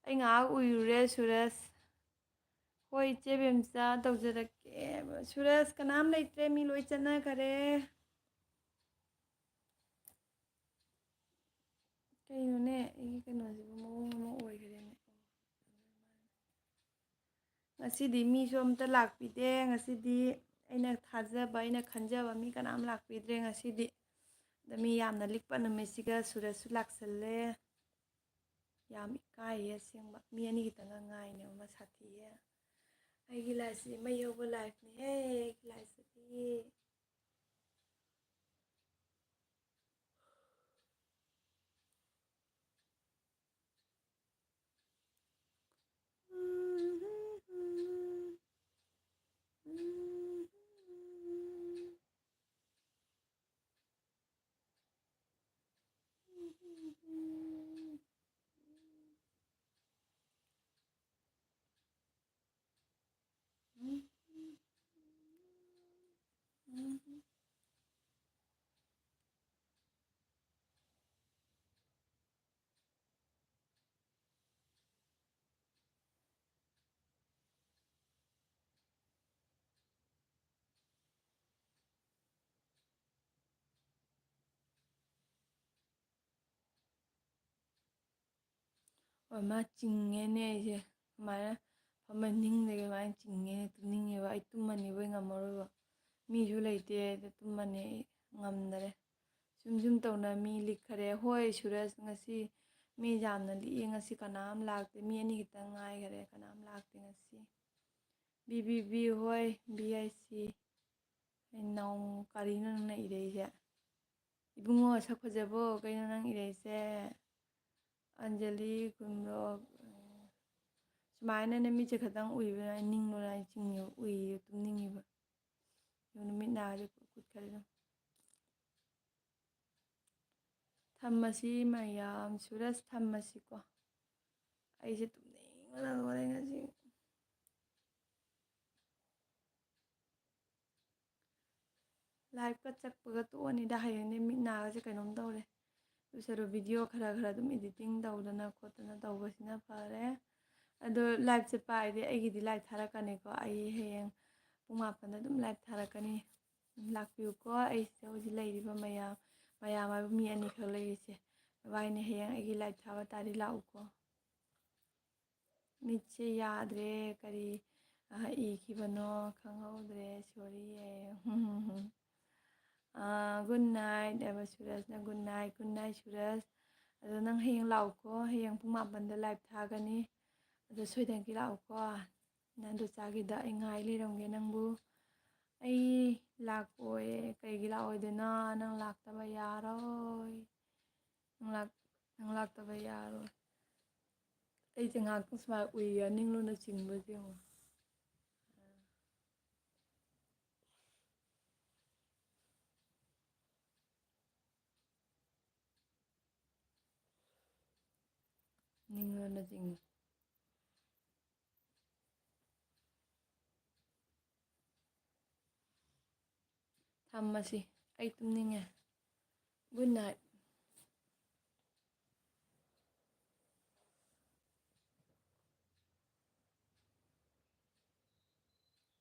ꯑꯩ ꯉꯥꯏꯍꯥꯛ ꯎꯏꯔꯨꯔꯦ ꯁꯨꯔꯖ꯫ ꯍꯣꯏ ꯏꯆꯦ ꯕꯦꯝꯆꯥ, ꯇꯧꯖꯔꯛꯀꯦ꯫ ꯁꯨꯔꯖ, ꯀꯅꯥꯝ ꯂꯩꯇ꯭ꯔꯦ, ꯃꯤ ꯂꯣꯏ ꯆꯠꯅꯈꯔꯦ꯫ ꯀꯩꯅꯣꯅꯦ, ꯑꯩꯒꯤ ꯀꯩꯅꯣꯁꯤꯕꯨ ꯃꯑꯣꯡ ꯑꯃ ꯑꯣꯏꯈ꯭ꯔꯦꯅꯦ꯫ ꯉꯁꯤꯗꯤ ꯃꯤꯁꯨ ꯑꯝꯇ ꯂꯥꯛꯄꯤꯗꯦ꯫ ꯉꯁꯤꯗꯤ ꯑꯩꯅ ꯊꯥꯖꯕ, ꯑꯩꯅ ꯈꯟꯖꯕ ꯃꯤ ꯀꯅꯥꯝ ꯂꯥꯛꯄꯤꯗ꯭ꯔꯦ ꯉꯁꯤꯗꯤ꯫ ꯑꯗ ꯃꯤ ꯌꯥꯝꯅ ꯂꯤꯛꯄ ꯅꯨꯃꯤꯠꯁꯤꯒ ꯁꯨꯔꯖꯁꯨ ꯂꯥꯛꯁꯜꯂꯦ꯫ ꯌꯥꯝ ꯏꯀꯥꯏꯌꯦ ꯑꯁꯦꯡꯕ꯫ ꯃꯤ ꯑꯅꯤ ꯈꯤꯇꯪꯒ ꯉꯥꯏꯅꯦ, ꯑꯃ ꯁꯥꯊꯤꯌꯦ꯫ ꯑꯩꯒꯤ ꯂꯥꯏꯁꯤꯗꯤ ꯃꯩ ꯍꯧꯕ ꯂꯥꯏꯐꯅꯤꯍꯦ, ꯑꯩꯒꯤ ꯂꯥꯏꯁꯤꯗꯤ꯫ ꯍꯣꯏ, ꯃꯥ ꯆꯤꯡꯉꯦꯅꯦ ꯑꯩꯁꯦ꯫ ꯁꯨꯃꯥꯏꯅ ꯐꯝꯃ ꯅꯤꯡꯗꯒꯤ ꯑꯗꯨꯃꯥꯏꯅ ꯆꯤꯡꯉꯦꯅꯦ, ꯇꯨꯝꯅꯤꯡꯉꯦꯕ꯫ ꯑꯩ ꯇꯨꯝꯃꯅꯤꯕ, ꯑꯩ ꯉꯝꯃꯔꯣꯏꯕ꯫ ꯃꯤꯁꯨ ꯂꯩꯇꯦ, ꯑꯗꯨ ꯇꯨꯝꯃꯅꯤ ꯑꯩ, ꯉꯝꯗꯔꯦ꯫ ꯁꯨꯝ ꯁꯨꯝ ꯇꯧꯅ ꯃꯤ ꯂꯤꯛꯈꯔꯦ꯫ ꯍꯣꯏ ꯁꯨꯔꯖ, ꯉꯁꯤ ꯃꯤ ꯌꯥꯝꯅ ꯂꯤꯛꯑꯦ, ꯉꯁꯤ ꯀꯅꯥꯝ ꯂꯥꯛꯇꯦ, ꯃꯤ ꯑꯅꯤ ꯈꯛꯇꯪ ꯉꯥꯏꯈꯔꯦ, ꯀꯅꯥꯝ ꯂꯥꯛꯇꯦ ꯉꯁꯤ꯫ ꯕꯤ ꯕꯤ ꯕꯤ ꯍꯣꯏ, ꯕꯤ ꯑꯥꯏ ꯁꯤ꯫ ꯀꯩꯅꯣ, ꯀꯔꯤꯅꯣ ꯅꯪꯅ ꯏꯔꯛꯏꯁꯦ? ꯏꯕꯨꯡꯉꯣ ꯁꯛ ꯐꯖꯕꯣ, ꯀꯩꯅꯣ ꯅꯪ ꯏꯔꯛꯏꯁꯦ? ꯑꯟꯖꯂꯤ ꯈꯨꯟꯕ꯭ꯔꯣ? ꯁꯨꯃꯥꯏꯅꯅꯦ ꯃꯤꯠꯁꯦ ꯈꯛꯇꯪ ꯎꯏꯕꯅ ꯑꯩ ꯅꯤꯡꯕꯅ ꯑꯩ ꯆꯤꯡꯉꯦꯕ, ꯎꯏꯌꯦ, ꯇꯨꯝꯅꯤꯡꯉꯤꯕ꯫ ꯌꯦꯡꯉꯨ, ꯃꯤꯠ ꯅꯥꯁꯦ ꯀꯨꯠꯈꯔꯦ ꯑꯗꯨꯝ꯫ ꯊꯝꯃꯁꯤ ꯃꯌꯥꯝ, ꯁꯨꯔꯖ, ꯊꯝꯃꯁꯤꯀꯣ꯫ ꯑꯩꯁꯦ ꯇꯨꯝꯅꯤꯡꯕꯅ ꯂꯣꯏꯔꯦ ꯉꯁꯤ꯫ ꯂꯥꯏꯞꯀ ꯆꯠꯄꯒ ꯇꯣꯛꯑꯅꯤꯗ, ꯍꯌꯦꯡꯗꯤ ꯃꯤꯠ ꯅꯥꯒꯁꯦ ꯀꯩꯅꯣꯝ ꯇꯧꯔꯦ꯫ ꯑꯗꯨ ꯁꯔꯨꯛ ꯚꯤꯗꯤꯑꯣ ꯈꯔ ꯈꯔ ꯑꯗꯨꯝ ꯏꯗꯤꯇꯤꯡ ꯇꯧꯗꯅ ꯈꯣꯠꯇꯅ ꯇꯧꯕꯁꯤꯅ ꯐꯔꯦ꯫ ꯑꯗꯣ ꯂꯥꯏꯞ ꯆꯠꯄ ꯍꯥꯏꯗꯤ ꯑꯩꯒꯤꯗꯤ ꯂꯥꯏꯞ ꯊꯥꯔꯛꯀꯅꯤꯀꯣ, ꯑꯩ ꯍꯌꯦꯡ ꯄꯨꯡ ꯃꯥꯄꯟꯗ ꯑꯗꯨꯝ ꯂꯥꯏꯞ ꯊꯥꯔꯛꯀꯅꯤ꯫ ꯂꯥꯛꯄꯤꯌꯨꯀꯣ, ꯑꯩ ꯁꯤꯗ ꯍꯧꯖꯤꯛ ꯂꯩꯔꯤꯕ ꯃꯌꯥꯝ, ꯃꯌꯥꯝ ꯍꯥꯏꯕ ꯃꯤ ꯑꯅꯤꯈꯛ ꯂꯩꯔꯤꯁꯦ, ꯃꯕꯥꯏꯅꯤ ꯍꯌꯦꯡ ꯑꯩꯒꯤ ꯂꯥꯏꯞ ꯊꯥꯕ ꯇꯥꯔꯗꯤ ꯂꯥꯛꯎꯀꯣ꯫ ꯃꯤꯠꯁꯦ ꯌꯥꯗ꯭ꯔꯦ, ꯀꯔꯤ, ꯑ, ꯏꯈꯤꯕꯅꯣ ꯈꯪꯍꯧꯗ꯭ꯔꯦ, ꯁꯣꯔꯤ꯫ ꯑ, good night ꯍꯥꯏꯕ ꯁꯨꯔꯖꯅ, good night, good night ꯁꯨꯔꯖ꯫ ꯑꯗꯣ ꯅꯪ ꯍꯌꯦꯡ ꯂꯥꯛꯎꯀꯣ, ꯍꯌꯦꯡ ꯄꯨꯡ ꯃꯥꯄꯟꯗ ꯂꯥꯏꯞ ꯊꯥꯒꯅꯤ꯫ ꯑꯗꯣ ꯁꯣꯏꯗꯅꯀꯤ ꯂꯥꯛꯎꯀꯣ꯫ ꯅꯪ ꯑꯗꯨ ꯆꯥꯒꯤꯗ ꯑꯩ ꯉꯥꯏ ꯂꯩꯔꯝꯒꯦ ꯅꯪꯕꯨ꯫ ꯑꯩ ꯂꯥꯛꯑꯣꯏ꯫ ꯀꯩꯒꯤ ꯂꯥꯛꯑꯣꯏꯗꯣꯏꯅꯣ? ꯅꯪ ꯂꯥꯛꯇꯕ ꯌꯥꯔꯣꯏ꯫ ꯅꯪ ꯂꯥꯛ-, ꯅꯪ ꯂꯥꯛꯇꯕ ꯌꯥꯔꯣꯏ꯫ ꯑꯩꯁꯦ ꯉꯥꯏꯍꯥꯛꯇꯪ ꯁꯨꯃꯥꯏꯅ ꯎꯏꯌꯦ, ꯅꯤꯡꯂꯨꯅ ꯆꯤꯡꯕꯁꯦ ꯌꯦꯡꯉꯣ꯫ ꯅꯤꯡꯂꯨꯅ ꯆꯤꯡꯉꯤ꯫ ꯊꯝꯃꯁꯤ꯫ ꯑꯩ ꯇꯨꯝꯅꯤꯡꯉꯦ꯫ Good night꯫